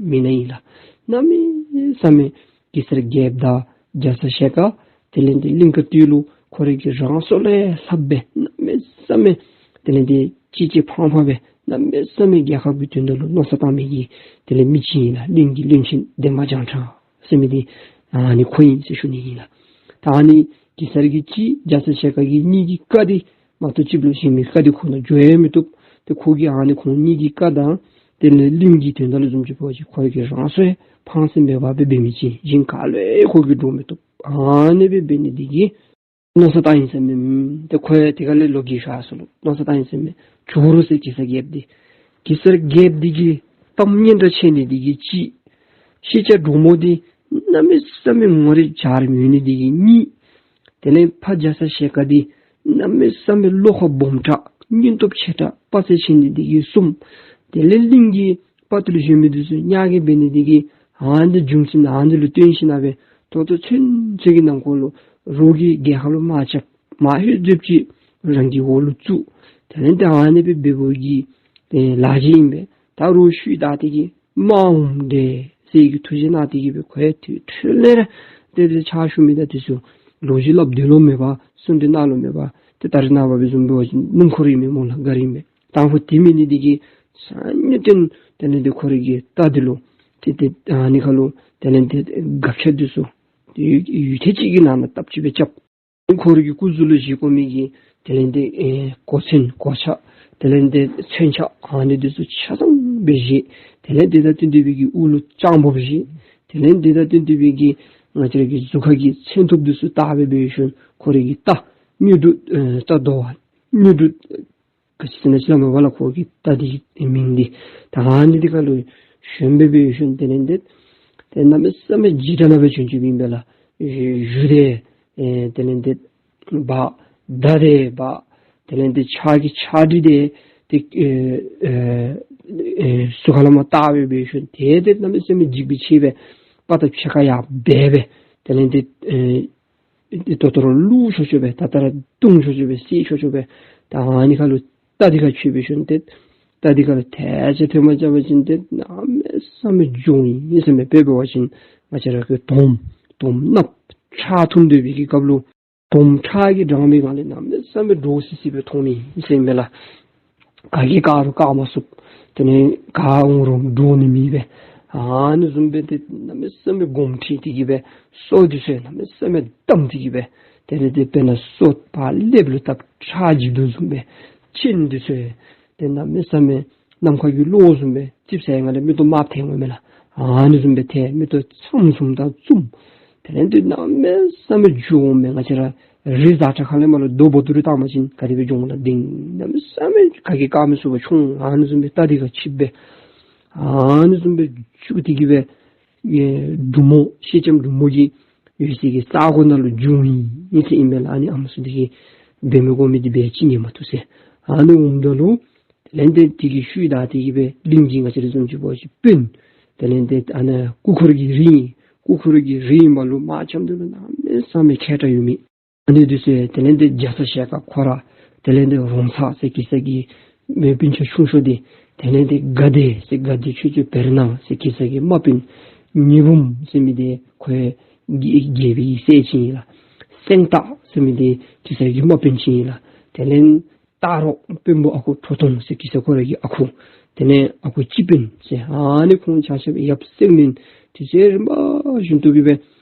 མེད་ན་ཨིན་ལགས། གནམ་མེད་ས་མེད་གེ་སར་རྒྱལཔོ་དང་རྒྱ་ཚ་ཞལ་དཀར་དེ་ལས་ཏེ་གླིང་དཀར་སྟོད་ལུ་ཁོ་རའི་གི་རང་སྲོག་ལས་ལྷགཔ་སྦེ་གནམ་མེད་ས་མེད་དེ་ལས་ཏེ་གཅེས་གཅེས་ཕངས་ཕངས་སྦེ་གནམ་མེད་ས་མེད་རྒྱལ་ཁབ་ཀྱི་དོན་དག་ལུ་མནོ་བསམ་བཏང་མི་གི་དེ་ལས་མི་ཅིག་ཨིན་ལགས། གླིང་གི་བློན་ཆེན་འདན་མ་བྱང་ཁྲ་ཟེར་མི་འདི་ཨ་ནི་ཁོ་ཨིན་ཟེར་ཞུ་ནི་ཨིན་ལགས། ད་ཨ་ནི་གེ་སར་གྱི་གཅིག་རྒྱ་ཚ་ཞལ་དཀར་གྱི་གཉིས་ཀྱི་བཀའ་འདི་མ་གཏོགས་ཅིག་ལུ་གཞན་མི་བཀའ་འདི་ཁོ་ནང་འགྱོ་ཡང་མི་བཏུབ། ཏེ་ཁོ་གིས་ཨ་ནི་ཁོང་གཉིས་ཀྱི་བཀའ་དང་དེ་ལས་གླིང་གི་དོན་དག་ལུ་བཟུམ་ཅིག་འབད་བ་ཅིན་ཁོ་གི་རང་སྲོག་ཡང་ཕངས་སེམས་མེད་པར་སྦེ་འབད་མི་ཅིག་གཞན་ག་ལུ་ཡང་ཁོ་གིས་འདྲོག་མི་བཏུབ། ཨ་ནི་སྦེ་འབད་ནི་འདི་གིས་ མནོ་བསམ་བཏང་ཡི་ཟེར་མས། ཨུམ་ཏེ་ཁོ་ཡང་དེ་ཁ་ལས་ལོག་གི་ཤོག་ཟེར་ལོ་མནོ་བསམ་བཏང་ཡི་ཟེར་མས། བྱོག་རུང་ཟེར་གེ་སར་རྒྱལཔོ་འདི། གེ་སར་རྒྱལཔོ་འདི་གིས་གཏམ་སྙན་གྲགས་ཆེ་ནི་འདི་གིས་གཅིག། སེང་ལྕམ་འབྲུག་མོ་འདི་གནམ་མེད་ས་མེད་ངོ་རིས་འཇའ་རིསམོ་ཡོད་ནི་འདི་གིས་གཉིས། དེ་ལས་ཕ་རྒྱ་ཚ་ཞལ་དཀར་འདི་གནམ་མེད་ས་མེད་བློ་ཁོག་སྦོམ་དྲགས་སྙིང་སྟོབས་ཆེ་དྲགས་དཔའ་རྩལ་ཆེ་ནི་འདི་གིས་གསུམ། དེ་ལས་གླིང་གི་དཔའ་བརྟུལ་གཞན་མི་འདི་ཚུ་གཉའ་གི་འབད་ནི་འདི་གིས་ཨ་ནི་འདི་རྒྱུ་མཚན་ཨ་ནི་འདི་ལུ་བརྟེན་ཞིན་ན་སྦེ་ད་ལྟོ་ཚུན་ཚོད་ཀྱི་ནང་འཁོད་ལུ་རོགས་ཀྱི་རྒྱལ་ཁབ་ལུ་དམག་རྐྱབ། དམག་ཧེ་རྒྱབ་ཅིག་རང་གི་འོག་ལུ་བཙུགས། དེ་ལས་ཏེ་ཨ་ནི་སྦེ་འབད་བའི་གི་ཨེ་ལཱ་ཅིག་ཨིན་པས། ད་རོགས་ཤུལ་བདའ་སྟེ་གིས་དམག་འོང་དེས་ཟེར་གྱི་ཐུགས་བཞེད་གནང་སྟེ་གིས་སྦེ་ཁོ་ཡང་དེ་འཕྲོ་ལས་ར་ཏེ་ཏེ་ཕྱག་ཞུ་མི་དང་དེ་ཚུ་ལོ་རྒྱུས་སླབ་སྡོད་ལོང་མེད་པར་གསུང་གྲོས་གནང་ལོང་མེད་པར་ཏེ་ད་རེས་ནངས་པ་སྦེ་བཟུམ་འབད་བ་ཅིན་སྣུམ་འཁོར་ཨིན་མས་སྨོ་ལགས། ག་ར་ཨིན་མས། དང་ཕུ་དེ་མེད་ནི་འདི་གིས་ས་ཉུ་སྟོན་དེ་ལས་ཏེ་ཁོ་རའི་གི་རྟ་འདི་ལུ་ཏེ་ཏེ་ཨ་ནི་ཁ་ལུ་དེ་ལས་ཏེ་སྒ་ཆས་འདི་ཚུ་ཡུད་ཐེངས་གཅིག་གི་ནང་ན་སྟབས་གཅིག་སྦེ་རྐྱབ། ཁོ་རའི་གི་སྐུ་གཟུགས་ལུ་བཞེས་དགོ་མི་གི་དེ་ལས་ཏེ་ཨེ་གོ་མཚོན་གོ་ཆ་དེ་ལས་ཏེ་མཚོན་ཆ་ཨ་ནི་འདི་ཚུ་ཆ་ཚང་སྦེ་བཞེས། དེ་ལས་ཏེ་ད་བསྟུན་ཏེ་སྦེ་གི་དབུ་ལུ་ལྕང་སྦུབ་བཞེས། དེ་ལས་ཏེ་ད་བསྟུན་ཏེ་སྦེ་གི་ང་བཅས་ར་གི་གཟུགས་ཁ་གི་མཚོན་ཐུབ་འདི་ཚུ་བཏགས་སྦེ་འབད་ཞིནམ་ཁོ་རའི་གི་རྟ་དངུལ་འབྲུ་ཨེ་རྟ་དོ་བ་དངུལ་འབྲུ་ག་ཅི་ཟེར་ན་ཅིག་སླབ་མས་པ་ལགས། ཁོ་གི་རྟ་འདི་གི་མིང་འདི། ད་ཨ་ནི་འདི་ཁ་ལུ་ཞོན་སྦེ་འབད་ཞིནམ་དེ་ལས་ཏེ་ཏེ་གནམ་མེད་ས་མེད་འཇིགས་དྲགས་ནང་སྦེ་བྱོན་བྱོནམ་ཨིན་པས་ལགས། གཞུ་འདི་ཨེ་དེ་ལས་ཏེ་འབག། མདའ་འདི་འབག། དེ་ལས་ཏེ་ཕྱག་གི་ཕྱག་གྲི་འདི་ཏེ་ཨེ་ཨེ་ཨེ་གཟུགས་ཁ་ལས་མར་བཏགས་སྦེ་འབད་ཞིནམ་ཏེ་ཏེ་གནམ་མེད་ས་མེད་འཇིགས་པའི་ཆེད་སྦེ་དཔའ་དང་ཕྱེད་ཀ་ཡར་འབད་སྦེ་དེ་ལས་ཏེ་ཨེ་ཏེ་ད་ལྟོ་ར་བླུག་ཆོག་ཆོ་སྦེ་ད་ལྟོ་ར་བརྡུང་ཆོག་ཆོ་སྦེ་བསད་ཆོག་ཆོ་སྦེ་ད་ཨ་ནི་ཁ་ལུ་རྟ་འདི་ཁར་འཁྱིད་འབད་ཞིནམ་ཏེ་རྟ་འདི་ཁ་ལུ་ཐལ་ཅིག་ཐལ་མ་རྐྱབ་པ་ཅིན་ཏེ་གནམ་མེད་ས་མེད་འཇུ་ཡི་ཟེར་མས། དཔེ་འབད་བ་ཅིན་ང་བཅས་ར་གི་དོམ་དོམ་ནགཔོ་ཁྲག་འཐུང་སྡོད་པའི་གི་སྐབས་ལུ་དོམ་ཁྲག་གིས་དྲངས་པའི་སྒང་ལས་གནམ་མེད་ས་མེད་འདྲོག་སི་སི་སྦེ་མཐོང་ནི་ཟེར་མས་ལགས། ག་གིས་བཀག་རུང་བཀག་མ་ཚུགས། དེ་ལས་ག་འོང་རུང་འདྲོག་ནི་མེད་པས། ཨ་ནི་བཟུམ་སྦེ་ཏེ་གནམ་མེད་ས་མེད་དགོངསམ་ཁྲེལ་ཏེ་གིས་སྦེ་སོ་འདི་ཚུ་ཡང་གནམ་མེད་ས་མེད་བསྡམས་ཏེ་གིས་སྦེ་དེ་ལས་ཏེ་དཔེར་ན་སོ་བག་ལེབ་ལུ་བཏབ་ཁྲག་འཇིབ་དོ་བཟུམ་སྦེ་སྤྱན་འདི་ཚུ་ཡང་ཏེ་གནམ་མེད་ས་མེད་ནམ་མཁའ་གི་གློག་བཟུམ་སྦེ་རྩིགཔ་ཟེར་ཡང་ལས་མིག་ཏོ་དམརཔོ་ཐལ་འོང་མས་ལགས། ཨ་ནི་བཟུམ་སྦེ་ཐལ། མིག་ཏོ་ཚམ་ཚུམ་དང་བཙུམ། དེ་ལས་ཏེ་གནམ་མེད་ས་མེད་འཇུ་འོང་མས། ང་བཅས་ར་རི་ཟ་ཁྲ་ཁ་ལས་མར་ལུ་རྡོ་བོ་ཏུ་རུ་བཏང་པ་ཅིན་ག་དེ་སྦེ་འཇུ་འོང་ལགས། ལྡིང་། གནམ་མེད་ས་མེད་ག་གིས་བཀག་མི་ཚུགས་པར་མཆོང་། ཨ་ནི་བཟུམ་སྦེ་རྟ་འདི་ཁར་འཁྱིད་སྦེ་ཨ་ནི་བཟུམ་སྦེ་འཇུ་སྟེ་གིས་སྦེ་ཨེ་འབྲུག་མོ་སེང་ལྕམ་འབྲུག་མོ་གི་ཡོད་སའི་གི་ས་གོ་ནང་ལུ་འཇུ་ཡི་ཟེར་ཨིན་མས་ལགས། ཨ་ནི་ཨམ་སྲུ་འདི་གིས་འབད་མི་དགོ་མི་འདི་འབད་ཅི་ཉན་མ་བཏུབ་ཟེར། ཨ་ནི་འོངམ་ད་ལུ་དེ་ལས་ཏེ་དེ་གི་ཤུལ་བདའ་སྟེ་གིས་སྦེ་གླིང་གི་ང་བཅས་ར་བཟུམ་ཅིག་འབད་བ་ཅིན་དཔོན། དེ་ལས་ཏེ་ཨ་ནི་སྐུ་འཁོར་གྱི་རིགས་ཨིན། སྐུ་འཁོར་གྱི་རིགས་ཨིན་པ་ལུ་དམག་རྐྱབ་ནི་ལུ་གནམ་མེད་ས་མེད་མཁས་དྲགས་ཡོད་མི་ཨ་ནི་འདི་ཚུ་དེ་ལས་ཏེ་རྒྱ་ཚ་ཞལ་དཀར་ཁོ་ར་དེ་ལས་ཏེ་རོང་ཚ་ཟེར་གེ་སར་གྱི་མི་སྤུན་ཆ་ཆུང་ཤོས་འདི། དེ་ལས་ཏེ་དགའ་བདེ་ཟེར་དགའ་བདེ་ཆོས་སྐྱོང་བེར་ནག་ཟེར་གེ་སར་གྱི་དམག་དཔོན་ཉི་འབུམ་ཟེར་མི་འདི་ཁོ་རྒྱལ་པོའི་སྲས་ཅིག་ཨིན་ལགས། སེང་སྟག་ཟེར་མི་འདི་གེ་སར་གྱི་དམག་དཔོན་ཅིག་ཨིན་ལགས། དེ་ལས་སྟག་རོང་དཔོན་པོ་ཨ་ཁུ་ཁྲོ་ཐུང་ཟེར་གེ་སར་ཁོ་ར་གི་ཨ་ཁུ། དེ་ལས་ཨ་ཁུ་སྤྱི་དཔོན་ཟེར་ཨ་ནི་ཁོང་ཆ་ཁྱབ་ཡབ་སྲས་གཉེན་དེ་ཚུ་རིམ་པ་བཞིན་དུ་སྦེ་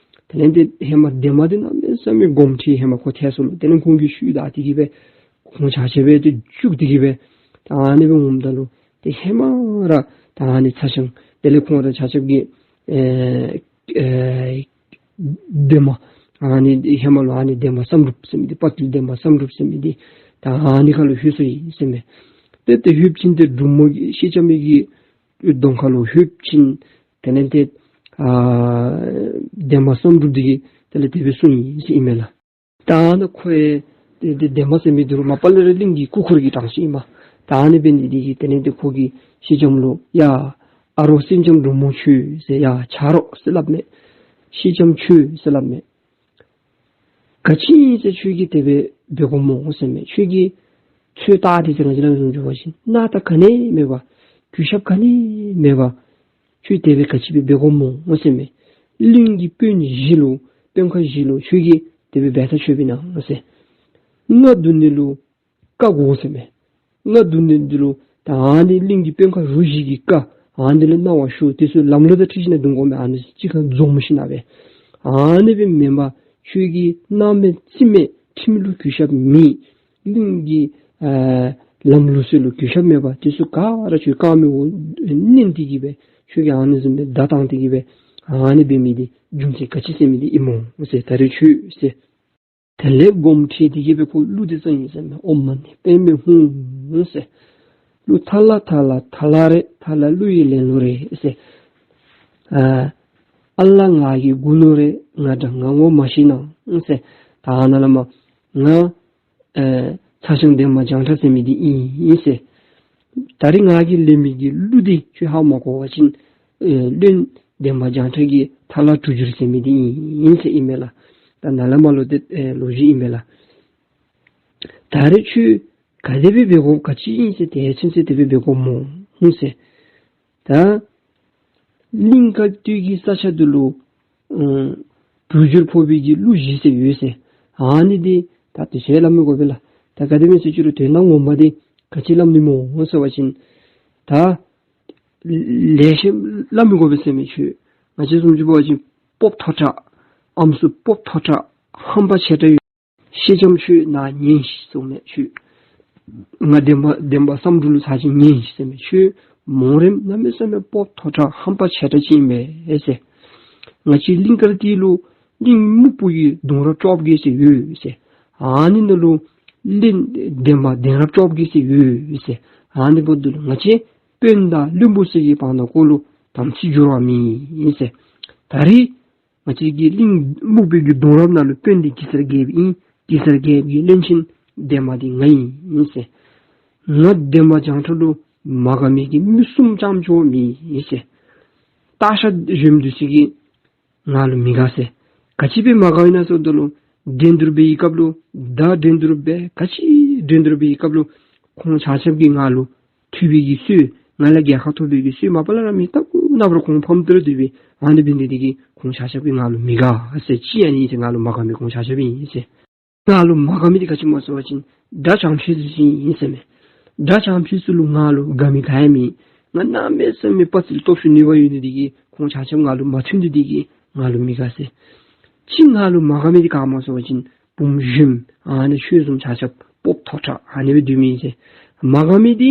དེ་ལས་ཏེ་ཧེ་མ་འདན་མ་འདི་གནམ་མེད་ས་མེད་དགོངསམ་ཁྲེལ། ཧེ་མ་ཁོ་ཐལ་སོ་ལོ། དེ་ལས་ཁོང་གི་ཤུལ་བདའ་སྟེ་གིས་སྦེ་ཁོང་ཆ་ཁྱབ་སྦེ་ཏེ་འཇུ་སྟེ་གིས་སྦེ་ད་ཨ་ནི་སྦེ་འོངམ་ད་ལུ་ཏེ་ཧེ་མ་ར་ད་ཨ་ནི་ཚ་ཞང་དེ་ལས་ཁོང་ར་ཆ་ཁྱབ་ཀྱི་ཨེ་ཨེ་འདན་མ་ཨ་ནི་ཧེ་མ་ལུ་ཨ་ནི་འདན་མ་བསམ་གྲུབ་ཟེར་མི་འདི་དཔའ་བརྟུལ་འདན་མ་བསམ་གྲུབ་ཟེར་མི་འདི་ད་ཨ་ནི་ཁ་ལུ་ལྷོད་སོ་ཡི་ཟེར་མས། ཏེ་ཏེ་ལྷོདཔ་ཅིག་ཏེ་འབྲུག་མོ་གི་སེང་ལྕམ་མའི་གི་གདོང་ཁ་ལུ་ལྷོདཔ་ཅིག་དེ་ལས་ཏེ་ཨ་འདན་མ་བསམ་གྲུབ་འདི་གིས་དེ་ལས་དེ་སྦེ་གསུངས་ཡི་ཟེར་ཨིན་མས་ལགས། ད་ནི་ཁོ་ཡང་ཏེ་ཏེ་འདན་མ་ཟེར་མི་འདི་རུང་མ་པ་ལས་ར་གླིང་གི་སྐུ་འཁོར་གྱི་གྲངས་སུ་ཨིན་མས། ད་ནི་འབད་ནི་འདི་གིས་དེ་ལས་ཏེ་ཁོ་གིས་སེང་ལྕམ་ལུ་ཡ་ཨ་རོགས་སེང་ལྕམ་འབྲུག་མོ་ཁྱོད་ཟེར་ཡ་ཆ་རོགས་ཟེར་སླབ་མས། སེང་ལྕམ་ཁྱོད་ཟེར་སླབ་མས། ག་ཅི་ཨིན་ཟེར་ཁྱོད་ཀྱིས་དེ་སྦེ་འབད་དགོཔ་སྨོ་ཟེར་མས། ཁྱོད་ཀྱིས་ཚོད་བལྟ་སྟེ་ཟེར་ང་བཅས་ར་བཟུམ་ཅིག་འབད་བ་ཅིན་སྣང་དག་ག་ནི་མེད་པར་གུས་ཞབས་ག་ནི་མེད་པར་ཁྱོད་དེ་སྦེ་ག་ཅི་སྦེ་འབད་དགོཔ་སྨོ་ཟེར་མས། གླིང་གི་དཔོན་བཞི་ལུ་དཔོན་ཁག་བཞི་ལུ་ཁྱོད་ཀྱིས་དེ་སྦེ་འབད་ཐག་ཆོད་པས་ན་ཟེར། ང་འདུལ་ནི་ལུ་བཀའ་དགོ་ཟེར་མས། ང་འདུལ་ནི་འདི་ལུ་ད་ཨ་ནི་གླིང་གི་དཔོན་ཁག་རུ་བཞི་གི་བཀའ་ཨ་ནི་ལུ་གནང་བ་ཞུ། དེ་ཚུ་ལམ་ལུགས་དང་འཁྲིལ་ཞིན་ན་འདུལ་དགོ་མས། ཨ་ནི་གཅིག་ཁར་འཛོམས་ཞིན་ན་སྦེ། ཨ་ནི་སྦེ་མེན་པར་ཁྱོད་ཀྱིས་སྣང་མེད་རྩིས་མེད་ཁྲིམས་ལུ་གུས་ཞབས་མེད། གླིང་གི་ཨ་ལམ་ལུགས་སྲོལ་ལུ་གུས་ཞབས་མེད་པར་དེ་ཚུ་ག་ར་ཁྱོད་བཀའ་མི་འོ་མནན་ཏེ་གིས་སྦེ་ཁྱོད་ཀྱིས་ཨ་ནི་བཟུམ་སྦེ་བརྡ་བཏང་སྟེ་གིས་སྦེ་ཨ་ནི་འབད་མི་འདི་རྒྱུ་མཚན་ག་ཅི་ཟེར་མི་འདི་ཨིན་སྨོ་ཟེར། ད་རེས་ཁྱོད་ཟེར། དེ་ལས་སྒོམ་ཁྲིད་དེ་གིས་སྦེ་ཁོ་གླུ་འདི་བརྩམས་ཡི་ཟེར་མས། ཨོཾ་མ་ཎི་པདྨེ་ཧཱུྃ་ཟེར། གླུ་ཐ་ལ་ཐ་ལ་ཐ་ལ་རེད། ཐ་ལ་གླུ་ཡི་ལེན་ལུགས་རེད་ཟེར། ཨ་ཨ་ལ་ང་གི་མགུ་ལུ་རེད། ང་འདྲ་ང་ངོ་མ་ཤེས་ན་ཟེར། ད་ནཱ་ལས་མར་ང་ཨེ་ཚ་ཞང་འདན་མ་བྱང་ཁྲ་ཟེར་མི་འདི་ཨིན་ཟེར། ད་རིས་ང་གིས་ལེན་མི་གི་གླུ་འདི་ཁྱོད་ཧ་མ་གོ་བ་ཅིན་ཨེ་བློན་འདན་མ་བྱང་ཁྲ་གི་ཐ་ལ་དྲུག་འགྱུར་ཟེར་མི་འདི་ཨིན་ཟེར་ཨིན་མས་ལགས། ད་ནཱ་ལས་མར་ལུ་དེ་ཨེ་ལོ་རྒྱུས་ཨིན་མས་ལགས། ད་རིས་ཁྱོད་ག་དེ་སྦེ་འབད་དགོཔ་ག་ཅི་ཨིན་ཟེར། དེ་ཚུན་ཚོད་དེ་སྦེ་འབད་དགོཔ་སྨོ་ཟེར། ད་གླིང་དཀར་སྟོད་ཀྱི་ས་ཆ་འདི་ལུ་ཨ་དྲུག་འགྱུར་ཕོག་པའི་གི་གླུ་བཞི་ཟེར་ཡོད་ཟེར། ཨ་ནི་འདི་ད་དེ་ཚུ་སླབ་མི་དགོ་པས་ལགས། ད་ག་དེ་སྦེ་ཟེར་ཅི་རུང་དོན་དག་ངོ་མ་འདི་ག་ཅི་སླབ་ནི་སྨོ་ཟེར་བ་ཅིན་ད་ལེ་ཤ་སླབ་མི་དགོ་པས་ཟེར་མས། ཁྱོད་ང་བཅས་བཟུམ་ཅིག་འབད་བ་ཅིན་སྤོབས་མཐོ་དྲགས་ཨམ་སྲུ་སྤོབས་མཐོ་དྲགས་ཧམ་པ་ཆེ་དྲགས་ཡོད། སེང་ལྕམ་ཁྱོད་ནཱ་ཉན་ཤིག་ཟེར་མས། ཁྱོད་ང་འདན་མ་འདན་མ་བསམ་འགྲུབ་ལུ་ཚར་ཅིག་ཉན་ཤིག་ཟེར་མས། ཁྱོད་མོ་རེངམ་གནམ་མེད་ས་མེད་སྤོབས་མཐོ་དྲགས་ཧམ་པ་ཆེ་དྲགས་ཅིག་ཨིན་པས་ཟེར། ང་བཅས་གླིང་དཀར་སྟོད་ལུ་གླིང་སྨུག་པོ་གི་གདུང་རབས་བཅོ་བརྒྱད་ཟེར་ཡོད་ཟེར། ཨ་ནི་ནང་ལུ་བློན་འདན་མ་གདན་རབས་བཅོ་བརྒྱད་ཟེར་ཡོད་ཟེར། ཨ་ནི་འབདཝ་ད་ལུ་ང་བཅས་དཔོན་དང་བློན་པོ་ཚུ་གི་བར་ན་ཀོ་ལུ་དམ་ཚིག་འགྱུར་བ་མེད་ཟེར། ད་རིས་ང་བཅས་ཀྱི་གླིང་སྨུག་པོའི་གི་གདུང་རབས་ནང་ལུ་དཔོན་འདི་གེ་སར་རྒྱལཔོ་ཨིན། གེ་སར་རྒྱལཔོ་གི་བློན་ཆེན་འདན་མ་འདི་ང་ཨིན་ཟེར། ང་འདན་མ་བྱང་ཁྲ་ལུ་མ་དགའ་མི་གི་མི་གསུམ་རྐྱངམ་ཅིག་མེད་ཟེར། སྟག་ཤར་གཞོནམ་འདི་ཚུ་གིས་ང་ལུ་མི་དགའ་ཟེར། ག་ཅི་སྦེ་མ་དགའཝ་ཨིན་ན་ཟེརཝ་ད་ལུ་འགྲན་བསྡུར་འབད་བའི་སྐབས་ལུ་ད་འགྲན་བསྡུར་འབད་ག་ཅི་འགྲན་བསྡུར་འབད་བའི་སྐབས་ལུ་ཁོང་ཆ་ཁྱབ་ཀྱིས་ང་ལུ་ཐུབ་པའི་གི་སྲོལ་ང་ལས་རྒྱལ་ཁ་ཐོབ་པའི་གི་སྲོལ་མ་པ་ལས་ར་མེད། ད་ཁོང་ནམ་ར་ཁོང་ཕམ་སྟེ་ར་སྡོད་པས། ཨ་ནི་འབད་ནི་འདི་གིས་ཁོང་ཆ་ཁྱབ་ཀྱིས་ང་ལུ་མི་དགའ་ཟེར། ཅི་ཨ་ནི་ཟེར་ང་ལུ་མ་དགའ་མི་ཁོང་ཆ་ཁྱབ་ཨིན་ཟེར། ང་ལུ་མ་དགའ་མི་འདི་ག་ཅི་སྨོ་ཟེར་བ་ཅིན་དགྲ་བྱམས་ཆོས་ཚུ་ཨིན་ཟེར་མས། དགྲ་བྱམས་ཆོས་ཚུ་ལུ་ང་ལུ་དགའ་མི་ག་ཡང་མེད། ང་གནམ་མེད་ས་མེད་དཔའ་རྩལ་སྟོབས་ཤུགས་ནུས་པ་ཡོད་ནི་འདི་གིས་ཁོང་ཆ་ཁྱབ་ང་ལུ་མ་མཐུན་ནི་འདི་གིས་ང་ལུ་མི་དགའ་ཟེར། ཅི་ང་ལུ་མ་དགའ་མི་འདི་ག་སྨོ་ཟེར་བ་ཅིན་བུམོ་གཞོནམ་ཨ་ནི་ཁྱོད་བཟུམ་ཆ་ཁྱབ་སྤོབས་མཐོ་དྲགས་ཨ་ནི་སྦེ་སྡོད་མི་ཨིན་ཟེར། མ་དགའ་མི་འདི་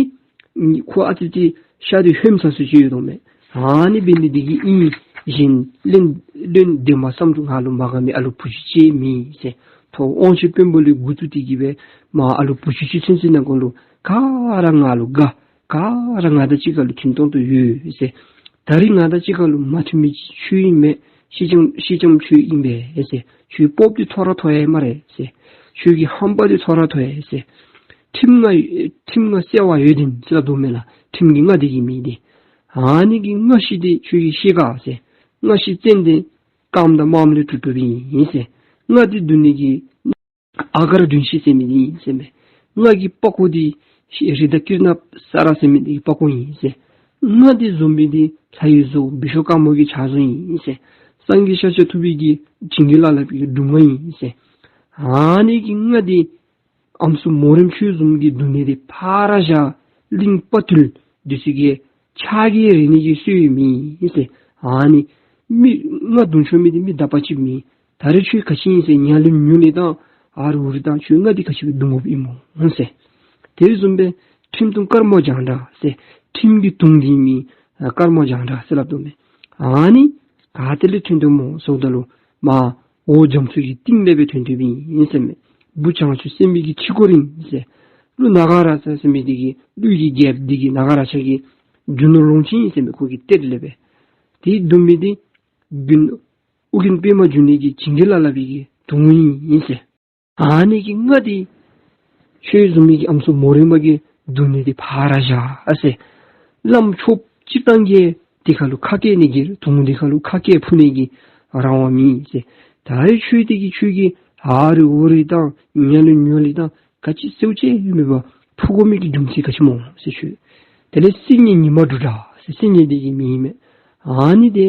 ཁོ་ཨ་ཙི་ཅིག་ཤ་འདི་ཧོནམ་ས་སུ་ཅིག་ཡོད་དོ་མས། ཨ་ནི་འབད་ནི་འདི་གིས་ཨིན། གཞན་བློན་བློན་འདན་མ་བསམ་འགྲུབ་ང་ལུ་མ་དགའ་མི་ཨ་ལུ་བུ་ཅིག་ཅིག་མེད་ཟེར། ཐོག་དབང་ཕྱུག་དཔོན་པོ་ལས་འགོ་བཙུགས་ཏེ་གིས་སྦེ་མར་ཨ་ལུ་བུ་ཅིག་ཅིག་ཚུན་ཚོད་ནང་འཁོད་ལུ་ག་ར་ང་ལུ་དགའ། ག་ར་ང་དང་གཅིག་ཁར་ལུ་མཐུན་ཏོག་ཏོ་ཡོད་ཟེར། ད་རིས་ང་དང་གཅིག་ཁར་ལུ་མ་མཐུན་མི་ཁྱོད་ཨིན་མས། སེང་ལྕམ་སེང་ལྕམ་ཁྱོད་ཨིན་པས་ཟེར། ཁྱོད་སྤོབས་འདི་མཐོ་ར་མཐོ་ཡི་སྨ་རེ་ཟེར། ཁྱོད་ཀྱི་ཧམ་པ་འདི་མཐོ་ར་མཐོ་ཡི་ཟེར། ཁྲིམས་ལྔ་ཁྲིམས་ལྔ་གསལ་བ་ཡོད་དེ་ཟེར་སླབ་དོ་མས་ལགས། ཁྲིམས་ཀྱི་ལྔ་འདི་གིས་མི་འདི་ཨ་ནི་གི་ལྔ་བཞི་འདི་ཁྱོད་ཀྱིས་ཤེས་ག་ཟེར། ལྔ་བཞི་བཙན་ཏེ་རྐངམ་དང་རྨགཔ་ལས་གྲུབ་གྲུབཔ་ཨིན་ཟེར། ལྔ་འདི་བརྡུང་ནི་གི་ཨ་གར་བདུན་ཤེས་ཟེར་མི་འདི་ཨིན་ཟེར་མས། ལྔ་གི་པགས་ཀོ་འདི་རི་དྭགས་ཀིར་ནགཔ་ས་ར་ཟེར་མི་འདི་གི་པགས་ཀོ་ཨིན་ཟེར། ལྔ་འདི་བཟུམ་མི་འདི་ལྷ་ཡི་བཟོ་བི་ཤྭ་དཀར་མོ་གི་ཕྱག་བཟོ་ཨིན་ཟེར། སངས་རྒྱས་ཤཱཀྱ་ཐུབ་པའི་གི་བྱིན་གྱིས་བརླབས་པའི་གི་སྒྲུབ་ངག་ཨིན་ཟེར། ཨ་ནི་གི་ལྔ་འདི་ཨམ་སྲུ་མོ་རེངམ་ཁྱོད་བཟུམ་གྱིས་བརྡུང་ནི་འདི་ཕར་བཞག། གླིང་དཔའ་ཐུལ་འདི་ཚུ་གི་ཕྱག་གིས་རེག་ནི་གི་སྲོལ་མེད་ཟེར། ཨ་ནི་མི་ལྔ་བརྡུང་ཆོག་མི་འདི་མི་དག་པ་ཅིག་མེད། ད་རེས་ཁྱོད་ག་ཅི་ཨིན་ཟེར་ཉ་ལུ་ཉོ་ལི་དང་ཨ་རུ་འུ་རུ་དང་ཁྱོད་ལྔ་འདི་ག་ཅི་སྦེ་བརྡུང་དགོཔ་ཨིན་སྨོ་ཟེར། དེ་བཟུམ་སྦེ་ཁྲིམས་དུང་དཀར་མོ་རྒྱང་གྲགས་ཟེར། ཁྲིམས་ཀྱི་དུང་འདི་མི་དཀར་མོ་རྒྱང་གྲགས་ཟེར་སླབ་དོ་མས། ཨ་ནི་ག་ཏེ་ལས་ཐོན་ཏེ་སྨོ་ཟེརཝ་ད་ལུ་མར་འོག་རྒྱ་མཚོ་གི་གཏིང་ལས་སྦེ་ཐོན་ཏེ་སྦེ་ཨིན་ཟེར་མས། བུ་བྱང་ཆུབ་སེམས་དཔའི་གི་ཁྱི་སྒོར་ཨིན་ཟེར། ཀླུ་ནཱ་ག་རཱ་ཛ་ཟེར་མི་འདི་གི་ཀླུ་གི་རྒྱལཔོ་འདི་གི་ནཱ་ག་རཱ་ཛ་གི་རྒྱུ་ནོར་ལོངས་སྤྱོད་ཨིན་ཟེར་མས། ཁོ་གི་གཏེར་ལས་སྦེ། དེ་བརྡུང་མི་འདི་དགུན་ཨོ་རྒྱན་པདྨ་འབྱུང་གནས་ཀྱི་བྱིན་གྱིས་བརླབས་པའི་གི་དོང་ཨིན་ཟེར། ཨ་ནི་གི་ལྔ་འདི་ཁྱོད་བཟུམ་མའི་གི་ཨམ་སྲུ་མོ་རེངམ་གིས་བརྡུང་ནི་འདི་ཕར་བཞག་ཟེར། བླམ་ཆོསཔ་སྤྱིར་བཏང་གིས་དེ་ཁར་ལུ་ཁ་སྐད་ནི་གི་དོང་འདི་ཁར་ལུ་ཁ་སྐད་ཕུ་ནི་གི་རང་དབང་མེད་ཟེར། ད་རེས་ཁྱོད་འདི་གིས་ཁྱོད་ཀྱི་ཨ་རུ་འུ་རུ་དང་ཉ་ལུ་ཉོ་ལི་དང་ག་ཅི་ཟེརཝ་ཅིག་མེད་པར་ཕུ་དགོ་མི་གི་རྒྱུ་མཚན་ག་ཅི་སྨོ་ཟེར་ཞུ། དེ་ལས་སིལ་སྙན་ཉི་མ་འབྲུག་སྒྲ་ཟེར། སིལ་སྙན་འདི་གི་མིང་ཨིན་མས། ཨ་ནི་འདི་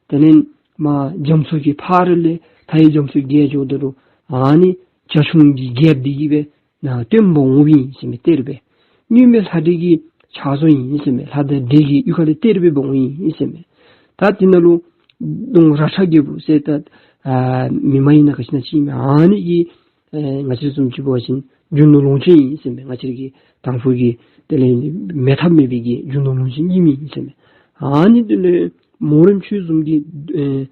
དེ་ལས་མར་རྒྱ་མཚོ་གི་ཕར་ལས་མཐའ་ཡས་རྒྱ་མཚོ་བརྒལ་འགྱོཝ་ད་ལུ་ཨ་ནི་བྱ་ཁྱུང་གི་རྒྱལཔོ་འདི་གིས་སྦེ་ནཱ་སྟོན་འབག་འོངམ་ཨིན་ཟེར་མས་གཏེར་སྦེ། གཉུག་མའི་ལྷ་འདྲེ་གི་ཕྱག་བཟོ་ཨིན་ཟེར་མས། ལྷ་དང་འདྲེ་གི་གཡུས་ཁ་ལས་གཏེར་སྦེ་འབག་འོང་ཨིན་ཟེར་མས། ད་དེ་ནང་ལུ་གདོང་ར་ཁྲ་རྒྱལ་པོ་ཟེར་ད་ཨ་མི་མ་ཡིན་ན་ག་ཅི་ན་ཅིག་ཨིན་མས། ཨ་ནི་གི་ཨེ་ང་བཅས་བཟུམ་ཅིག་འབད་བ་ཅིན་རྒྱུ་ནོར་ལོངས་སྤྱོད་ཨིན་ཟེར་མས། ང་བཅས་ཀྱི་དང་ཕུ་གི་དེ་ལས་མེད་ཐབས་མེད་པའི་གི་རྒྱུ་ནོར་ལོངས་སྤྱོད་ཨིན་མས་ཟེར་མས། ཨ་ནི་དེ་ལས་མོ་རེངམ་ཁྱོད་བཟུམ་གྱི་ཨེ་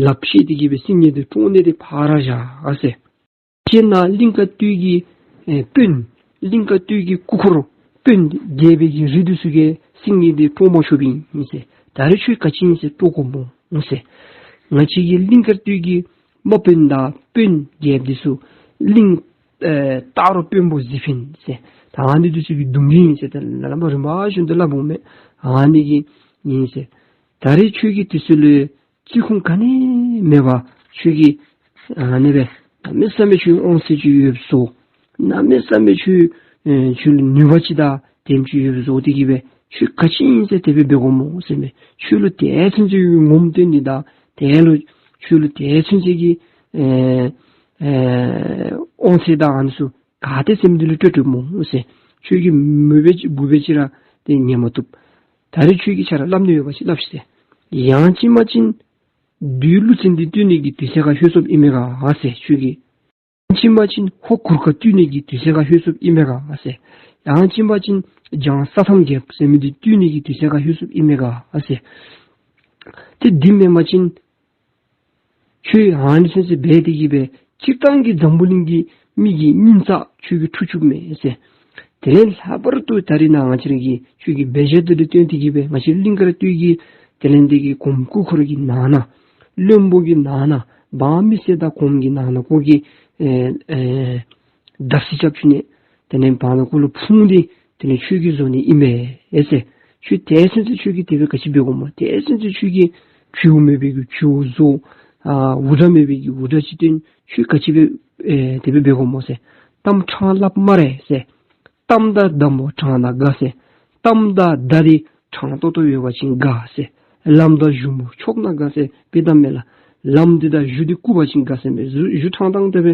ལགཔ་བཤེད་དེ་གིས་སྦེ་སིལ་སྙན་འདི་དཀྲོག་ནི་འདི་ཕར་བཞག་ཟེར། ཁྱེད་ནཱ་གླིང་དཀར་སྟོད་ཀྱི་ཨེ་དཔོན་གླིང་དཀར་སྟོད་ཀྱི་སྐུ་འཁོར་དཔོན་རྒྱལ་པོའི་གི་རིགས་འདི་ཚུ་གིས་སྲིད་ནི་འདི་དཀྲོག་མ་ཆོགཔ་ཨིན་ཟེར། ད་རེས་ཁྱོད་ག་ཅི་ཨིན་ཟེར་དཀྲོག་དགོཔ་སྨོ་ཟེར། ང་བཅས་ཀྱི་གླིང་དཀར་སྟོད་ཀྱི་དམག་དཔོན་དང་དཔོན་རྒྱལཔོ་འདི་ཚུ་གླིང་ཨེ་སྟག་རོང་དཔོན་པོ་གཟིག་འཕེན་ཟེར། ད་ཨ་ནི་འདི་ཚུ་གི་གདུང་རྒྱུད་ཨིན་ཟེར། ད་ལམ་རིམ་པ་བཞིན་དུ་སླབ་འོང་མས། ཨ་ནི་གི་ཨིན་ཟེར། ད་རེས་ཁྱོད་ཀྱིས་དེ་ཚུ་ལུ་བརྩི་ཁུངས་ག་ནི་མེད་པར་ཁྱོད་ཀྱིས་ཨ་ནི་སྦེ་གནམ་མེད་ས་མེད་ཁྱོད་དབང་ཚད་ཅིག་ཡོདཔ་བཟོ། གནམ་མེད་ས་མེད་ཁྱོད་ཨེ་ཁྱོད་ལུ་ནུས་པ་ཅིག་དང་དེམ་ཅིག་ཡོདཔ་བཟོ་སྟེ་གི་སྦེ་ཁྱོད་ག་ཅི་ཨིན་ཟེར་དེ་སྦེ་འབད་དགོཔ་སྨོ་ཟེར་མས། ཁྱོད་ལུ་དེ་ཚུན་ཚོད་ཀྱི་ངོམ་སྟོན་ནི་དང་དེ་ལུ་ཁྱོད་ལུ་དེ་ཚུན་ཚོད་ཀྱི་ཨེ་ཨེ་དབང་ཚད་དང་ཨ་ནི་ཚུ་ག་ཏེ་ཟེར་མི་འདི་ལུ་སྤྲོད་སྤྲོདཔ་སྨོ་ཟེར། ཁྱོད་ཀྱིས་མོས་པ་ཅིག་དགུ་པ་ཅིག་ར་དེ་ཉན་མ་བཏུབ། ད་རེས་ཁྱོད་ཀྱིས་ཆ་ར་སླབ་ནི་ཡོད་པ་ཅིན་སླབ་ཤིག་ཟེར། ཡང་ཅིན་མ་ཅིན་བདུད་ཀླུ་བཙན་འདི་བཏུལ་ནི་གི་དུས་ཚོད་ཁར་ལྷོད་སོཔ་ཨིན་མས་ག་ཟེར། ཁྱོད་ཀྱིས་ཡང་ཅིན་མ་ཅིན་ཧོར་གུར་དཀར་བཏུལ་ནི་གི་དུས་ཚོད་ཁར་ལྷོད་སོཔ་ཨིན་མས་ག་ཟེར། ཡང་ཅིན་མ་ཅིན་འཇང་ས་ཐམ་རྒྱལཔོ་ཟེར་མི་འདི་བཏུལ་ནི་གི་དུས་ཚོད་ཁར་ལྷོད་སོཔ་ཨིན་མས་ག་ཟེར། ཏེ་འདི་མེན་པ་ཅིན་ཁྱོད་ཨ་ནི་ཚུན་ཚོད་འབད་དེ་གི་སྦེ་སྤྱིར་བཏང་གི་འཛམ་བུ་གླིང་གི་མི་གི་སྙིང་རྩ་ཁྱོད་ཀྱིས་འཁྲུག་བཅུགཔ་མས་ཟེར། དེ་ལས་ལྷག་པར་དུ་ད་རེས་ནཱ་ང་བཅས་ར་གི་ཁྱོད་ཀྱི་འབད་བཞག་འདི་ལུ་བརྟེན་ཏེ་གི་སྦེ་ང་བཅས་གླིང་དཀར་སྟོད་ཀྱི་དེ་ལས་འདི་གི་གོངམ་སྐུ་འཁོར་གྱི་ནང་ན་བློན་པོ་གི་ནང་ན་འབངས་མི་སེར་དང་གོངམ་གི་ནང་ན་ཁོ་གི་ཨེ་ཨེ་བརྡབ་གསིག་རྐྱབ་བཅུག་ནི། དེ་ལས་བར་ན་ཁོ་ལུ་ཕུང་སྟེ་དེ་ལས་ཁྱོད་ཀྱིས་བཟོ་ནི་ཨིན་མས་ཟེར། ཁྱོད་དེ་ཚུན་ཚོད་ཁྱོད་ཀྱིས་དེ་སྦེ་ག་ཅི་འབད་དགོཔ་སྨོ། དེ་ཚུན་ཚོད་ཁྱོད་ཀྱིས་བྱུས་མེད་པའི་གི་བྱུས་བཟོ། ཨ་འུར་སྒྲ་མེད་པའི་གི་འུར་སྒྲ་ཅིག་བཏོན། ཁྱོད་ག་ཅི་སྦེ་ཨེ་དེ་སྦེ་འབད་དགོཔ་སྨོ་ཟེར། གཏམ་ཕྲང་སླབ་སྨ་རེ་ཟེར། གཏམ་དང་གདམས་པ་ཕྲང་ན་དགའ་ཟེར། གཏམ་དང་བརྡ་འདི་ཕྲང་ཏོག་ཏོ་ཡོད་པ་ཅིན་དགའ་ཟེར། ལམ་དང་གཞུ་མོ་ཕྱོགས་ན་དགའ་ཟེར་དཔེ་གཏམ་མས་ལགས། ལམ་འདི་དང་གཞུ་འདི་བཀུག་པ་ཅིན་དགའ་ཟེར་མས། གཞུ་གཞུ་ཕྲང་ཏང་ཏ་སྦེ་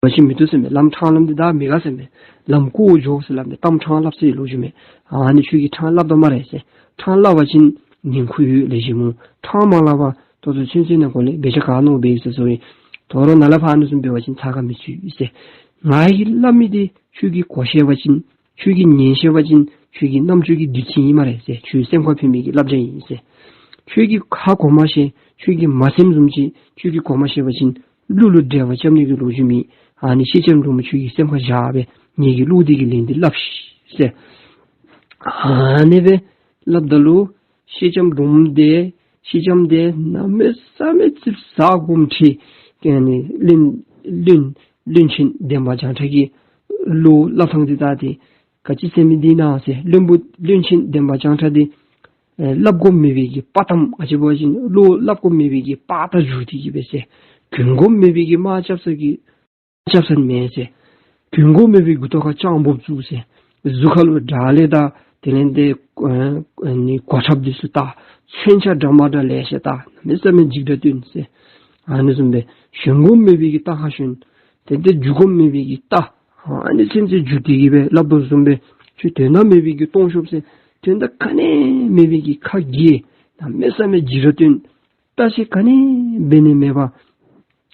བ་ཅིན་མི་བཏུབ་ཟེར་མས། ལམ་ཕྲང་ལམ་འདི་དང་མི་དགའ་ཟེར་མས། ལམ་བཀོག་འགྱོ་ཟེར་སླབ་མས། གཏམ་ཕྲང་སླབ་ཟེར་ལོ་རྒྱུས་མས། ཨ་ནི་ཁྱོད་ཀྱིས་ཕྲང་སླབ་ད་སྨ་རེ་ཟེར། ཕྲང་སླབ་པ་ཅིན་ཉན་ཁུལ་ཡོད་ལེགས་ཤོམ་སྨོ། ཕྲང་མ་སླབ་པར་ཏོག་ཏོ་ཚུན་ཚོད་ནང་འཁོད་ལས་འབད་བཞག་ག་ནོར་འབད་ཡི་ཟེར་ཟེར་བའི་དོ་རུང་ནཱ་ལས་ཕར་ཨ་ནི་བཟུམ་འབད་བ་ཅིན་ཚ་ག་མི་ཚུད་ཟེར། ང་གིས་སླབ་མི་འདི་ཁྱོད་ཀྱིས་གོ་ཤེས་པ་ཅིན་ཁྱོད་ཀྱིས་ཉན་ཤེས་པ་ཅིན་ཁྱོད་ཀྱི་རྣམ་ཅོ་གི་བདུད་རྩི་ཨིན་སྨ་རེ་ཟེར། ཁྱོད་སེམས་ཁར་ཕན་མི་གི་བསླབ་བྱ་ཨིན་ཟེར། ཁྱོད་ཀྱིས་ཁ་གོ་མ་ཤེས་ཁྱོད་ཀྱིས་མ་སེམས་བཟུམ་ཅིག་ཁྱོད་ཀྱིས་གོ་མ་ཤེས་པ་ཅིན་གླུ་ལུ་འགྲེལ་པ་རྐྱབ་ནི་གི་ལོ་རྒྱུས་མེད། ཨ་ནི་སེང་ལྕམ་འབྲུག་མོ་ཁྱོད་ཀྱིས་སེམས་ཁར་བཞག་སྦེ་ངེ་གི་གླུ་འདི་གི་ལན་འདི་སླབ་ཤིག་ཟེར། ཨ་ནི་སྦེ་སླབ་ད་ལུ་སེང་ལྕམ་འབྲུག་མོ་འདི་སེང་ལྕམ་འདི་གནམ་མེད་ས་མེད་ཙིགཔ་ཟ་དགོཔ་འདྲས། ཨ་ནི་བློན་བློན་བློན་ཆེན་འདན་མ་བྱང་ཁྲ་གི་གླུ་སླབ་ཐངས་འདི་ད་འདི་ག་ཅི་ཟེར་མི་འདི་ན་ཟེར། བློན་པོ་བློན་ཆེན་འདན་མ་བྱང་ཁྲ་འདི་ཨེ་སླབ་དགོཔ་མེད་པའི་གི་དཔའ་གཏམ་ཨ་ཅི་འབད་བ་ཅིན་གླུ་སླབ་དགོཔ་མེད་པའི་གི་དཔའ་རྟགས་འཇུ་སྟེ་གི་སྦེ་ཟེར། གྱོན་དགོཔ་མེད་པའི་གི་དམག་རྐྱབ་ས་གི་རྐྱབ་ས་མེད་ཟེར། གྱོན་དགོཔ་མེད་པའི་མགུ་ཏོ་ཁར་ལྕང་སྦུབ་བཙུགས་ཟེར། གཟུགས་ཁ་ལུ་དྲག་ལས་དང་དེ་ལས་འདི་ཨེ་ཨེ་ནི་གོ་ཁྲབ་འདི་ཚུ་བཏགས། མཚོན་ཆ་འདྲ་མ་འདྲ་ལེ་ཤ་བཏགས། གནམ་མེད་ས་མེད་འཇིགས་སྒྲ་བཏོན་ཟེར། ཨ་ནི་བཟུམ་སྦེ་ཞོན་དགོཔ་མེད་པའི་གི་རྟ་ཁར་ཞོན། དེ་འདི་རྒྱུག་དགོཔ་མེད་པའི་གི་རྟ་ཨ་ནི་ཚུན་ཚོད་རྒྱུག་སྟེ་གི་སྦེ་སླབ་དོ་བཟུམ་སྦེ་ཁྱོད་དོན་དག་མེད་པའི་གི་སྟོང་ཤོབ་ཟེར། དོན་དག་ག་ནི་མེད་པའི་གི་ཁ་གྱེས། གནམ་མེད་ས་མེད་འཇིགས་སྒྲ་བཏོན། བརྟག་དཔྱད་ག་ནི་འབད་ནི་མེད་པར་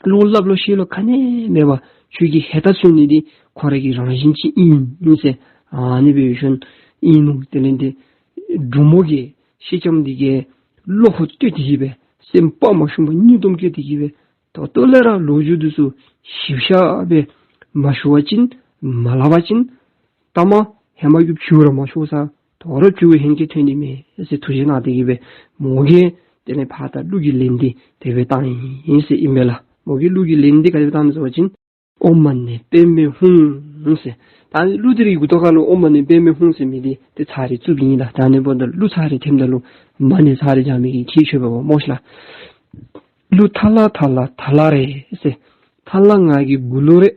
གླུ་སླབ་ལོ་ཤེས་ལོ་ག་ནི་མེད་པར་ཁྱོད་ཀྱིས་ཧེ་ད་ཚུད་ནི་འདི་ཁོ་ར་གི་རང་བཞིན་ཅིག་ཨིན་ཨིན་ཟེར། ཨ་ནི་སྦེ་ཞོན་ཨིན་ནུག། དེ་ལས་འདི་འབྲུག་མོ་གིས་སེང་ལྕམ་འདི་གི་བློ་ཁོག་བསྟོད་དེ་གི་སྦེ་སེམས་དཔའ་མ་ཞུམ་པར་སྙིང་སྟོབས་བསྐྱེད་དེ་གི་སྦེ་ད་ལྟོ་ལས་ར་ལོ་རྒྱུས་འདི་ཚུ་ཞིབ་ཆ་སྦེ་མ་ཞུ་བ་ཅིན་མ་སླབ་པ་ཅིན་ལྟ་མ་ཧེ་མ་གི་བྱུས་ར་མ་ཤོར་ས་དོ་རུང་བྱུས་ཧེང་སྐལ་ཐོན་ནི་མས་ཟེར་ཐུགས་བཞེད་གནང་སྟེ་གི་སྦེ་མོ་གིས་དེ་ལས་ཕར་ད་གླུ་གི་ལན་འདི་དེ་སྦེ་བཏང་ཡི་ཟེར་ཨིན་མས་ལགས། མོ་གིས་གླུ་གི་ལན་འདི་ག་དེ་སྦེ་བཏང་ནུག་ཟེར་བ་ཅིན། ཨོཾ་མ་ཎི་པདྨེ་ཧཱུྃ་ཟེར། ད་ནི་གླུ་འདི་རའི་མགུ་ཏོ་ཁ་ལུ་ཨོཾ་མ་ཎི་པདྨེ་ཧཱུྃ་ཟེར་མི་འདི་ཏེ་ཚར་རེ་བཙུགསཔ་ཨིན་ལགས། ད་ནི་འབདཝ་ད་གླུ་ཚར་རེ་འཐེནམ་ད་ལུ་མ་ཎི་ཚར་རེ་བགྱང་མི་གི་ཁྱད་ཆོས་འབད་བ་སྨོ་ཤིག་ལགས། གླུ་ཐ་ལ་ཐ་ལ་ཐ་ལ་རེད་ཟེར། ཐ་ལ་ང་གི་མགུ་ལོ་རེད།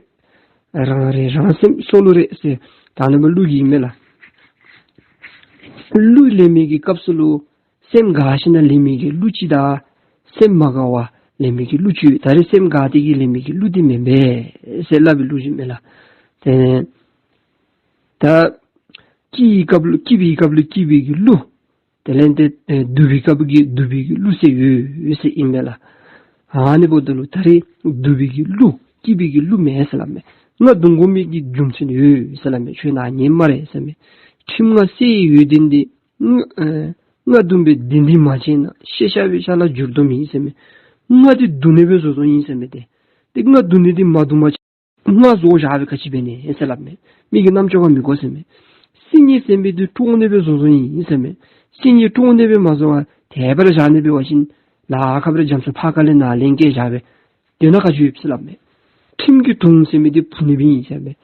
རང་རེད་རང་སེམས་སྲོག་ལོ་རེད་ཟེར། ད་ནི་འབདཝ་གླུ་གི་ཨིན་མས་ལགས། གླུ་ལེན་མི་གི་སྐབས་སུ་ལུ་སེམས་དགའ་ཞིནམ་ལེན་མི་གི་གླུ་ཅིག་དང་སེམས་མ་དགའ་བར་ལེན་མི་གི་གླུ་ཅིག་ཡོད། ད་རེས་སེམས་དགའ་སྟེ་གི་ལེན་མི་གི་གླུ་འདི་མེན་པས་ཟེར་སླབ་པའི་གླུ་ཅིག་མས་ལགས། ཏེ་ད་སྐྱིད་པའི་སྐབས་ལུ་སྐྱིད་པའི་སྐབས་ལུ་སྐྱིད་པའི་གི་གླུ། དེ་ལས་ཏེ་ཨེ་སྡུག་པའི་སྐབས་ཀྱི་སྡུག་པའི་གི་གླུ་ཟེར་ཡོད་ཟེར་ཨིན་མས་ལགས། ཨ་ནི་འབདཝ་ད་ལུ་ད་རེས་སྡུག་པའི་གི་གླུ་སྐྱིད་པའི་གི་གླུ་མེད་ཟེར་སླབ་མས། རྔ་བརྡུང་དགོ་མི་གི་རྒྱུ་མཚན་ཡོད་ཟེར་སླབ་མས། ཁྱོད་ནཱ་ཉན་སྨ་རེ་ཟེར་མས། ཁྲིམས་རྔ་བསད་ཡོད་དེ་འདི་རྔ་ཨེ་རྔ་བརྡུང་བའི་དེ་འདི་མ་བྱས་ན་ཤེས་བྱ་བའི་ཤ་ལ་འགྱུར་དོ་མེད་ཟེར་མས། རྔ་འདི་བརྡུང་ནི་སྦེ་བཟོ་བཟོཝ་ཨིན་ཟེར་མས། ཏེ་ཏེ་རྔ་བརྡུང་ནི་འདི་མ་བརྡུང་པ་ཅིན་ ང་བཟོ་བཞག་སྦེ་ག་ཅི་འབད་ནི་ཨིན་ཟེར་སླབ་མས། མི་གི་རྣམ་ཅོག་ཁར་མི་དགོ་ཟེར་མས། སིལ་སྙན་ཟེར་མི་འདི་དཀྲོག་ནི་སྦེ་བཟོ་བཟོཝ་ཨིན་ཟེར་མས། སིལ་སྙན་དཀྲོག་ནི་སྦེ་མ་བཟོ་བར་དེ་སྦེ་ར་བཞག་ནི་འབད་བ་ཅིན་ལཱ་ཁག་སྦེ་ར་རྒྱ་མཚོ་ཕར་ཁ་ལས་ནཱ་ལེན་བཀལ་བཞག་སྦེ་དོན་དག་ག་ཅི་ཡོདཔ་ཟེར་སླབ་མས། ཁྲིམས་ཀྱི་དུང་ཟེར་མི་འདི་འཕུ་ནི་སྦེ་ཨིན་ཟེར་མས།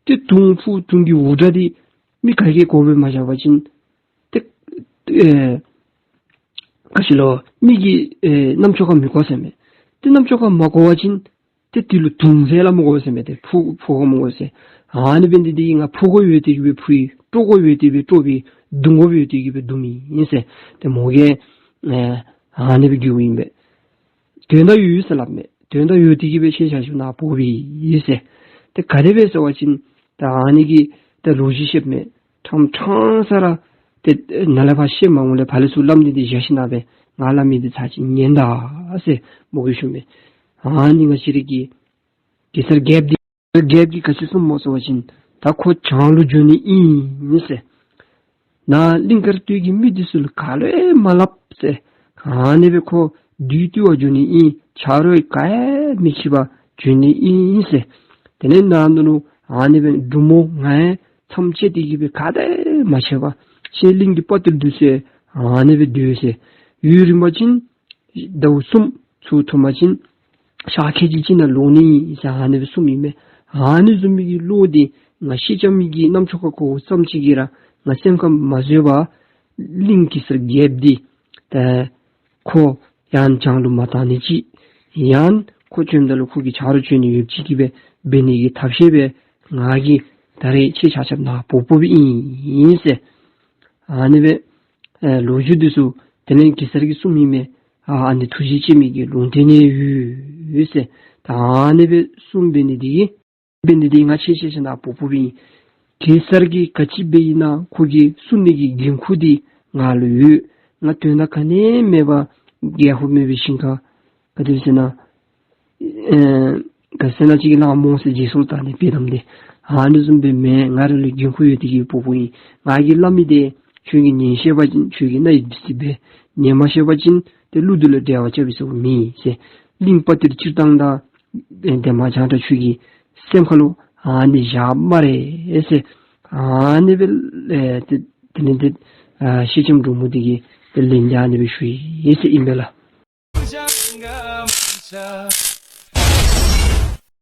ཏེ་དུང་འཕུ་དུང་གི་འུར་སྒྲ་འདི་མི་ག་གིས་གོ་སྦེ་མ་བཞག་པ་ཅིན་ཏེ་ཨེ་ག་ཅི་ལོ་མི་གི་ཨེ་རྣམ་ཅོག་ཁར་མི་གོ་ཟེར་མས། ཏེ་རྣམ་ཅོག་ཁར་མ་གོ་བ་ཅིན་ཏེ་དེ་ལུ་དུང་ཟེར་སླབ་མི་དགོ་ཟེར་མས། ཏེ་འཕུ་འཕུ་དགོཔ་མི་དགོ་ཟེར། ཨ་ནི་འབད་ནི་འདི་གིས་ང་འཕུ་དགོཔ་ཡོད་དེ་གིས་སྦེ་འཕུ་ཡི། དཀྲོག་དགོཔ་ཡོད་དེ་གིས་སྦེ་དཀྲོག་པའི། རྡུང་དགོཔ་ཡོད་དེ་གིས་སྦེ་རྡུང་མི་ཨིན་ཟེར། ཏེ་མོ་གིས་ཨེ་ཨ་ནི་སྦེ་གི་ཨིན་པས། དོན་དག་ཡོད་ཡོད་ཟེར་སླབ་མས། དོན་དག་ཡོད་དེ་གིས་སྦེ་ཁྱེད་ཆ་ཁྱབ་ནཱ་འབོ་བའི་ཨིན་ཟེར། ཏེ་ག་དེ་སྦེ་ཟེར་བ་ཅིན་ད་ཨ་ནི་གི་ད་ལོ་རྒྱུས་བཤདཔ་མས། ཕྲང་ཕྲང་ས་ར་ཏེ་ནཱ་ལས་ཕར་བཤད་མ་འོང་ལས་ཕར་ལས་ཚུར་སླབ་ནི་འདི་བཞག་ཞིནམ་སྦེ་ང་སླབ་མི་འདི་ཚར་གཅིག་ཉན་ད་ཟེར་མོ་གིས་ཞུ་མས། ཨ་ནི་ང་བཅས་ར་གི་གེ་སར་རྒྱལཔོ་འདི་རྒྱལཔོ་གིས་ག་ཅི་གསུངམ་སྨོ་ཟེར་བ་ཅིན་ད་ཁོ་བྱང་ལུ་འགྱོ་ནི་ཨིན་ཟེར། ནཱ་གླིང་དཀར་སྟོད་ཀྱི་མི་འདི་ཚུ་ལུ་ག་ལུ་ཡང་མ་སླབ་ཟེར། ཨ་ནི་སྦེ་ཁོ་བདུད་འདུལ་བར་འགྱོ་ནི་ཨིན། ཆ་རོགས་ག་ཡང་མི་འཁྱིད་པར་འགྱོ་ནི་ཨིན་ཟེར། དེ་ལས་ནཱ་ནཱ་ལུ་ཨ་ནི་སྦེ་འབྲུག་མོ་ང་ཡང་མཚམས་བཅད་དེ་གིས་སྦེ་ག་དེ་མ་ཆད་པར་ཁྱེད་གླིང་གི་དཔའ་རྟུལ་འདི་ཚུ་ཡང་ཨ་ནི་སྦེ་སྡོད་ཟེར། ཡུན་རིང་པ་ཅིན་ཟླཝ་གསུམ་ཚུ་ཐུང་པ་ཅིན་ཤར་ཁ་གི་ཅིག་ནང་ལོག་ནི་ཨིན་ཟེར་ཨ་ནི་སྦེ་གསུངམ་ཨིན་མས། ཨ་ནི་བཟུམ་མའི་གི་བློ་འདི་ང་སེང་ལྕམ་གྱི་རྣམ་ཅོག་ཁར་གོཝ་ཙམ་ཅིག་གིས་ར་ང་སེམས་ཁར་མ་བཟོད་པར་གླིང་གེ་སར་རྒྱལཔོ་འདི་ད་ཁོ་ཡང་བྱང་ལུ་མ་བཏང་ནི་ཅིག་ཡང་ཁོ་བྱོནམ་ད་ལུ་ཁོ་གི་ཆ་རོགས་བྱོན་ནི་ཡོདཔ་ཅིག་གིས་སྦེ་འབད་ནི་གི་ཐབས་ཤེས་སྦེ་ང་གིས་ད་རེས་ཁྱེད་ཆ་ཁྱབ་ནཱ་འབོ་འབོཝ་ཨིན་ཟེར། ཨ་ནི་སྦེ་ཨེ་ལོ་རྒྱུས་འདི་ཚུ་དེ་ལས་གེ་སར་གྱིས་གསུངམ་ཨིན་མས། ཨ་ཨ་ནི་ཐུགས་རྗེ་ཆེ་མི་གི་ལུང་བསྟན་ནི་ཡོད་ཟེར། ད་ཨ་ནི་སྦེ་གསུངམ་འབད་ནི་འདི་གིས་འབད་ནི་འདི་ང་ཁྱེད་ཆ་ཁྱབ་ནཱ་འབོ་འབོཝ་ཨིན། གེ་སར་གྱིས་ག་ཅི་འབད་ཡི་ན་ཁོ་གིས་གསུང་ནི་གི་འགན་ཁུར་འདི་ང་ལུ་ཡོད། ང་དོན་དག་ག་ནི་མེད་པར་རྒྱལ་པོ་མེད་པའི་ཞིང་ཁར་ག་དེ་སྦེ་ཟེར་ན་ཨེ་ག་ཟེར་ན་ཅིག་གི་ལཱ་མོ་ཟེར་རྗེས་སུ་ལྟ་ནི་དཔེ་གཏམ་འདི་ཨ་ནི་བཟུམ་སྦེ་མེན། ང་ར་ལུ་འགན་ཁུར་ཡོད་དེ་གིས་འབོ་འབོཝ་ཨིན། ང་གིས་སླབ་མི་འདི་ཁྱོད་ཀྱིས་ཉན་ཤེས་པ་ཅིན་ཁྱོད་ཀྱིས་རྣ་ཡི་བདུད་རྩི་འབད། ཉན་མ་ཤེས་པ་ཅིན་ཏེ་ཀླུ་འདི་ལུ་འབྲེལ་བ་རྐྱབ་པའི་ཟེར་མི་ཟེར། གླིང་དཔའ་རྟུལ་སྤྱིར་བཏང་དང་ཏེ་མ་བྱང་ད་ཁྱོད་ཀྱི་སེམས་ཁ་ལུ་ཨ་ནི་བཞག་སྨ་རེ་ཟེར། ཨ་ནི་སྦེ་ཨེ་ཏེ་དེ་ལས་ཏེ་ཨ་སེང་ལྕམ་འབྲུག་མོ་འདི་གིས་ཏེ་ལན་འདི་ཨ་ནི་སྦེ་ཞུ་ཡི་ཟེར་ཨིན་པས་ལགས།